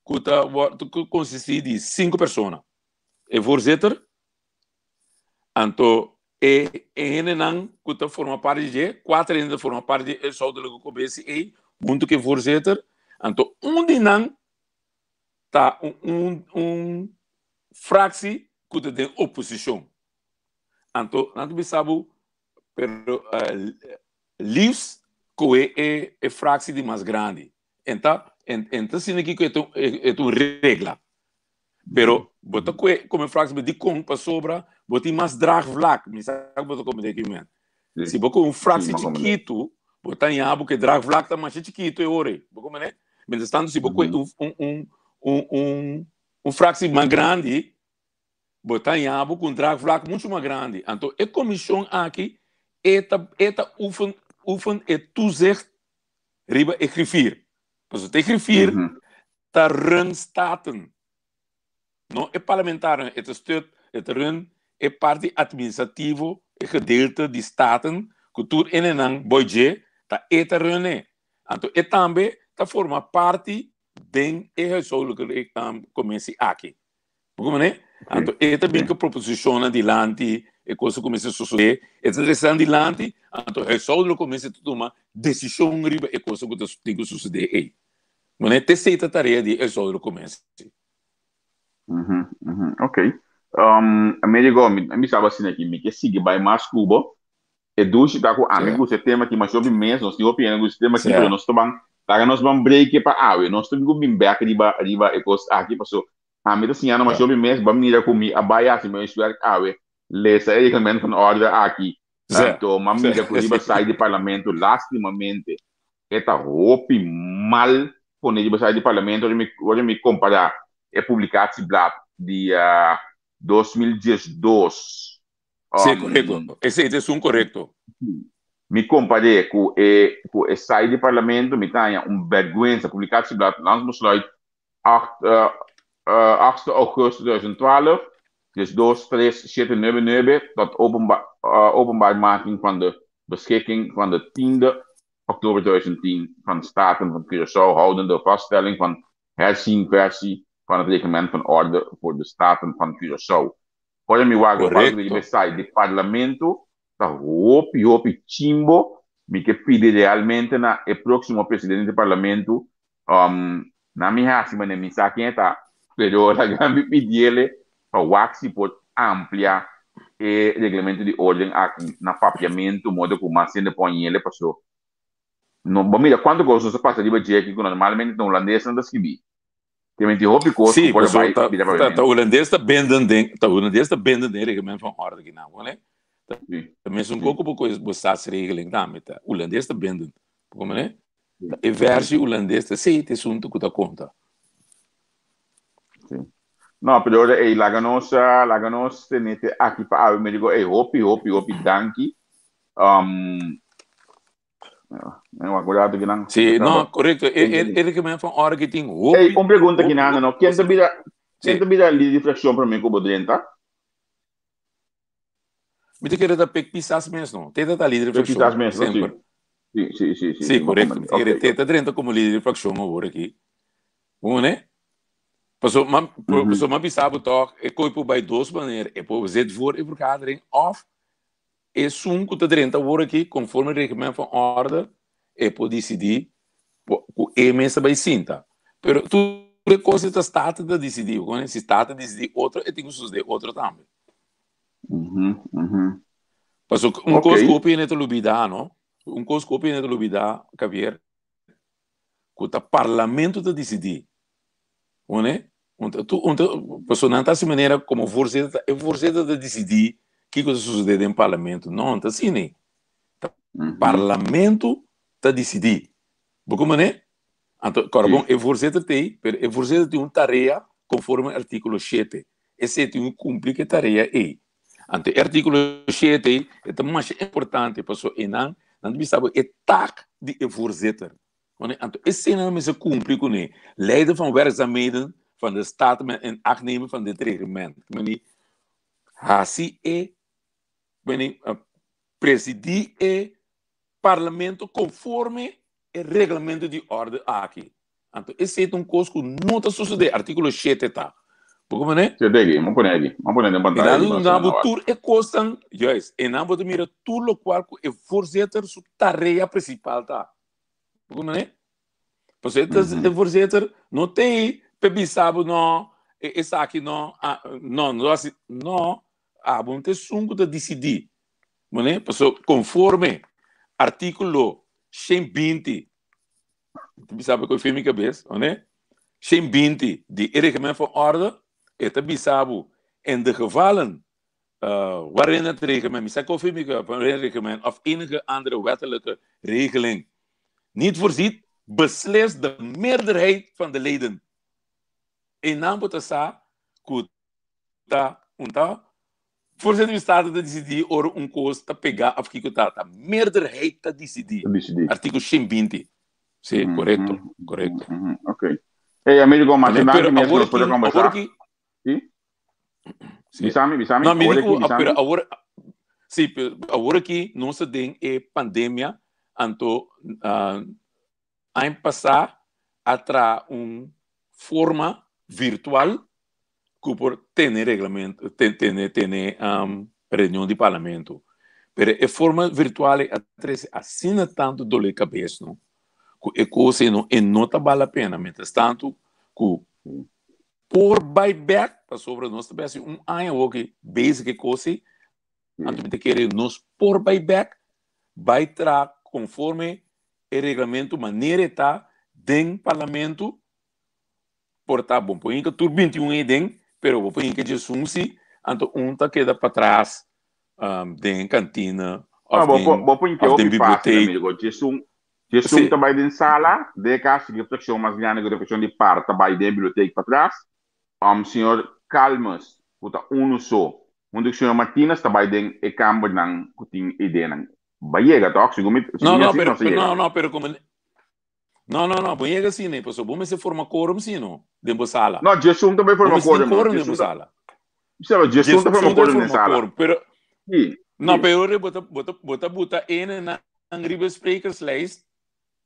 Speaker 4: ku ta wòrdu ku konsistí di sinku persona. E voorzitter, anto e hendenan ku ta forma parti di dje, kuater hende ta forma parti di e huishoudelijke commissie ei, huntu ku e voorzitter, anto un di nan ta un un fractie ku ta den oposishon. Anto nan ta bisa bo, pero liefst kohe e fractie di mas grandi. Enta, enta asina ki ku e ta e ta un regla. Pero bo ta kue kome fractie dikon? Pasobra bo tin mas draagvlak. Mi sa ku bo ta komprende ki men. Si bo kohe un fractie chikitu, bo ta haña bo ku e draagvlak ta masha chikitu e ora ei. Bo komprende? Mientras tanto si bo kohe un un un un un fractie mas grandi, bo ta haña bo ku un draagvlak muchu mas grandi. Anto e komishon aki e ta e ta oefen oefen e toezicht riba e griffier. Pasobra e griffier ta run Staten. No e parlamentarionan, e ta stut, e ta run e parti administrativo, e gedeelte di Staten ku tur enenan boi dje, ta e ta run e. Anto e tambe ta forma parti den e huishoudelijke commissie aki. Bo comprende? Anto e ta bin ku proposishonnan dilanti, e kos ku mester sosodé, e ta trese nan dilanti, anto huishoudelijke commissie ta tuma desishon riba e kos ku ta tin ku sosodé ei. Bo ne? T'esei ta tarea di e huishoudelijke commissie.
Speaker 1: Ok. Amerigo, mi a bisa bo asina aki, mi ke sigui bai mas ku bo. E dushi ta ku ami gusta e tema aki masha hopi mes, nos tin hopi hende gusta e tema aki, pero nos ta ban laga nos ban break e pa awe, nos ta bin ku bin bek riba riba e kos aki, paso ami ta siñando masha hopi mes, ban mira ku mi a bai hasi mi huiswerk awe, lesa e reglamento van orde aki, anto m'a mira ku riba site di parlamento lastimamente e ta hopi mal pone riba site di parlamento, ora mi ora mi kompara e publicatieblad di 2012.
Speaker 4: Sí, korekto. Esei ta esun korekto.
Speaker 1: Mi kompar'é ku e ku e site di parlamento, mi ta haña un bèrgwensa. Publicatieblad Landsbesluit 8 8 augustus 2012, 12 3 7 9 9 tot openba openbaarmaking van de beschikking van de 10 oktober 2010 van Staten van Curaçao houdende vaststelling van herzien versie van het reglement van orde voor de Staten van Curaçao. Ora mi wak lokual ku ta riba e site di Parlamento ta hopi hopi chimbo, mi ke pidi realmente na e próksimo presidente di Parlamento na mi hasi manera mi sa ken e ta, pero laga mi pidiele pa wak si por amplia e reglamento di orden aki na Papiamentu modo ku mas hende por hañ'ele paso no bo mira kuantu kos nos a pasa riba dje aki ku normalmente ta hulandesnan ta skibi. Te menti hopi kos
Speaker 4: ku por bai bira pa Ta hulandes ta benden den, ta hulandes ta benden den reglement van orde ki nan, wale? Ta mesun koko bo koe bo staatsregeling tambe, ta hulandes ta benden. Bo komprende? Ta e versie hulandes ta esei ta esuntu ku ta konta.
Speaker 1: Si. No, pero ora ei laga nos, laga nos tene te aki pa awe. Mi digo, ei, hopi, hopi, hopi danki. Um,
Speaker 4: Sí, no, correcto. E, e, e van orde que tin hopi.
Speaker 1: Hey, un pregunta aquí nada, no. Ken ta bira, ken ta bira líder de fracción para mí como drenta?
Speaker 4: Mi te kere ta pek pisas mes, no. Teta ta líder de fracción.
Speaker 1: Pisas mes, no, sí. Sí, sí, sí,
Speaker 4: sí. Sí, correcto. Mi te kere teta drenta como líder de fracción ahora aquí. Hoe, né? Paso, ma, paso, ma bisabo toch, e koipo bij dos manier. E po zit voor e vergadering of Esun ku ta drenta awor aki konforme reglement van orde e por disidí ku e mes ta bai sinta. Pero tur e kos ta Staten ta disidí. Si Staten disidí otro e tin ku sosodé otro tambe. Pasobra un kos ku hopi hende ta lubidá no, un kos ku hopi hende ta lubidá Javier. Ku ta parlamento ta disidí. Une? Un tu un ta pasobra nan ta hasi manera komo voorzitter ta e voorzitter ta disidí kiko ta sosodé den parlamento. No, no ta asina ei. Ta parlamento ta disidí. Bo ku manera? Anto kòrda bon, e voorzitter ta ei, pero e voorzitter tin un tarea konforme artíkulo shete. Esei tin ku kumpli ku e tarea ei. Anto e artíkulo shete ei e ta masha importante pasobra einan nan ta bisa bo e taak di e voorzitter. Wanneer anto esei nan mester kumpli kuné, leiden van werkzaamheden van de staat met in acht nemen van dit reglement. Meni hasi e meni presidí e parlamento konforme e reglamento di orde aki. Anto esei ta un kos ku no ta sosodé, artíkulo shete ta. Bo komprendé?
Speaker 1: Shete aki, mi a pone aki, mi a pone den pantaya aki
Speaker 4: pa nan bo tur e kosnan, juist, e nan bo ta mira tur lokual ku e voorzitter su tarea prinsipal ta. Bo komprendé? Pasobra e voorzitter no ta ei pa bisa bo no, esaki no, no, no hasi, no, abo no ta esun ku ta disidí. Bo Pasobra konforme artíkulo 120 Ta bisa bo ku e mi kabes, one? 120 di e reglement van orde, e ta bisa bo in de gevallen waarin het reglement, mi sa ku mi waarin het reglement of enige andere wettelijke regeling niet voorziet, beslist de meerderheid van de leden. E nan bo ta sa ku ta un ta Voorzitter di Staten ta disidí ora un kos ta pegá òf kiko ta. Ta meerderheid ta disidí.
Speaker 1: Ta disidí.
Speaker 4: Artíkulo 120. Sí, korekto, korekto.
Speaker 1: Ok. Hey, amigo, mas
Speaker 4: Pero
Speaker 1: danki mes
Speaker 4: awor
Speaker 1: nos por
Speaker 4: aki,
Speaker 1: kombersá.
Speaker 4: awor aki,
Speaker 1: Sí?
Speaker 4: sí.
Speaker 1: Bisami, bisami.
Speaker 4: No, mi
Speaker 1: Awor
Speaker 4: di
Speaker 1: aki,
Speaker 4: ku,
Speaker 1: bisami.
Speaker 4: pero awor, sí, pero awor aki nos ta den e pandemia, anto ah, Aña pasá a traha un forma virtual ku por tene reglamento, tene tene reunion di parlamento. Pero e forma virtual ei a trese asina tantu dolor di kabes no, ku e kos ei no e no ta bal la pena. Mientras tantu ku por bai bèk pasobra nos ta bai hasi un aña awoki bezig ku e kos ei, Anto mi ta kere nos por bai bek, bai traha konforme e reglamento manera e ta den parlamento. Por ta bon por hinka tur 21 ei den, pero bo por hinka djesun si, anto un ta keda patras den kantina
Speaker 1: No,
Speaker 4: of
Speaker 1: bo por
Speaker 4: den
Speaker 1: bo por hinka
Speaker 4: of den
Speaker 1: hopi fácil,
Speaker 4: biblioteek.
Speaker 1: amigo. Djesun djesun
Speaker 4: Si.
Speaker 1: ta bai den sala, den e kas di reflekshon mas grandi ku reflekshon di par ta bai den biblioteek patras. Señor Calmes ku ta unu so Huntu ku señor Martinez ta bai den e kambernan ku tin ideanan. Ba yega tok? Segun mi,
Speaker 4: No,
Speaker 1: segun mi
Speaker 4: no,
Speaker 1: asina
Speaker 4: pero,
Speaker 1: nos a
Speaker 4: pero
Speaker 1: yega.
Speaker 4: no, no, pero como No, no, no, bo yega asina, eh, pasobra bo mester forma quórum si no, den bo sala.
Speaker 1: No, djesun ta bai
Speaker 4: Bo
Speaker 1: forma
Speaker 4: mester tin
Speaker 1: quórum no.
Speaker 4: quórum den
Speaker 1: Djesun
Speaker 4: bo
Speaker 1: ta,
Speaker 4: sala.
Speaker 1: seba, djesun ta forma
Speaker 4: Djesun ta
Speaker 1: quórum den
Speaker 4: forma
Speaker 1: sala.
Speaker 4: quórum, pero
Speaker 1: Sí,
Speaker 4: no,
Speaker 1: sí.
Speaker 4: pero ora bo ta bo ta bo ta buta ene nan riba e sprekerslijst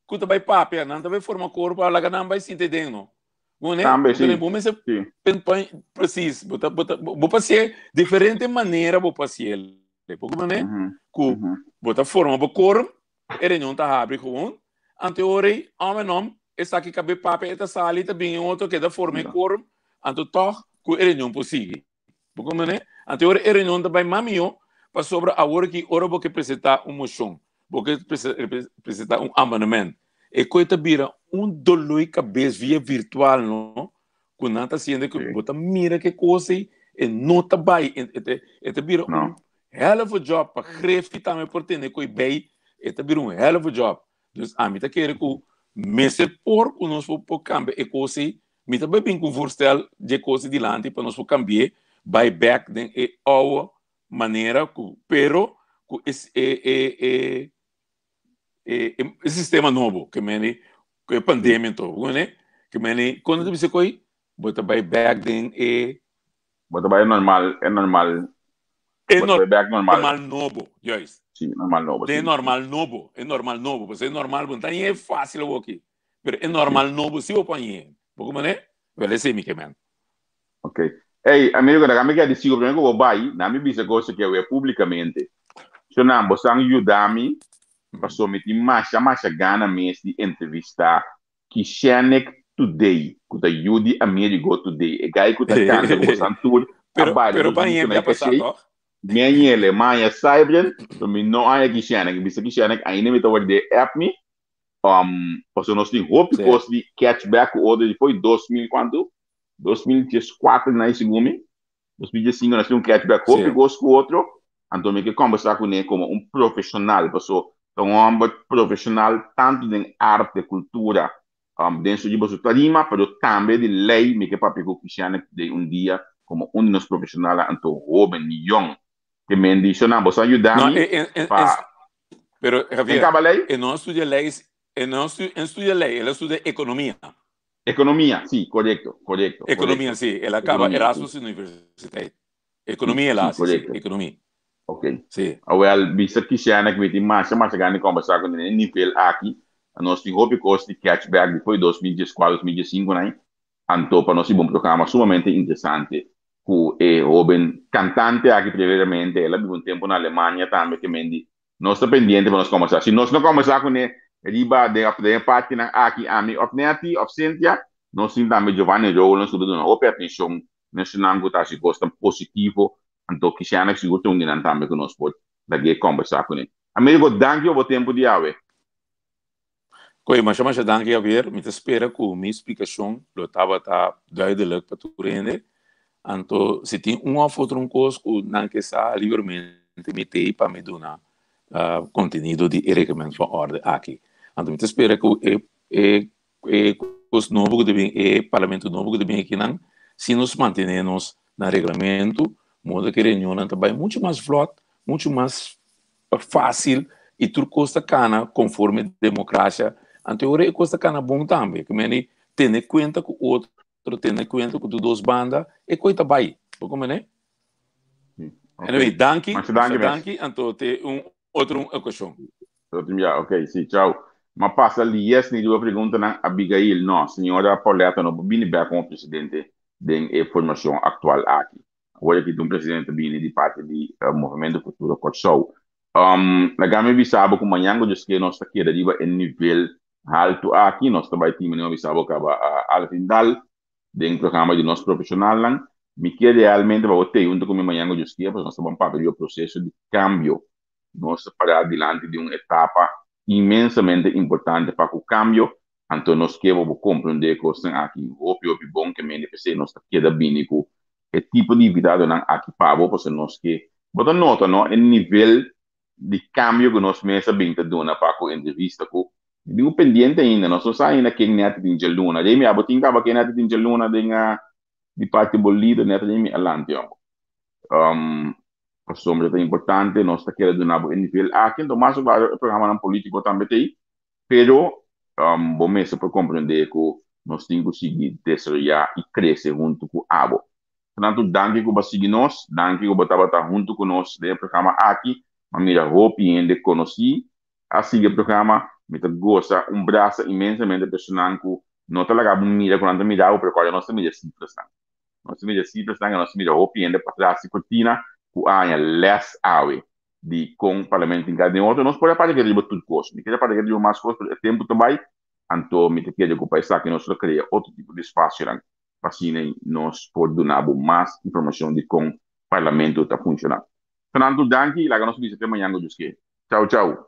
Speaker 4: ku ta bai papia, nan ta bai forma koro pa laga nan bai sinta den, no? Bo ne?
Speaker 1: Tambe,
Speaker 4: Bo
Speaker 1: sí.
Speaker 4: bo mester
Speaker 1: Sí.
Speaker 4: pinpoint precies, bo ta bo ta bo pasie diferente manera bo pasie. Bo ku ne? Ku bo ta forma bo koro, e reunion ta habri gewoon, anto ora ei om en om esaki kabe papia e ta sali ta bin e otro keda forma e koro, anto tog ku e reunion por sigui. Bo comprende? Anto ora e reunion ta bai mas mihó, pasobra awor aki ora bo ke presentá un moshon, bo ke presentá un amendement, e koe ta bira un doló di kabes via virtual no, ku nan ta hasiendo ku bo ta mira ke kos ei e no ta bai, e ta bira un hell of a job pa Griffie tambe por tene koe bei, e ta bira un hell of a job. Dus ami ta kere ku mester por ku nos por kambia e kos ei. Mi ta bai bin ku un voorstel dje kos ei dilanti pa nos por kambi'é bai bèk den e oude manera ku pero ku e e e e e sistema nobo ke meni ku e pandemia anto bo kono ke meni kono ta bisa koi bo ta bai bèk den e
Speaker 1: Bo ta bai normal, e normal.
Speaker 4: E
Speaker 1: Bo ta bai bèk normal.
Speaker 4: normal nobo, juist.
Speaker 1: Sí, normal nobo,
Speaker 4: Den
Speaker 1: sí.
Speaker 4: normal nobo, e normal nobo. Pasobra e normal bo no ta hañ'é fácil awor aki. Pero e normal nobo sí bo por hañ'é. Bo komo ne? Wel esei mi ke men.
Speaker 1: Ok. Ey, amigo, laga mi keda di sigur prome ku bo bai, na mi bisa kos aki awe públikamente. So nan, bo san yuda mi, pasobra mi tin masha masha gana mes di entrevistá Kishenik Today, ku ta yu di Amerigo Today, e gai ku ta kanta ku bosan tur a
Speaker 4: Pero,
Speaker 1: baila
Speaker 4: pero
Speaker 1: dos
Speaker 4: pa
Speaker 1: disco
Speaker 4: hende
Speaker 1: na
Speaker 4: a pasá
Speaker 1: Kashei.
Speaker 4: tòg?
Speaker 1: Mi a yele maña Cybrin, pero mi no haña Kishenik. Mi bisa Kishenik ainda mi ta wòrdu di e app mi. Pasobra nos tin hopi kos di catch back ku otro di foi 2000 kuantu? 2014 na segun mi. 2015 nos tin un catch back hopi kos ku otro. Anto mi ke kombersá kuné komo un profeshonal paso ta un hòmber profeshonal tantu den arte, kultura, den su riba su tarima pero tambe di lei mi ke papia ku Cristiane den un dia komo un di nos profeshonalnan anto hoben, yòn. Ke men di shonnan boso a yuda
Speaker 4: No,
Speaker 1: mi
Speaker 4: e, e, e,
Speaker 1: pa
Speaker 4: pero
Speaker 1: Den
Speaker 4: Javier,
Speaker 1: kaba lei?
Speaker 4: e no a studia lei, e no a stu, e studia lei, el a studia economia.
Speaker 1: Economia, sí, correcto, correcto,
Speaker 4: Economia,
Speaker 1: correcto.
Speaker 4: sí, el a caba
Speaker 1: Economia, sí.
Speaker 4: Erasmus Universiteit.
Speaker 1: Sí,
Speaker 4: Economia el a
Speaker 1: sí,
Speaker 4: haci, sí,
Speaker 1: correcto.
Speaker 4: economia.
Speaker 1: Ok.
Speaker 4: Sí.
Speaker 1: Awel, bisa Kisiana ku mi tin masha masha gana di kombersá ku e nivel aki. Nos tin hopi kos di catch back di foi 2014, 2015 nan. Anto pa nos hiba un programa sumamente interesante ku e hoben kantante aki primeramente. El a biba un tempu na Alemania tambe ke men di nos ta pendiente pa nos kombersá. Si nos no kombersá kuné riba den òf den e partinan aki ami òf Netty òf Cynthia, nos tin tambe Giovanni Rowlands ku ta duna hopi atenshon na esnan ku ta hasi kosnan positivo. Anto Kisiana sigur ta un di nan tambe ku nos por lag'é kombersá kuné. Amerigo, danki pa bo tempu di awe.
Speaker 4: Koe, masha masha danki Javier, mi ta spera ku mi splikashon lo tabata duidelijk pa tur hende. Anto si tin un òf otro un kos ku nan ke sa libermente mi t'ei pa mi duna kontenido di e reglement van orde aki. Anto mi ta spera ku e e e kos nobo ku ta bin e parlamento nobo ku ta bin akinan si nos mantene nos na reglamento modo ku e reunionnan ta bai muchu mas vlòt, muchu mas fácil y tur cos ta cana conforme democracia, anto ora e cos ta cana bon tambe, ke meni tene cuenta cu otro, tene cuenta cu tur dos banda, e coi ta bay, bo comprende?
Speaker 1: Ok.
Speaker 4: Anyway, danki,
Speaker 1: Masha danki
Speaker 4: masha
Speaker 1: mes.
Speaker 4: danki, anto te un otro un ocasion.
Speaker 1: Otro bia, ok, si, chao. Ma pasa Lies ni riba preguntanan Abigail, no, señora Pauletta no por bini bek como presidente den e formacion actual aki. Awor aki ta un presidente ta bini di parti di Movimento Futuro Kòrsou. Laga mi bisa bo ku mañan ku Dios ke nos ta keda riba e nivel haltu aki. Nos ta bai tin manera mi bisa bo kaba Alvin Daal den programa di nos profeshonalnan. Mi ke realmente pa bo tei huntu ku mi mañan ku Dios ke pasobra nos ta ban papia riba proseso di kambio. Nos ta pará dilanti di un etapa inmensamente importante pa ku kambio. Anto nos ke pa bo komprondé kosnan aki hopi hopi bon ke mende p'esei nos ta keda bini ku e tipo di invitadonan aki pa bo pasobra nos ke bo ta nota no e nivel di kambio ku nos mes a bin ta duna pa ku entrevista ku mi tin ku pendiente ainda nos no sa ainda ken nèt tin djaluna Jamie abo tin kaba ken nèt tin djaluna den di parti bo lider nèt Jamie alanti amo pasobra ta importante nos ta keda duna bo e nivel aki anto mas klaro e programanan politiko tambe ta ei Pero bo mester por comprende cu nos tin cu sigui desaroya y crece hunto cu abo. Tanto danki cu bo a sigui nos, danki cu bo tabata hunto cu nos den e programa aki. Mi a mira hopi hende conoci a sigui e programa. Mi ta goza un brasa inmensamente personan cu no ta laga bo mira cu nan ta mira bo, pero cual nos ta mira cifrasnan. Nos ta mira cifrasnan y nos ta mira hopi hende patras di cortina cu a haña les awe. Di kon parlamento tin kada den otro. Nos por a papia riba tur kos. Mi kere papia riba mas kos, pero e tempu ta bai, anto mi ta kere ku pa esaki nos lo krea otro tipo di espasionan pa asina nos por duna bo mas informashon di kon parlamento ta funshoná. Fernando, danki i laga nos bisa te mañan ku Dios ke. Chau chau.